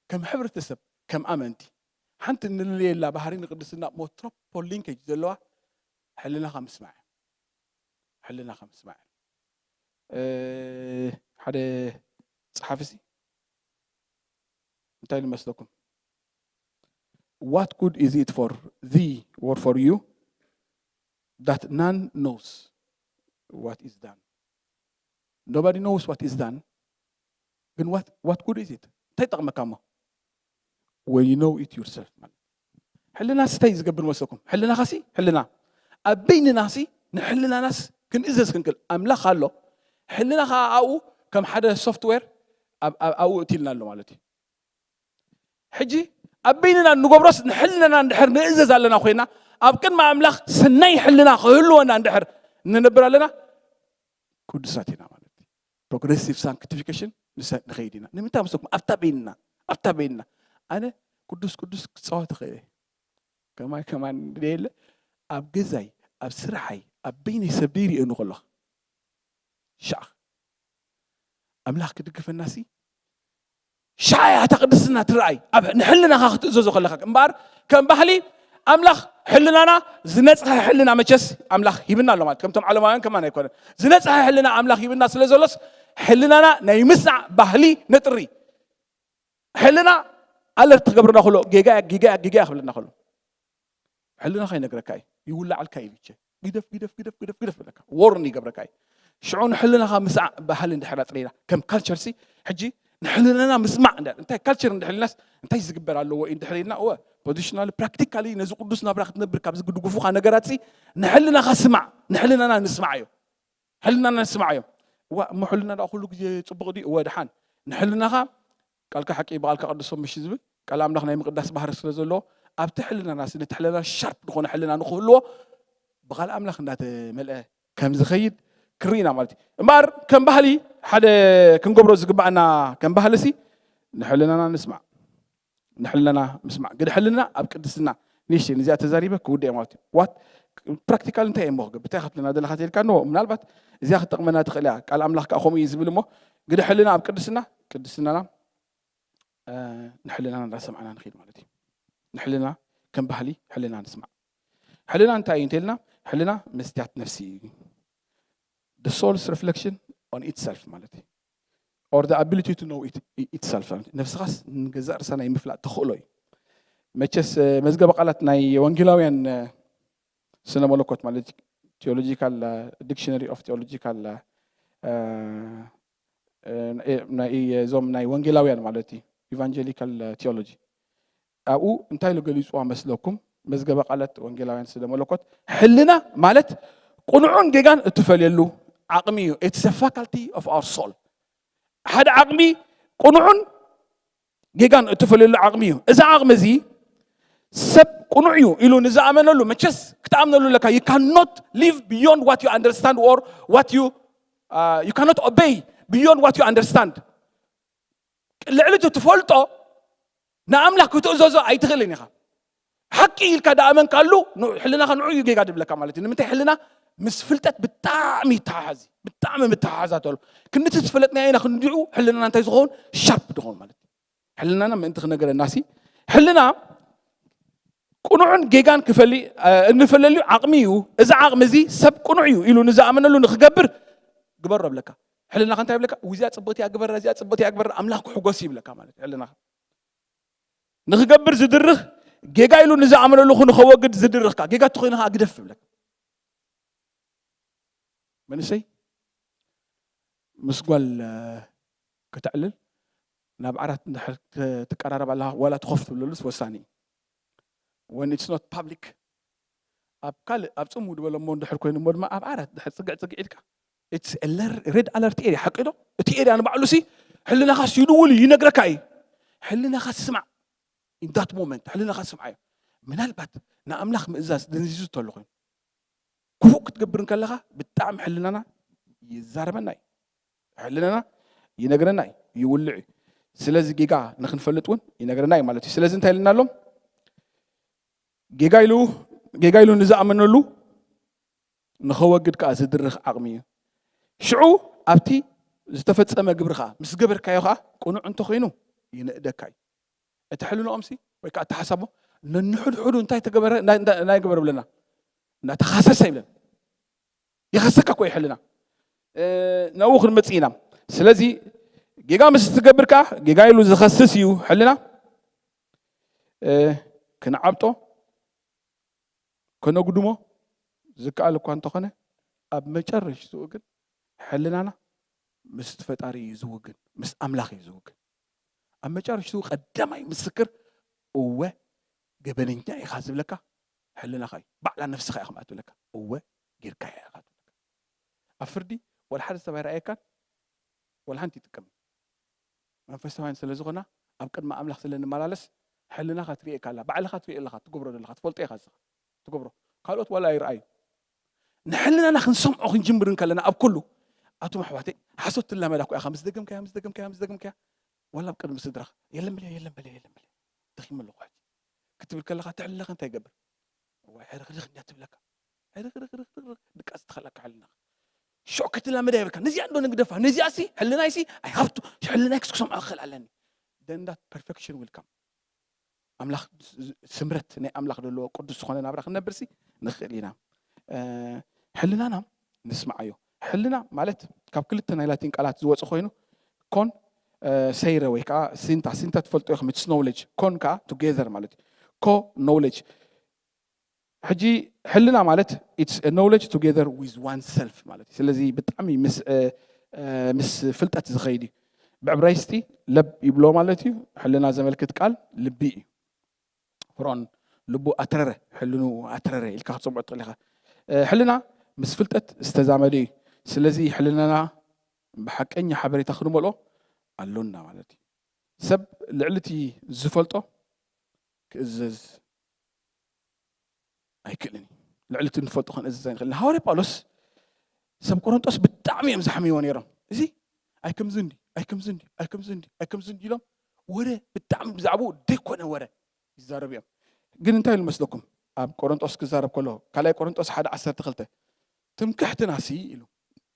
ከም ሕብረተሰብ፣ ከም ኣመንቲ ሓንቲ እንልለየላ ባህሪ ንቅድስና እሞ ትሮፖ ሊንኬጅ ዘለዋ ሕልናኻ ምስማዕ፣ ሕልናኻ ምስማዕ። ሓደ ጸሓፊ ሲ እንታይ ኢሉ መስለኩም? What good is it for thee or for you that none knows what is done? Nobody knows what is done. ግን what, what good is it? እንታይ ይጠቕመካ እሞ? When you know it yourself ማለት ሕልና ስታይ ዝገብር መስለኩም? ሕልና ኸሲ ሕልና ኣብ በይንና ሲ ንሕልናናስ ክንእዘዝ ክንክል ኣምላኽ ኣሎ። ሕልና ከዓ ኣብኡ ከም ሓደ ሶፍትዌር ኣብኡ እትልና ኣሎ ማለት እዩ። ሕጂ ኣብ በይንና እንገብሮስ ንሕልናና እንድሕር ንእዘዝ ኣለና ኮይና ኣብ ቅድሚ ኣምላኽ ሰናይ ሕልና ክህልወና እንድሕር ንነብር ኣለና ቅዱሳት ኢና ማለት እዩ። ፕሮግሬሲቭ ሳንክቲፊኬሽን ንኸይድ ኢና። ንምንታይ መስለኩም? ኣብታ በይንና ኣብታ በይንና ኣነ ቅዱስ ቅዱስ ክፃወት ይኽእል እየ። ከማይ ከማን የለ ኣብ ገዛይ ኣብ ስራሓይ ኣብ በይነይ ሰብ ደይሪኦ ንከሎ ሻዕ ኣምላኽ ክድግፈና ሲ ሻዕ እያ እታ ቅድስና ትረኣይ ኣብ ንሕልናኻ ክትእዘዞ ከለኻ እምበኣር ከም ባህሊ ኣምላኽ ሕልናና ዝነፅሐ ሕልና መቸስ ኣምላኽ ሂብና ኣሎ ማለት ከምቶም ዓለማውያን ከማን ኣይኮነን ዝነፅሐ ሕልና ኣምላኽ ሂብና ስለ ዘሎስ ሕልናና ናይ ምስናዕ ባህሊ ነጥሪ ሕልና ኣለርት ክገብርና ከሎ ጌጋ ጌጋ ጌጋ ክብለና ከሎ ሕልናኻ ይነግረካ እዩ ይውላዓልካ እዩ ብቸ ግደፍ ግደፍ ግደፍ ግደፍ ግደፍ ብለካ ወርን ይገብረካ እዩ ሽዑ ንሕልናኻ ምስዓዕ ባህሊ እንድሕር ኣጥሪና ከም ካልቸር ሲ ሕጂ ንሕልናና ምስማዕ እንታይ ካልቸር እንድሕልናስ እንታይ ዝግበር ኣለዎ እዩ እንድሕር ኢልና እወ ፖዚሽናል ፕራክቲካሊ ነዚ ቅዱስ ናብራ ክትነብር ካብ ዝግድጉፉኻ ነገራት ሲ ንሕልናኻ ስማዕ ንሕልናና ንስማዕ እዩ ሕልናና ንስማዕ እዮም እዋ እሞ ሕልና ዳ ኩሉ ግዜ ፅቡቅ ድዩ እወ ድሓን ንሕልናኻ ቃልካ ሓቂ ብቓልካ ቅድሶም ምሽ ዝብል ቃል ኣምላኽ ናይ ምቕዳስ ባህሪ ስለ ዘለዎ ኣብቲ ሕልናና ስለ እቲ ሕልና ሻርፕ ዝኾነ ሕልና ንክህልዎ ብቓል ኣምላኽ እንዳተመልአ ከም ዝኸይድ ክርኢና ማለት እዩ እምበኣር ከም ባህሊ ሓደ ክንገብሮ ዝግባኣና ከም ባህሊ ሲ ንሕልናና ንስማዕ ንሕልናና ምስማዕ ግደ ሕልና ኣብ ቅድስና ንሽተይ ንዚኣ ተዛሪበ ክውድእ ማለት እዩ ዋት ፕራክቲካል እንታይ እሞ ክገብር እንታይ ከትብለና ዘለካ ተልካ ኖ ምናልባት እዚኣ ክትጠቕመና ትኽእል እያ ቃል ኣምላኽ ከዓ ከምኡ እዩ ዝብል እሞ ግደ ሕልና ኣብ ቅድስና ቅድስናና ንሕልና እንዳሰማዕና ንኽድ ማለት እዩ ንሕልና ከም ባህሊ ሕልና ንስማዕ ሕልና እንታይ እዩ እንተልና ሕልና መስትያት ነፍሲ እዩ the soul's reflection on itself ማለት እዩ or the ability to know it, itself ነብስኻስ ንገዛእ ርሳ ናይ ምፍላጥ ተኽእሎ እዩ መቸስ መዝገበ ቃላት ናይ ወንጌላውያን ስነ መለኮት ማለት theological dictionary of theological እዞም ናይ ወንጌላውያን ማለት እዩ evangelical theology ኣብኡ እንታይ ኢሉ ገሊፅዋ መስለኩም መዝገበ ቃላት ወንጌላውያን ስነ መለኮት ሕልና ማለት ቁኑዑን ጌጋን እትፈልየሉ ዓቕሚ እዩ it's faculty of our soul ሓደ ዓቕሚ ቁኑዑን ጌጋን እትፈልየሉ ዓቕሚ እዩ እዚ ዓቕሚ እዚ ሰብ ቁኑዕ እዩ ኢሉ ንዝኣመነሉ መቸስ ክትኣምነሉ ኣለካ you cannot live beyond what you understand or what you uh, you cannot obey beyond what you understand ልዕሊ እቲ ትፈልጦ ንኣምላኽ ክትእዘዞ ኣይትኽእልን ኢኻ ሓቂ ኢልካ ዳኣመንካሉ ሕልናኻ ንዑ እዩ ጌጋ ድብለካ ማለት እዩ ንምንታይ ሕልና ምስ ፍልጠት ብጣዕሚ ይተሓሓዝ ብጣዕሚ ምተሓሓዛት ኣሎ ክንድቲ ዝፈለጥና ኢና ክንዲዑ ሕልናና እንታይ ዝኸውን ሻርፕ ድኸውን ማለት እዩ ሕልናና ምእንቲ ክነገረና ሲ ሕልና ቁኑዕን ጌጋን ክፈሊ እንፈለልዩ ዓቕሚ እዩ እዚ ዓቕሚ እዚ ሰብ ቁኑዕ እዩ ኢሉ ንዝኣመነሉ ንክገብር ግበሮ ብለካ ሕልናኻ እንታይ ይብለካ እዚኣ ፅብቕቲ እያ ግበራ እዚኣ ፅብቕቲ እያ ግበራ ኣምላኽ ክሕጎስ ይብለካ ማለት ሕልናኻ ንክገብር ዝድርኽ ጌጋ ኢሉ ንዝኣመነሉ ክንኸወግድ ዝድርኽካ ጌጋ ተኮይኑ ከዓ ግደፍ ይብለካ መንእሰይ ምስ ጓል ከተዕልል ናብ ዓራት ትቀራረብ ኣለካ ዋላ ትኸፍ ትብለሉስ ወሳኒ እዩ when it's not public ኣብ ካልእ ኣብ ፅሙ ዝበለ እሞ እንድሕር ኮይኑ እሞ ድማ ኣብ ዓራት ድሕር ፅግዕ ፅግዕ ኢልካ ሬድ ኣለርት ኤሪያ ሓቂ ዶ? እቲ ኤሪያ ንባዕሉ ሲ ሕልናኻስ ይድውል እዩ፣ ይነግረካ እዩ። ሕልናኻ ስማዕ። In that moment ሕልናኻ ስምዓዮ። ምናልባት ንኣምላኽ ምእዛዝ ደንዚዙ ተሎ ኮይኑ፣ ክፉእ ክትገብር እንከለኻ ብጣዕሚ ሕልናና ይዛረበና እዩ። ሕልናና ይነግረና እዩ፣ ይውልዕ እዩ። ስለዚ ጌጋ ንክንፈልጥ እውን ይነግረና እዩ ማለት እዩ። ስለዚ እንታይ ኢልና ኣሎም? ጌጋ ኢሉ ጌጋ ኢሉ ንዝኣመነሉ ንኸወግድ ከኣ ዝድርኽ ዓቕሚ እዩ። ሽዑ ኣብቲ ዝተፈጸመ ግብሪ ከኣ ምስ ገበርካዮ ከኣ ቅኑዕ እንተኾይኑ ይንእደካ እዩ። እቲ ሕልንኦም ሲ ወይ ከኣ እቲ ሓሳቦም ነንሕድሕዱ እንታይ ተገበረ ናይ- እንታይ ገበረ ብለና እናተኻሰሰ ይብለን። ይኸሰካ እኮ እዩ ሕልና። ናብኡ ክንመጽእ ኢና። ስለዚ ጌጋ ምስ ትገብር ከኣ ጌጋ ኢሉ ዝኸስስ እዩ ሕልና። ክንዓብጦ ከነጉድሞ ዝከኣል እኳ እንተኾነ ኣብ መጨረሽትኡ ግን ሕልናና ምስ ፈጣሪ እዩ ዝውግን፣ ምስ ኣምላኽ እዩ ዝውግን። ኣብ መጨረሽትኡ ቀዳማይ ምስክር እወ ገበነኛ ኢኻ ዝብለካ ሕልናኻ እዩ። ባዕላ ነፍስኻ እያ ከምኣ ትብለካ። እወ ጌርካያ ኢኻ ትብለካ። ኣብ ፍርዲ ወላ ሓደ ሰብ ኣይረኣየካን፣ ወላ ሓንቲ ይጥቀም። መንፈሳውያን ስለ ዝኾና ኣብ ቅድሚ ኣምላኽ ስለ ንመላለስ ሕልናኻ ትርእየካ ኣላ፣ ባዕልኻ ትርእየ ኣለኻ፣ ትገብሮ ዘለኻ ትፈልጦ ኢኻ፣ ንስኻ ትገብሮ፣ ካልኦት ዋላ ኣይረኣዩ። ንሕልናና ክንሰምዖ ክንጅምር እንከለና ኣብ ኩሉ ኣቱም ኣሕዋተይ ሓሶት ትላመዳ እኮ ኢኻ። ምስ ደገምካያ ምስ ደገምካያ ምስ ደገምካያ ዋላ ኣብ ቅድሚ ስድራኻ የለን በልያ የለን በልያ የለን በልያ ደኺመ ኣለኹ ሕጂ ክትብል ከለኻ ትሕልናኻ እንታይ ይገብር? እዋይ ሕርኽርኽ እንዲያ ትብለካ። ሕርኽርኽርኽርኽ ድቃስ ትኸለካ ሕልናኻ። ሾክ ክትላመዳ ይብልካ። ነዚኣ እንዶ ንግደፋ፣ ነዚኣ ሲ ሕልናይ ሲ ኣይሃፍቱ ሕልናይ ክስ ክሰምዖ ክኽእል ኣለኒ። Then that perfection will come። ኣምላኽ ስምረት ናይ ኣምላኽ ዘለዎ ቅዱስ ዝኾነ ናብራ ክንነብር ሲ ንኽእል ኢና። ሕልናና ንስምዓዮ። ሕልና ማለት ካብ ክልተ ናይ ላቲን ቃላት ዝወፀ ኮይኑ ኮን ሰይረ ወይ ከዓ ሲንታ፣ ሲንታ ትፈልጦ ኢኹም፣ it's knowledge። ኮን ከዓ ቱጌዘር ማለት እዩ። ኮ ኖውሌጅ። ሕጂ ሕልና ማለት it's knowledge together with one self ማለት እዩ። ስለዚ ብጣዕሚ ምስ ምስ ፍልጠት ዝኸይድ እዩ። ብዕብራይስጢ ለብ ይብሎ ማለት እዩ። ሕልና ዘመልክት ቃል ልቢ እዩ። ፍርዖን ልቡ ኣትረረ፣ ሕልኑ ኣትረረ ኢልካ ክትሰምዖ ትኽእል ኢኻ። ሕልና ምስ ፍልጠት ዝተዛመደ እዩ። ስለዚ ሕልናና ብሓቀኛ ሓበሬታ ክንመልኦ ኣሎና ማለት እዩ። ሰብ ልዕሊ እቲ ዝፈልጦ ክእዘዝ ኣይክእልን እዩ። ልዕሊ እቲ ንፈልጦ ክንእዘዝ ኣይንኽእልን። ሃዋርያ ጳውሎስ ሰብ ቆሮንጦስ ብጣዕሚ እዮም ዝሓምይዎ ነይሮም። እዚ ኣይከምዚ እንዲ ኣይከምዚ እንዲ ኣይከምዚ እንዲ ኣይከምዚ እንዲ ኢሎም ወረ ብጣዕሚ ብዛዕባኡ ደይኮነ ወረ ይዛረቡ እዮም። ግን እንታይ ኢሉ መስለኩም? ኣብ ቆሮንጦስ ክዛረብ ከሎ ካልኣይ ቆሮንጦስ ሓደ ዓሰርተ ክልተ ትምክሕትናሲ ኢሉ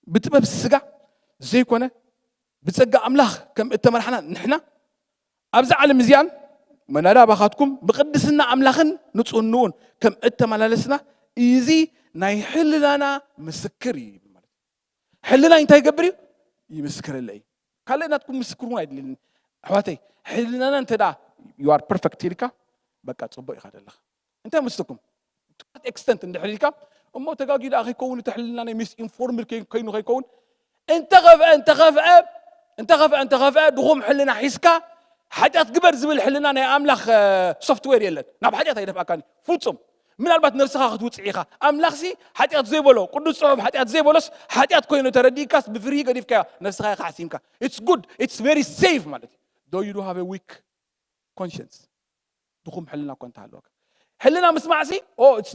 ብጥበብ ስጋ ዘይኮነ ብጸጋ ኣምላኽ ከም እተመርሓና ንሕና ኣብዛ ዓለም እዚኣን መናዳባኻትኩም ብቅድስና ኣምላኽን ንጹህንኡን ከም እተመላለስና እዚ ናይ ሕልናና ምስክር እዩ ይብል ማለት እዩ። ሕልናይ እንታይ ይገብር እዩ? ይምስክረለይ እዩ። ካልእ ናትኩም ምስክር እውን ኣይድልልን ኣሕዋተይ። ሕልናና እንተ ደኣ you are perfect ኢልካ በቃ ጽቡቅ ኢኻ ዘለኻ። እንታይ መስለኩም? To what extent እንድሕር ኢልካ እሞ ተጋጊ ደኣ ከይከውን እቲ ሕልና ናይ ሚስ ኢንፎርምድ ኮይኑ ከይከውን እንተኸፍአ እንተኸፍአ እንተኸፍአ እንተኸፍአ ድኹም ሕልና ሒዝካ ሓጢኣት ግበር ዝብል ሕልና ናይ ኣምላኽ ሶፍትዌር የለን። ናብ ሓጢኣት ኣይደፍኣካን እዩ ፍጹም። ምናልባት ነብስኻ ክትውፅዕ ኢኻ። ኣምላኽሲ ሓጢኣት ዘይበሎ ቅዱስ ፅሑፍ ሓጢኣት ዘይበሎስ ሓጢኣት ኮይኑ ተረዲእካስ ብፍርሂ ገዲፍካዮ ነብስኻ ኢኻ ሓሲምካ። It's good, it's very safe ማለት እዩ። Though you do have a weak conscience ድኹም ሕልና እኳ እንተሃለወካ ሕልና ምስማዕሲ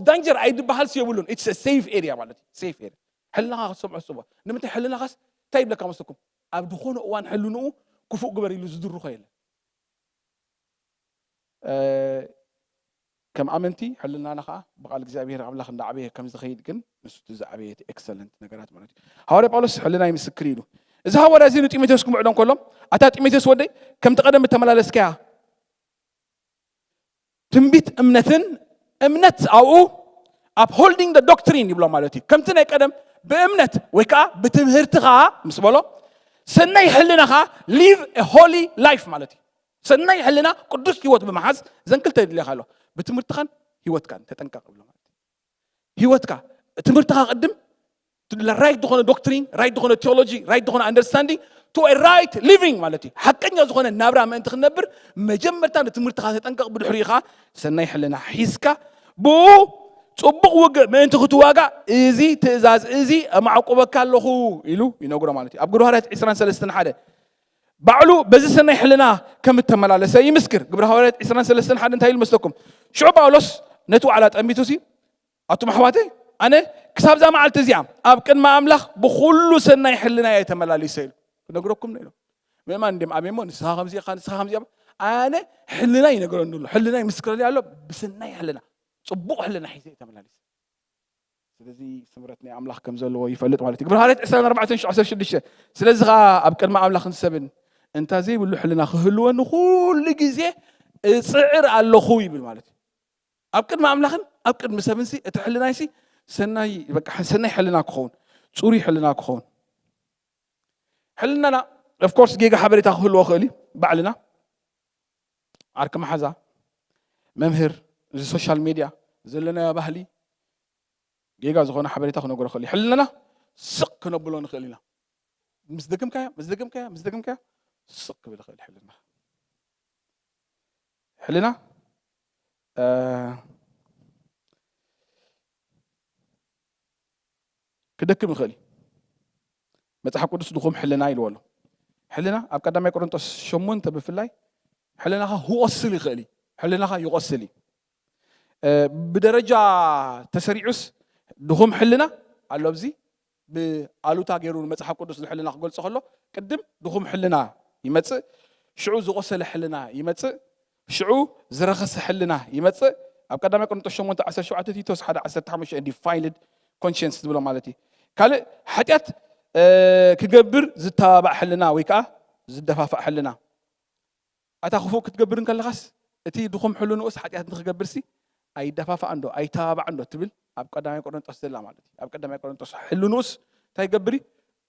ዳንጀር ኣይድበሃልሲ የብሉን። It's a safe area ማለት እዩ። Safe area ሕልናኻ ክትሰምዖ ስቦ ንምንታይ ሕልናኻስ እንታይ ይብለካ መስለኩም? ኣብ ዝኾነ እዋን ሕልንኡ ክፉእ ግበር ኢሉ ዝድርኾ የለን። ከም ኣመንቲ ሕልናና ከዓ ብቃል እግዚኣብሔር ኣምላኽ እንዳዓበየ ከም ዝኸይድ ግን ንሱ እቲ ዝዓበየ እቲ ኤክሰለንት ነገራት ማለት እዩ። ሃዋርያ ጳውሎስ ሕልናይ ምስክር ኢሉ እዚ ሃዋርያ እዚ ንጢሞቴዎስ ክምዕዶ እንከሎ ኣታ ጢሞቴዎስ ወደይ ከምቲ ቀደም እተመላለስካያ ትንቢት እምነትን እምነት ኣብኡ ኣብ ሆልዲንግ ዶክትሪን ይብሎ ማለት እዩ። ከምቲ ናይ ቀደም ብእምነት ወይ ከዓ ብትምህርቲ ከዓ ምስ በሎ ሰናይ ሕልና ከዓ ሊቭ ሆሊ ላይፍ ማለት እዩ። ሰናይ ሕልና ቅዱስ ህይወት ብምሓዝ ዘን ክልተ የድልየካ ኣሎ። ብትምህርትኻን ህይወትካን ተጠንቀቕ ይብሎ ማለት እዩ። ህይወትካ ትምህርትኻ ቅድም ራይት ዝኾነ ዶክትሪን ራይት ዝኾነ ቴዎሎጂ ራይት ዝኾነ ኣንደርስታንዲንግ to a right living ማለት እዩ። ሓቀኛ ዝኾነ ናብራ ምእንቲ ክንነብር መጀመርታ ንትምህርትኻ ተጠንቀቕ። ብድሕሪኡ ኸዓ ሰናይ ሕልና ሒዝካ ብኡ ጽቡቕ ውግእ ምእንቲ ክትዋጋእ እዚ ትእዛዝ እዚ ኣማዕቁበካ ኣለኹ ኢሉ ይነግሮ ማለት እዩ። ኣብ ግብረ ሃዋርያት ዕስራን ሰለስተን ሓደ ባዕሉ በዚ ሰናይ ሕልና ከም እተመላለሰ ይምስክር። ግብረ ሃዋርያት ዕስራን ሰለስተን ሓደ እንታይ ኢሉ መስለኩም? ሽዑ ጳውሎስ ነቲ ዋዕላ ጠሚቱ ሲ ኣቱም ኣሕዋተይ፣ ኣነ ክሳብዛ መዓልቲ እዚኣ ኣብ ቅድሚ ኣምላኽ ብኹሉ ሰናይ ሕልና እየ ተመላሊሰ ኢሉ ክነግረኩም ነው ኢሉ። ምእማን እንዲም ኣሜን እሞ ንስኻ ከምዚ ኢኻ፣ ንስኻ ከምዚ ኢኻ። ኣነ ሕልና ይነግረኒ ኣሎ፣ ሕልና ይምስክረኒ ኣሎ። ብሰናይ ሕልና፣ ጽቡቕ ሕልና ሒዘ እየ ተመላሊሰ። ስለዚ ስምረት ናይ ኣምላኽ ከም ዘለዎ ይፈልጥ ማለት እዩ። ግብረ ሃዋርያት ዕስራን ኣርባዕተን ሽዑ ዓሰርተ ሽዱሽተ ስለዚ ኸዓ ኣብ ቅድሚ ኣምላኽን ሰብን እንታ ዘይብሉ ሕልና ክህልወኒ ኩሉ ግዜ እጽዕር ኣለኹ ይብል ማለት እዩ። ኣብ ቅድሚ ኣምላኽን ኣብ ቅድሚ ሰብን ሲ እቲ ሕልናይ ሲ ሰናይ በቃ ሰናይ ሕልና ክኸውን፣ ጽሩይ ሕልና ክኸውን። ሕልናና of course ጌጋ ሓበሬታ ክህልዎ ክእል እዩ። ባዕልና ዓርኪ መሓዛ፣ መምህር፣ እዚ ሶሻል ሜድያ ዘለናዮ ባህሊ ጌጋ ዝኾነ ሓበሬታ ክነግሮ ክእል እዩ። ሕልናና ስቕ ክነብሎ ንኽእል ኢና። ምስ ደገምካዮ ምስ ደገምካዮ ምስ ደገምካዮ ስቕ ክብል ይኽእል ሕልና። ሕልና እ፣ ክደክም ይኽእል እዩ። መጽሓፍ ቅዱስ ድኹም ሕልና ኢልዎ ኣሎ። ሕልና ኣብ ቀዳማይ ቆሮንጦስ ሸሞንተ ብፍላይ ሕልናኻ ክቆስል ይኽእል እዩ። ሕልናኻ ይቆስል እዩ። እ፣ ብደረጃ ተሰሪዑስ ድኹም ሕልና ኣሎ። ኣብዚ ብኣሉታ ገይሩ ንመጽሓፍ ቅዱስ ንሕልና ክገልጾ ከሎ ቅድም ድኹም ሕልና ይመጽእ፣ ሽዑ ዝቆሰለ ሕልና ይመጽእ፣ ሽዑ ዝረኸሰ ሕልና ይመጽእ። ኣብ ቀዳማይ ቆሮንጦስ ሸሞንተ ዓሰርተ ሸውዓተ፣ ቲቶስ ሓደ ዓሰርተ ሓሙሽተ፣ ዲፋይልድ ኮንሽንስ ዝብሎ ማለት እዩ። ካልእ ሓጢኣት እ፣ ክገብር ዝተባባዕ ሕልና ወይ ከዓ ዝደፋፋዕ ሕልና። ኣታ ክፉእ ክትገብር እንከለኻስ እቲ ድኹም ሕልንኡስ ሓጢኣት ንክገብርሲ ኣይደፋፋዕን ዶ ኣይተባባዕን ዶ ትብል ኣብ ቀዳማይ ቆሮንጦስ ዘላ ማለት እዩ። ኣብ ቀዳማይ ቆሮንጦስ ሕልንኡስ እንታይ ይገብር እዩ?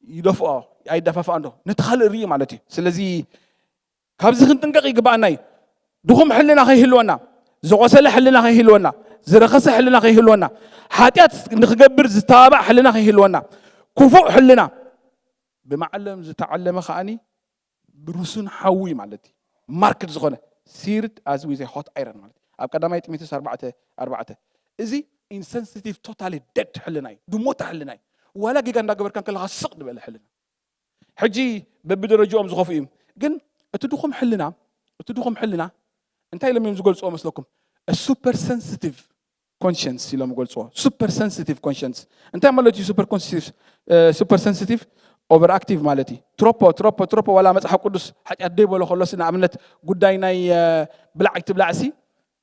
ይደፍኦ፣ ኣይደፋፋዕን ዶ ነቲ ካልእ ርኢ ማለት እዩ። ስለዚ ካብዚ ክንጥንቀቕ ይግባኣና እዩ። ድኹም ሕልና ከይህልወና፣ ዝቆሰለ ሕልና ከይህልወና፣ ዝረኸሰ ሕልና ከይህልወና፣ ሓጢኣት ንክገብር ዝተባባዕ ሕልና ከይህልወና፣ ክፉእ ሕልና ብመዓለም ዝተዓለመ ከዓኒ ብርሱን ሓዊ ማለት እዩ። ማርክድ ዝኾነ ሲርድ ኣዝ ዊዘ ሆት ኣይረን ማለት እዩ። ኣብ ቀዳማይ ጢሞቴዎስ ኣርባዕተ ኣርባዕተ እዚ ኢንሰንሲቲቭ ቶታሊ ደድ ሕልና እዩ። ድሞተ ሕልና እዩ። ዋላ ጌጋ እንዳገበርካ እንከለኻ ስቕ ዝበለ ሕልና። ሕጂ በብደረጃኦም ዝኸፉ እዮም። ግን እቲ ድኹም ሕልና እቲ ድኹም ሕልና እንታይ ኢሎም እዮም ዝገልፅዎ መስለኩም? ሱፐር ሰንሲቲቭ ኮንሽንስ ኢሎም ይገልፅዎ። ሱፐር ሰንሲቲቭ ኮንሽንስ እንታይ ማለት እዩ? ሱፐር ኮንሽንስ ሱፐር ሰንሲቲቭ ኦቨር ኣክቲቭ ማለት እዩ። ትሮፖ ትሮፖ ትሮፖ ዋላ መፅሓፍ ቅዱስ ሓጢኣት ደይ በሎ ከሎስ ንኣብነት ጉዳይ ናይ እ፣ ብላዕ ኣይትብላዕሲ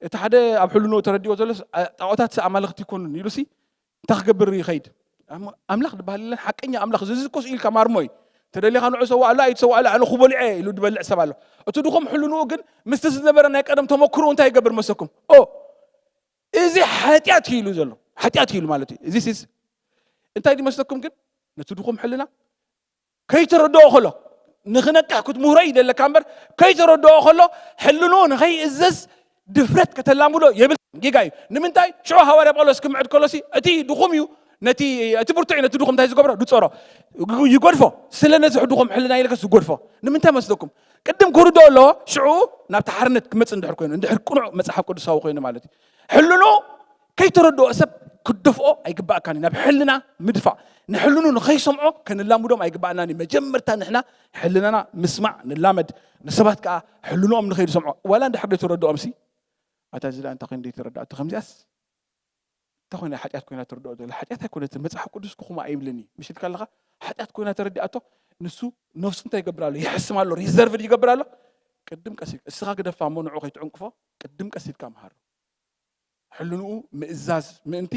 እቲ ሓደ ኣብ ሕልንኡ ተረዲኦ ዘሎስ እ፣ ጣዖታት ኣማልኽቲ ይኮኑን ኢሉሲ እንታይ ክገብር ይኸይድ? ኣም- ኣምላኽ ዝበሃል የለን። ሓቀኛ ኣምላኽ ዘዝኮስ ኢልካ ማርሞ እዩ። ተደሊኻ ንዑ ሰዋእሉ ኣይትሰዋእሉ ኣነ ክበልዖ እየ ኢሉ ዝበልዕ ሰብ ኣሎ። እቲ ድኹም ሕልንኡ ግን ምስቲ ዝነበረ ናይ ቀደም ተመክርኡ እንታይ ይገብር መሰኩም? ኦ እዚ ሓጢኣት እዩ ኢሉ ዘሎ ሓጢኣት እዩ ኢሉ ማለት እዩ። እዚ ሲስ እንታይ ድመስለኩም ግን ነቲ ድኹም ሕልና ከይተረድኦ ከሎ ንኽነቅሕ ክትምህሮ ይደለካ እምበር ከይተረድኦ ከሎ ሕልንኡ ንኸይእዘዝ ድፍረት ከተላምዶ የብል ጌጋ እዩ። ንምንታይ ሽዑ ሃዋርያ ጳውሎስ ክምዕድ ከሎሲ እቲ ድኹም እዩ ነቲ እቲ ብርቱዕ እዩ ነቲ ድኹም እንታይ ዝገብሮ ድፀሮ ይጎድፎ። ስለ ነዚ ድኹም ሕልና ኢለከስ ዝጎድፎ ንምንታይ መስለኩም? ቅድም ክርድኦ ኣለዎ ሽዑ ናብቲ ሓርነት ክመፅእ እንድሕር ኮይኑ እንድሕር ቅኑዕ መፅሓፍ ቅዱሳዊ ኮይኑ ማለት እዩ። ሕልኑ ከይተረድኦ ሰብ ክደፍኦ ኣይግባእካን እዩ። ናብ ሕልና ምድፋእ ንሕልኑ ንኸይሰምዖ ከንላምዶም ኣይግባእናን እዩ። መጀመርታ ንሕና ሕልናና ምስማዕ ንላመድ ንሰባት ከዓ ሕልንኦም ንኸይዱ ሰምዖ ዋላ እንድሕር ዘይተረድኦም ሲ ኣታ እዚ እንታይ ኮይኑ ዘይተረድኣቶ ከምዚኣስ እንታይ ኮይና ሓጢኣት ኮይና ትርድኦ ዘሎ ሓጢኣት ኣይኮነትን። መፅሓፍ ቅዱስ ክኹማ ኣይብልን እዩ ምሽ ኢልካ ኣለኻ ሓጢኣት ኮይና ተረዲኣቶ ንሱ ነፍሱ እንታይ ይገብር ኣሎ? ይሕስም ኣሎ፣ ሪዘርቭድ ይገብር ኣሎ። ቅድም ቀስ ኢልካ እስኻ ግደፋ እሞ ንዑ ከይትዕንቅፎ ቅድም ቀስ ኢልካ መሃሮ። ሕልንኡ ምእዛዝ ምእንቲ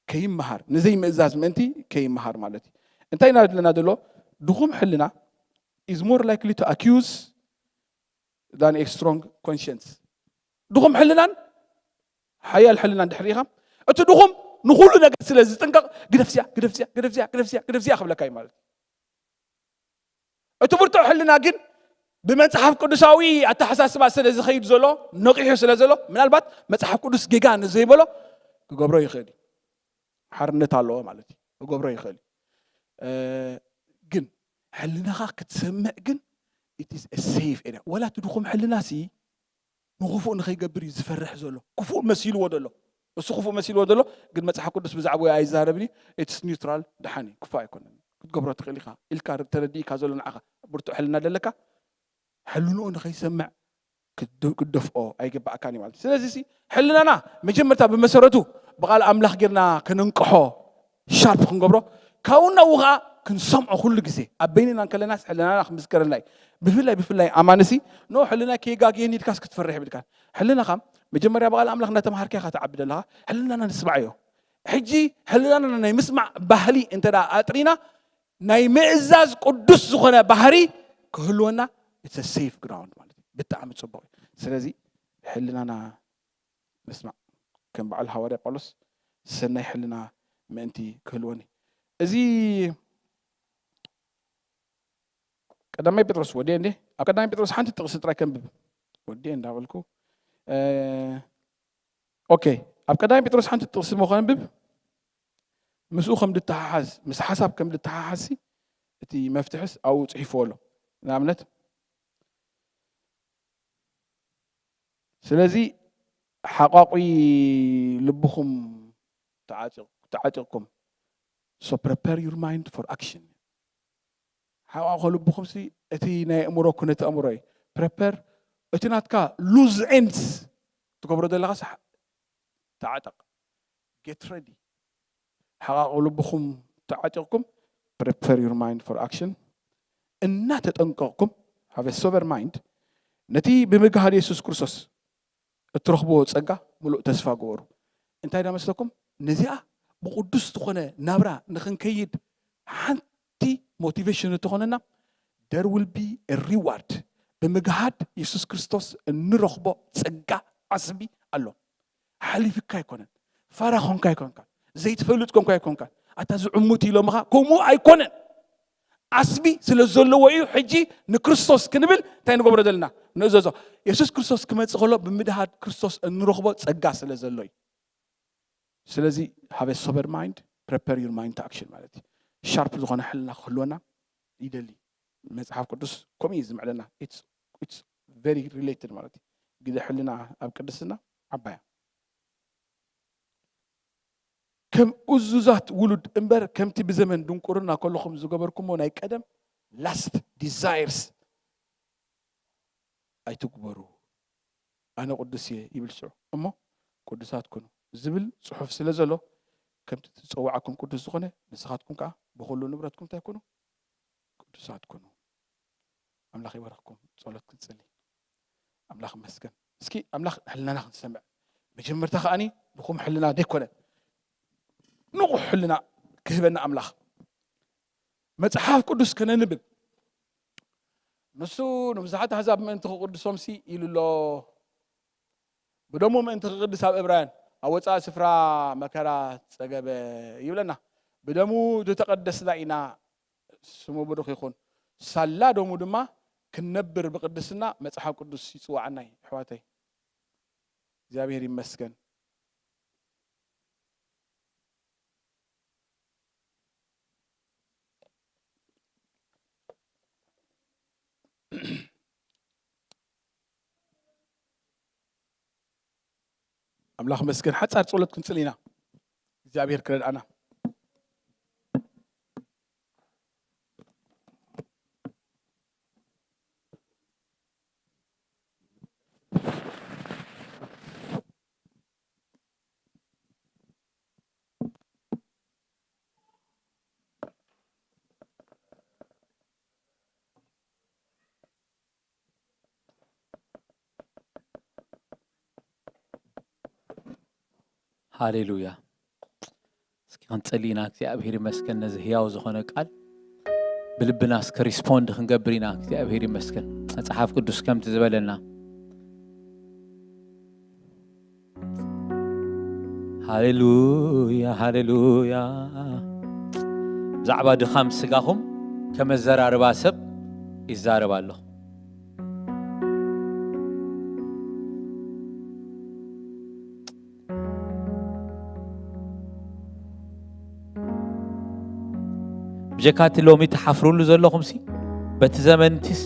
ከይመሃር ንዘይ ምእዛዝ ምእንቲ ከይመሃር ማለት እዩ። እንታይ ኢና ዘለና ዘሎ? ድኹም ሕልና is more likely to accuse than a strong conscience። ድኹም ሕልናን ሓያል ሕልናን ድሕሪ ኢኻ እቲ ድኹም ንኹሉ ነገር ስለ ዝጥንቀቕ ግደፍስያ ግደፍስያ ግደፍስያ ግደፍስያ ግደፍስያ ክብለካ እዩ ማለት እዩ። እቲ ብርቱዕ ሕልና ግን ብመጽሓፍ ቅዱሳዊ ኣተሓሳስባ ስለ ዝኸይድ ዘሎ ነቂሑ ስለ ዘሎ ምናልባት መጽሓፍ ቅዱስ ጌጋ ንዘይበሎ ክገብሮ ይኽእል እዩ። ሓርነት ኣለዎ ማለት እዩ። ክገብሮ ይኽእል እዩ። እ፣ ግን ሕልናኻ ክትሰምዕ ግን it is a safe area። ወላ እቲ ድኹም ሕልና ሲ ንኽፉእ ንኸይገብር እዩ ዝፈርሕ ዘሎ። ክፉእ መሲልዎ ዘሎ። እሱ ክፉእ መሲልዎ ዘሎ፣ ግን መጽሓፍ ቅዱስ ብዛዕባኡ ኣይዛረብን እዩ። ኢትስ ኒውትራል፣ ደሓን እዩ፣ ክፉእ ኣይኮነን፣ ክትገብሮ ትኽእል ኢኻ ኢልካ ተረዲእካ ዘሎ ንዓኻ ብርቱዕ ሕልና ደለካ፣ ሕልንኡ ንኸይሰምዕ ክትደፍኦ ኣይግባእካን እዩ ማለት እዩ። ስለዚ ሕልናና መጀመርታ ብመሰረቱ ብቓል ኣምላኽ ጌርና ከነንቅሖ፣ ሻርፕ ክንገብሮ፣ ካብኡ ናብኡ ከዓ ክንሰምዖ ኩሉ ግዜ ኣብ በይንና እንከለናስ ሕልናና ክምስከረልና እዩ። ብፍላይ ብፍላይ ኣማንሲ ኖ ሕልና ከይጋግየኒ ኢልካስ ክትፈርሕ ይብልካን። ሕልናኻ መጀመርያ ብቓል ኣምላኽ እናተምሃርካ ኢኻ ትዓቢ ዘለኻ። ሕልናና ንስማዕ እዮ። ሕጂ ሕልናና ናይ ምስማዕ ባህሊ እንተ ኣጥሪና ናይ ምእዛዝ ቅዱስ ዝኾነ ባህሪ ክህልወና፣ it's a safe ground ማለት እዩ። ብጣዕሚ ጽቡቕ እዩ። ስለዚ ሕልናና ንስማዕ። ከም በዓል ሃዋርያ ጳውሎስ ሰናይ ሕልና ምእንቲ ክህልወኒ፣ እዚ ቀዳማይ ጴጥሮስ ወዲየ እንዴ? ኣብ ቀዳማይ ጴጥሮስ ሓንቲ ጥቕሲ ጥራይ ከንብብ። ወዲየ እንዳበልኩ ኦኬ። ኣብ ቀዳማይ ጴጥሮስ ሓንቲ ጥቕሲ ሞ ከንብብ፣ ምስኡ ከም ድተሓሓዝ፣ ምስ ሓሳብ ከም ድተሓሓዝሲ እቲ መፍትሕስ ኣብኡ ጽሒፍዎ ኣሎ። ንኣብነት ስለዚ ሓቋቑ ልብኹም ተዓጢቕ- ተዓጢቕኩም፣ so prepare your mind for action። ሓቋቑ ልብኹም ሲ እቲ ናይ ኣእምሮ ኩነተ ኣእምሮ እዩ። ፕረፐር እቲ ናትካ ሉዝ ኤንድስ ትገብሮ ዘለኻስ ተዓጠቕ፣ ጌት ረዲ። ሓቓቑ ልብኹም ተዓጢቕኩም፣ prepare your mind for action፣ እናተጠንቀቕኩም፣ have a sober mind፣ ነቲ ብምግሃድ የሱስ ክርስቶስ እትረኽብዎ ጸጋ ምሉእ ተስፋ ግበሩ። እንታይ ዳ መስለኩም? ነዚኣ ብቕዱስ ዝኾነ ናብራ ንኽንከይድ ሓንቲ ሞቲቬሽን እትኾነና፣ there will be a reward። ብምግሃድ የሱስ ክርስቶስ እንረኽቦ ጸጋ ዓስቢ ኣሎ። ሓሊፍካ ኣይኮነን፣ ፋራ ኾንካ ኣይኮንካ፣ ዘይትፈልጥ ኮንካ ኣይኮንካ። ኣታ ዝዕሙት ኢሎምኻ፣ ከምኡ ኣይኮነን። ዓስቢ ስለ ዘለዎ እዩ። ሕጂ ንክርስቶስ ክንብል እንታይ ንገብሮ ዘለና? ንእዘዞ። የሱስ ክርስቶስ ክመጽእ ከሎ ብምድሃድ ክርስቶስ እንረኽቦ ጸጋ ስለ ዘሎ እዩ። ስለዚ have a sober mind, prepare your mind to action ማለት እዩ። ሻርፕ ዝኾነ ሕልና ክህልወና ይደሊ። መጽሓፍ ቅዱስ ከምኡ እዩ ዝምዕደና። It's very related ማለት እዩ። ግደ ሕልና ኣብ ቅድስና ዓባያ። ከም እዙዛት ውሉድ እምበር ከምቲ ብዘመን ድንቁርና ከለኹም ዝገበርኩሞ ናይ ቀደም ላስት ዲዛይርስ ኣይትግበሩ። ኣነ ቅዱስ እየ ይብል ሽዑ እሞ ቅዱሳት ኩኑ ዝብል ጽሑፍ ስለ ዘሎ ከምቲ ዝጸዋዓኩም ቅዱስ ዝኾነ ንስኻትኩም ከኣ ብኹሉ ንብረትኩም እንታይ ኩኑ? ቅዱሳት ኩኑ። ኣምላኽ ይባርኽኩም። ጸሎት ክንጽሊ። ኣምላኽ ይመስገን። እስኪ ኣምላኽ ሕልናና ክንሰምዕ መጀመርታ ከኣኒ ድኹም ሕልና ዘይኮነ ንቑሕ ሕልና ክህበና ኣምላኽ መጽሓፍ ቅዱስ ከነንብብ ንሱ ንብዙሓት ኣሕዛብ ምእንቲ ክቕድሶምሲ ኢሉ ኣሎ። ብደሙ ምእንቲ ክቕድስ ኣብ እብራውያን ኣብ ወጻኢ ስፍራ መከራ ጸገበ ይብለና። ብደሙ ዝተቐደስና ኢና። ስሙ ብሩኽ ይኹን። ሳላ ደሙ ድማ ክንነብር ብቕድስና መጽሓፍ ቅዱስ ይጽዋዓና እዩ። ኣሕዋተይ እግዚኣብሔር ይመስገን። ኣምላኽ መስገን ሓጻር ጸሎት ክንጽል ኢና እግዚኣብሔር ክረድኣና። ሃሌሉያ። እስኪ ክንጸሊ ኢና። እግዚኣብሔር ይመስገን ነዚ ህያው ዝኾነ ቃል ብልብና እስከ ሪስፖንድ ክንገብር ኢና። እግዚኣብሔር ይመስገን መጽሓፍ ቅዱስ ከምቲ ዝበለና ሃሌሉያ ሃሌሉያ። ብዛዕባ ድኻም ስጋኹም ከመዘራርባ ሰብ ይዛረብ ኣለኹ። ብጀካ እቲ ሎሚ ትሓፍሩሉ ዘለኹምሲ በቲ ዘመንቲስ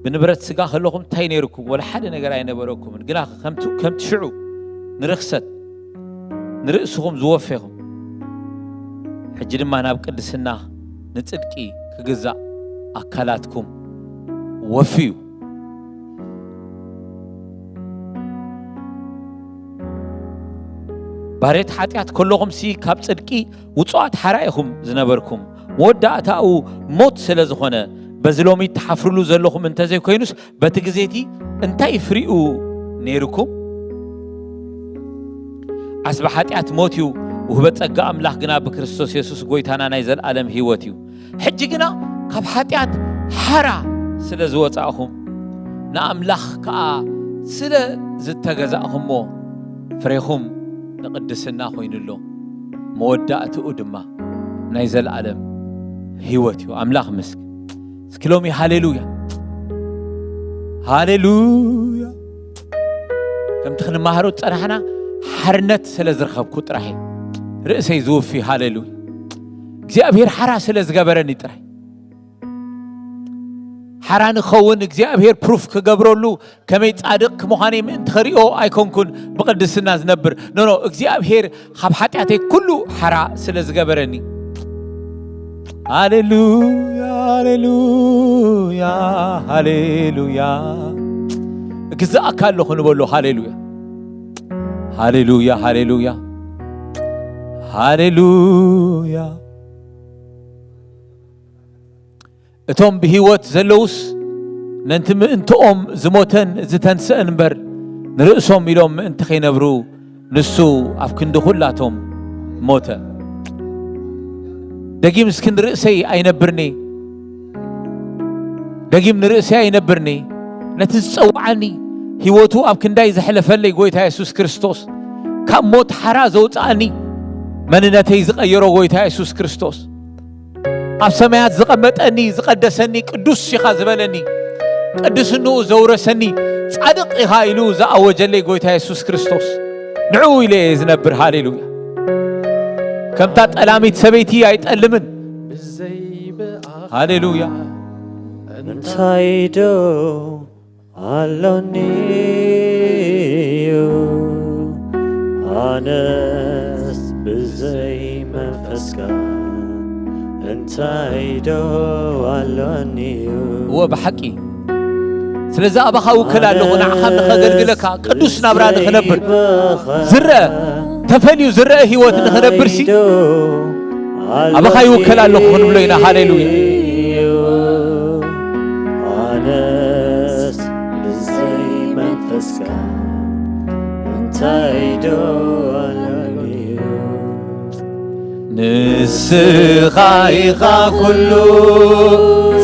ብንብረት ስጋ ከለኹም እንታይ ነይርኩም? ወላ ሓደ ነገር ኣይነበረኩምን። ግና ከምቲ ሽዑ ንርኽሰት ንርእስኹም ዝወፌኹም፣ ሕጂ ድማ ናብ ቅድስና ንጽድቂ ክግዛእ ኣካላትኩም ወፍዩ። ባርየት ሓጢኣት ከለኹምሲ ካብ ጽድቂ ውጹኣት ሓራ ኢኹም ዝነበርኩም። መወዳእታኡ ሞት ስለ ዝኾነ፣ በዚ ሎሚ ትሓፍርሉ ዘለኹም እንተዘይኮይኑስ፣ በቲ ግዜቲ እንታይ ፍሪኡ ነይርኩም? ዓስቢ ሓጢኣት ሞት እዩ፣ ውህበት ጸጋ ኣምላኽ ግና ብክርስቶስ የሱስ ጐይታና ናይ ዘለኣለም ህይወት እዩ። ሕጂ ግና ካብ ሓጢኣት ሓራ ስለ ዝወጻእኹም፣ ንኣምላኽ ከኣ ስለ ዝተገዛእኹሞ፣ ፍሬኹም ንቕድስና ኾይኑ ኣሎ፣ መወዳእትኡ ድማ ናይ ዘለኣለም ህይወት እዩ። ኣምላኽ ምስክ እስኪ ሎሚ ሃሌሉያ፣ ሃሌሉያ። ከምቲ ክንመሃሮ ዝጸናሕና፣ ሓርነት ስለ ዝረኸብኩ ጥራሕ እዩ ርእሰይ ዝውፊ። ሃሌሉያ። እግዚኣብሔር ሓራ ስለ ዝገበረኒ ጥራይ። ሓራ ንኸውን እግዚኣብሔር ፕሩፍ ክገብረሉ፣ ከመይ ጻድቕ ምዃነይ ምእንቲ ኸርእዮ ኣይኮንኩን ብቕድስና ዝነብር። ኖ፣ ኖ፣ እግዚኣብሔር ካብ ሓጢኣተይ ኩሉ ሓራ ስለ ዝገበረኒ። ሃሌሉያ፣ ሃሌሉያ፣ ሃሌሉያ። እግዛእካ ኣለኹ ንበሎ። ሃሌሉያ፣ ሃሌሉያ፣ ሃሌሉያ፣ ሃሌሉያ። እቶም ብህይወት ዘለዉስ ነንቲ ምእንትኦም ዝሞተን ዝተንስአን እምበር፣ ንርእሶም ኢሎም ምእንቲ ኸይነብሩ፣ ንሱ ኣብ ክንዲ ኹላቶም ሞተ። ደጊም እስኪ ንርእሰይ ኣይነብርኒ፣ ደጊም ንርእሰይ ኣይነብርኒ። ነቲ ዝጸውዓኒ፣ ህይወቱ ኣብ ክንዳይ ዘሕለፈለይ ጐይታ የሱስ ክርስቶስ፣ ካብ ሞት ሓራ ዘውጽኣኒ፣ መንነተይ ዝቐየሮ ጐይታ የሱስ ክርስቶስ፣ ኣብ ሰማያት ዝቐመጠኒ፣ ዝቐደሰኒ፣ ቅዱስ ኢኻ ዝበለኒ፣ ቅድስንኡ ዘውረሰኒ፣ ጻድቕ ኢኻ ኢሉ ዝኣወጀለይ ጐይታ የሱስ ክርስቶስ፣ ንዕኡ ኢለ እየ ዝነብር። ሃሌሉያ። ከምታ ጠላሚት ሰበይቲ ኣይጠልምን። ሃሌሉያ። እንታይ ዶ ኣሎኒ እዩ ኣነስ ብዘይ መንፈስካ እንታይ ዶ ኣሎኒ እዩ? እወ፣ ብሓቂ ስለዚ ኣባኻ ውክል ኣለኹ፣ ንዓኻ ንኸገልግለካ፣ ቅዱስ ናብራ ንኽነብር፣ ዝረአ፣ ተፈልዩ ዝረአ ህይወት ንኽነብርሲ፣ ኣባኻ ይውከል ኣለኹ ክንብሎ ኢና። ሃሌሉያ። ኣነስ ብዘይ መንፈስካ እንታይ ዶ ኣለኒ? ንስኻ ኢኻ ኩሉ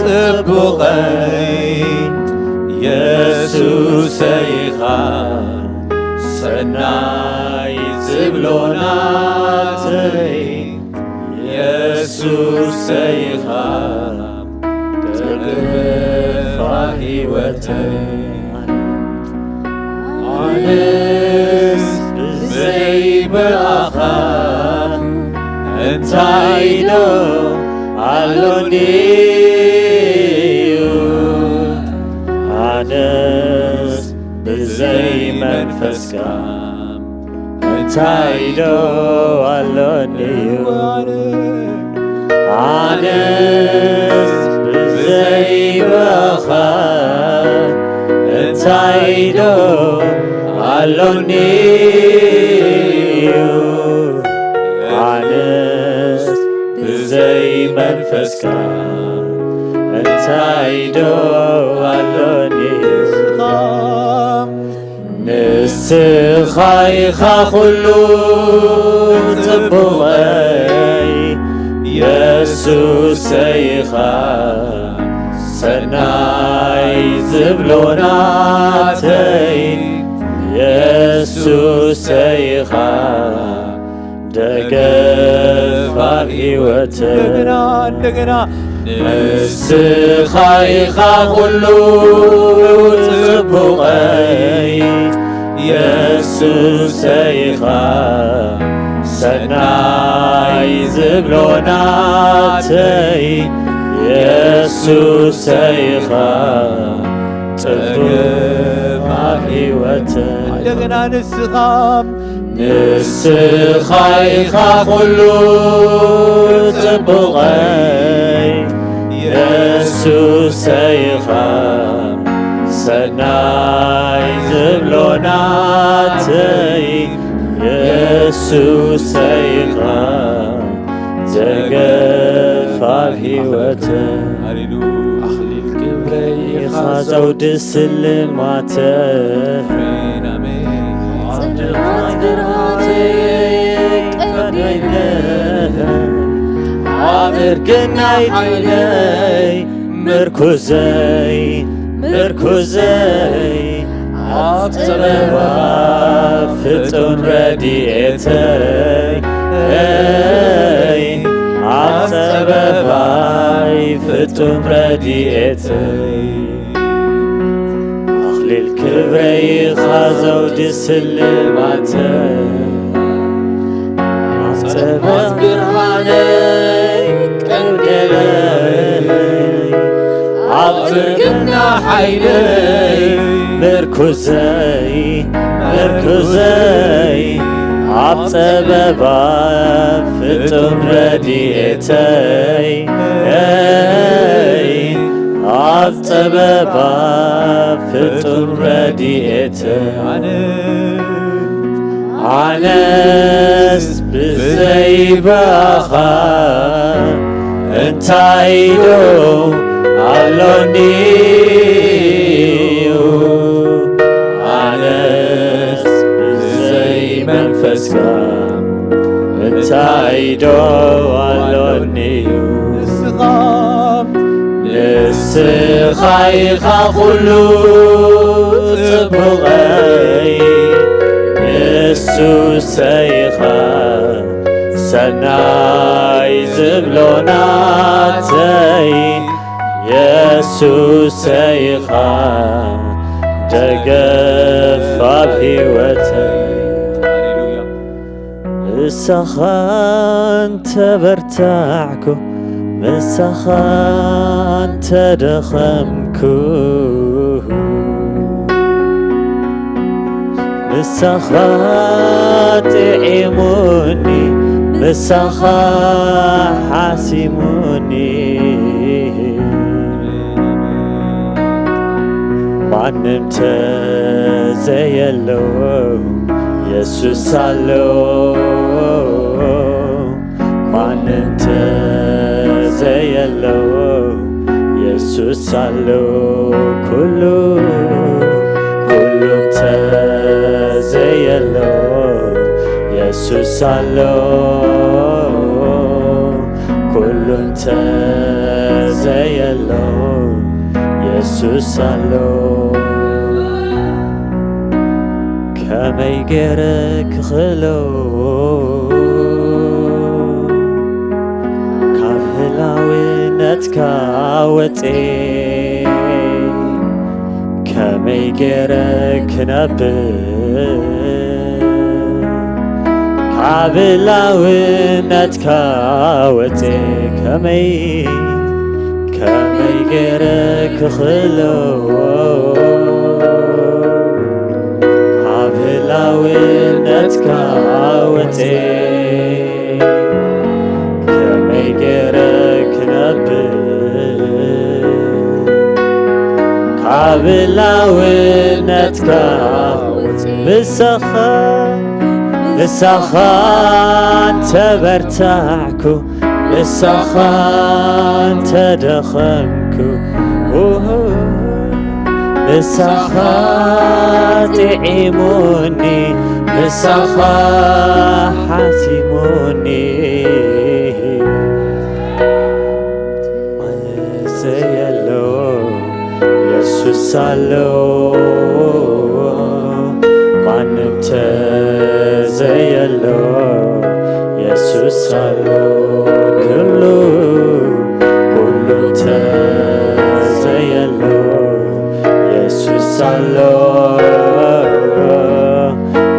ጽቡቐይ፣ የሱሰይ ኢኻ ሰናይ ዝብሎ ናተይ። የሱሰይ ኢኻ ተግፋ ህይወተይ። ኣነስ ብዘይ ብኣኻ እንታይ ዶ ኣሎኒ እዩ? ኣነስ ብዘይ መንፈስካ እንታይ ዶ ኣሎኒ እዩ? ኣነስ ብዘይ ብኣኻ እንታይ ዶ ኣሎኒ እዩ? ኣነስ ብዘይ መንፈስካ እንታይ ዶ ኣሎኒ? ንስኻ ኢኻ ኩሉ ጽቡቐይ፣ የሱሰይ ኢኻ ሰናይ ዝብሎ ናተይ። የሱሰይ ኢኻ ደገፍ ኣብ ህይወት። እንደገና፣ እንደገና። ንስኻ ኢኻ ኩሉ ጽቡቐይ፣ የሱሰይ ኢኻ ሰናይ ዝብሎ ናተይ። የሱሰይ ኢኻ ጽቡቕ ህይወተይ። እንደገና ንስኻ ንስኻ ኢኻ ኩሉ ጽቡቐይ፣ የሱሰይ ኢኻ ሰናይ ዝብሎ ናተይ፣ የሱሰይ ኢኻ ደገፍ ኣብ ህይወተይ። ሃሌሉያ። ኣኽሊል ክብረይ ኢኻ ዘውዲ ስልማተይ። ኣሜን፣ ኣሜን። ጽልማት ብርሃነይ ቀንዲለይ፣ ኣብ እርግናይ ሓይለይ ምርኩዘይ፣ ምርኩዘይ ኣብ ጥበባ ፍጡን ረድኤተይ፣ ኣብ ጥበባይ ፍጡን ረድኤተይ። ኣኽሊል ክብረይ ኢኻ ዘውዲ ስልማተይ፣ ኣብ ጸልማት ብርሃነይ ቀንዲለይ፣ ኣብ እርግና ሓይለይ ምርኩዘይ፣ ምርኩዘይ ኣብ ጸበባ ፍጹም ረድኤተይ፣ ኣብ ጸበባ ፍጹም ረድኤተይ። ኣነስ ብዘይ ብኣኻ እንታይ ዶ ኣሎኒ? ኣነስ ብዘይ መንፈስካ እንታይ ዶ ኣሎኒ? ንስኻ፣ ንስኻ ኢኻ ኩሉ ጽቡቐይ፣ ንሱ ሰይኻ ሰናይ ዝብሎ ናተይ፣ የሱሰይ ኢኻ ደገፍ ኣብ ህይወተይ። ሃሌሉያ። ምሳኻ እንተበርታዕኩ፣ ምሳኻ እንተደኸምኩ፣ ምሳኻ ጥዒሙኒ፣ ምሳኻ ሓሲሙኒ። ማንም ተዘየሎ የሱስ ኣሎ። ማንም ተዘየሎ የሱስ ኣሎ። ኩሉ፣ ኩሉ ተዘየሎ የሱስ ኣሎ። ኩሉ ተዘየሎ የሱስ ኣሎ። ከመይ ገይረ ክኽእሎ ካብ ህላውነትካ ወጼ? ከመይ ገይረ ክነብር ካብ ህላውነትካ ወጼ? ከመይ፣ ከመይ ገይረ ክኽእሎ ካብ ህላውነትካ ወጼ? ከመይ ገይረ ክነብር ካብ ህላውነትካ ወጼ? ምሳኻ፣ ምሳኻ እንተበርታዕኩ፣ ምሳኻ እንተደኸምኩ፣ ምሳኻ ጥዒሙኒ፣ ምሳኻ ሓሲሙኒ። ማንም ተዘየሎ የሱስ ኣሎ። ማንም ተዘየሎ የሱስ ኣሎ። ኩሉ፣ ኩሉ ተዘየሎ የሱስ ኣሎ።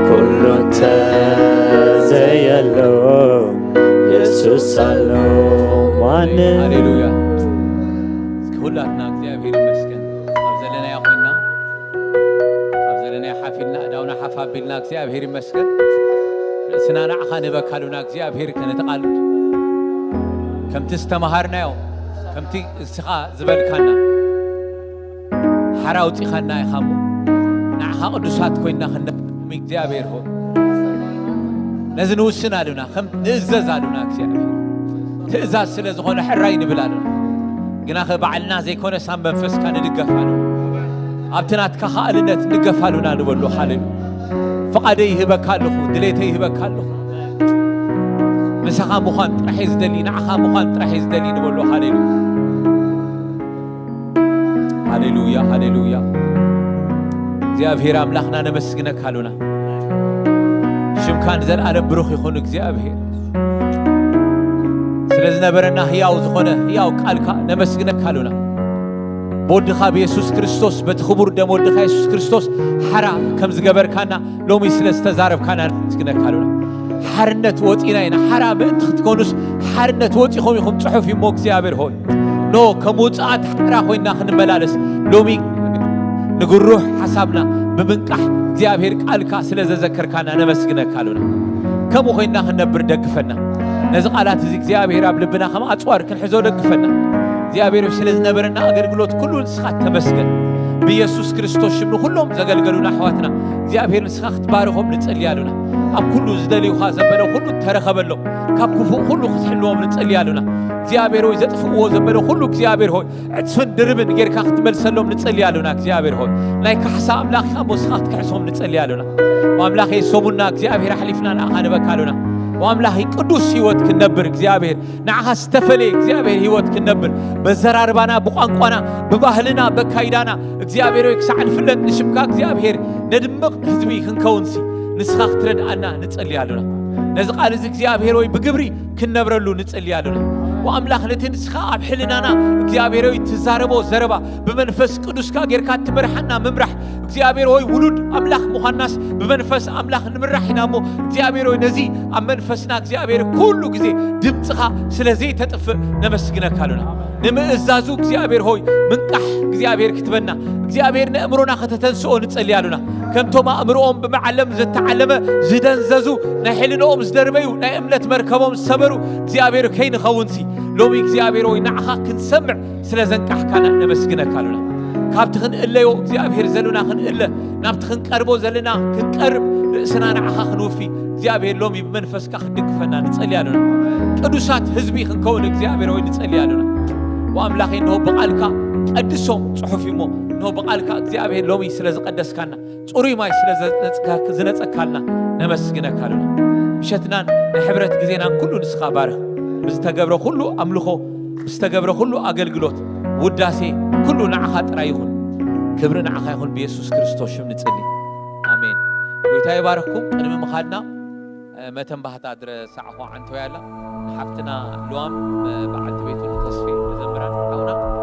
ኩሉ ተዘየሎ የሱስ ኣሎ። ማንም፣ ሃሌሉያ። እስኪ ሁላትና እግዚኣብሔር ይመስገን። ኣብ ዘለናዮ ኮይንና፣ ኣብ ኣእዳውና ሓፍ ኣቢልና እግዚኣብሔር ይመስገን። ርእስና ንዓኻ ንህበካ ኣሉና እግዚኣብሔር፣ ከነቲ ቃል ከምቲ ዝተምሃርናዮ፣ ከምቲ እስኻ ዝበልካና ሓራ ኣውጺኻና ኢኻ እሞ፣ ንዓኻ ቅዱሳት ኮይንና ክንደሚ እግዚኣብሔር ሆይ፣ ነዚ ንውስን ኣሉና፣ ከም ንእዘዝ ኣሉና እግዚኣብሔር። ትእዛዝ ስለ ዝኾነ ሕራይ ንብል ኣሉና። ግናኸ ባዕልና ዘይኮነስ ኣብ መንፈስካ ንድገፍ ኣሉና። ኣብቲ ናትካ ከኣልነት ንድገፍ ኣሉና ንበሎ። ሃሌሉያ። ፍቓደይ ይህበካ ኣለኹ፣ ድሌተይ ይህበካ ኣለኹ። ምሳኻ ምዃን ጥራሕ እየ ዝደሊ፣ ንዓኻ ምዃን ጥራሕ እየ ዝደሊ ንበሎ። ሃሌሉያ። ሃሌሉያ፣ ሃሌሉያ። እግዚኣብሔር ኣምላኽና ነመስግነካ ኣሉና። ሽምካ ንዘለኣለም ብሩኽ ይኹን እግዚኣብሔር። ስለ ዝነበረና ህያው ዝኾነ ህያው ቃልካ ነመስግነካ ኣሉና። ብወድኻ ብየሱስ ክርስቶስ፣ በቲ ክቡር ደም ወድኻ የሱስ ክርስቶስ ሓራ ከም ዝገበርካና፣ ሎሚ ስለ ዝተዛረብካና ነመስግነካ ኣሉና። ሓርነት ወፂና ኢና። ሓራ ምእንቲ ክትኮኑስ ሓርነት ወፂኹም ኢኹም፣ ጽሑፍ እዩ እሞ እግዚኣብሔር ሆይ። ኖ ከም ውፅኣት ሓራ ኮይና ክንመላለስ፣ ሎሚ ንግሩህ ሓሳብና ብምንቃሕ እግዚኣብሔር ቃልካ ስለ ዘዘከርካና ነመስግነካ ኣሉና። ከምኡ ኮይና ክንነብር ደግፈና። ነዚ ቃላት እዚ እግዚኣብሔር ኣብ ልብና ከም ኣፅዋር ክንሕዞ ደግፈና። እግዚኣብሔር ስለ ዝነበረና ኣገልግሎት ኩሉ ንስኻ ተመስገን። ብየሱስ ክርስቶስ ሽም ንኩሎም ዘገልገሉና ኣሕዋትና እግዚኣብሔር ንስኻ ክትባርኾም ንጸሊ ኣሉና። ኣብ ኩሉ ዝደልዩኻ ዘበለ ኩሉ ተረኸበሎም። ካብ ክፉእ ኩሉ ክትሕልዎም ንጸሊ ኣሉና። እግዚኣብሔር ሆይ ዘጥፍእዎ ዘበለ ኩሉ እግዚኣብሔር ሆይ ዕጽፍን ድርብን ጌርካ ክትመልሰሎም ንጸሊ ኣሉና። እግዚኣብሔር ሆይ ናይ ካሕሳ ኣምላኽ ኢኻ እሞ ንስኻ ክትክሕሶም ንጸሊ ኣሉና። ኣምላኽ ሰሙና እግዚኣብሔር ኣሕሊፍና ንኣኻ ንበካ ኣሉና። ኣምላኽ ቅዱስ ህይወት ክንነብር እግዚኣብሔር ንዓኻ ዝተፈለየ እግዚኣብሔር ህይወት ክንነብር፣ በዘራርባና፣ ብቋንቋና፣ ብባህልና፣ በካይዳና እግዚኣብሔር ሆይ ክሳዕ ንፍለጥ ንሽምካ እግዚኣብሔር ነድምቕ ህዝቢ ክንከውንሲ ንስኻ ክትረድኣና ንጸሊ ኣሉና። ነዚ ቃል እዚ እግዚኣብሔር ሆይ ብግብሪ ክንነብረሉ ንጸሊ ኣሉና። ወኣምላኽ ነቲ ንስኻ ኣብ ሕልናና እግዚኣብሔር ሆይ ትዛረቦ ዘረባ ብመንፈስ ቅዱስካ ጌርካ ትመርሓና ምምራሕ እግዚኣብሔር ሆይ ውሉድ ኣምላኽ ምዃንናስ ብመንፈስ ኣምላኽ ንምራሕ ኢና እሞ እግዚኣብሔር ሆይ ነዚ ኣብ መንፈስና እግዚኣብሔር ኩሉ ግዜ ድምፅኻ ስለ ዘይተጥፍእ ነመስግነካ ኣሉና። ንምእዛዙ እግዚኣብሔር ሆይ ምንቃሕ እግዚኣብሔር ክትበና እግዚኣብሔር ነእምሮና ከተተንስኦ ንጸሊ ኣሉና። ከምቶም ኣእምሮኦም ብመዓለም ዘተዓለመ ዝደንዘዙ ናይ ሕልንኦም ዝደርበዩ ናይ እምነት መርከቦም ዝሰበሩ እግዚኣብሔር ከይንኸውንሲ ሎሚ እግዚኣብሔር ሆይ ንዓኻ ክንሰምዕ ስለ ዘንቃሕካና ነመስግነካ ኣሉና። ካብቲ ክንእለዮ እግዚኣብሔር ዘለና ክንእለ ናብቲ ክንቀርቦ ዘለና ክንቀርብ ርእስና ንዓኻ ክንውፊ እግዚኣብሔር ሎሚ ብመንፈስካ ክትድግፈና ንጸሊ ኣሉና። ቅዱሳት ህዝቢ ክንከውን እግዚኣብሔር ሆይ ንጸሊ ኣሉና። ወኣምላኸ እንሆ ብቓልካ ቀድሶም ጽሑፍ እሞ እንሆ ብቓልካ እግዚኣብሔር ሎሚ ስለ ዝቐደስካና ጽሩይ ማይ ስለ ዝነጽካ- ዝነጸካልና ነመስግነካ ኣሉና። ምሸትናን ናይ ሕብረት ግዜናን ኩሉ ንስኻ ባርኽ። ብዝተገብረ ኩሉ ኣምልኾ ብዝተገብረ ኩሉ ኣገልግሎት ውዳሴ ኩሉ ንዓኻ ጥራይ ይኹን። ክብሪ ንዓኻ ይኹን ብየሱስ ክርስቶስ ሽም ንጽሊ። ኣሜን። ጎይታ ይባርኽኩም። ቅድሚ ምኻድና መተን ባህታ ድረሳዕኾ ዓንተው ያላ ሓፍትና ልዋም በዓልቲ ቤቱ ተስፌ መዘምራን ሓውና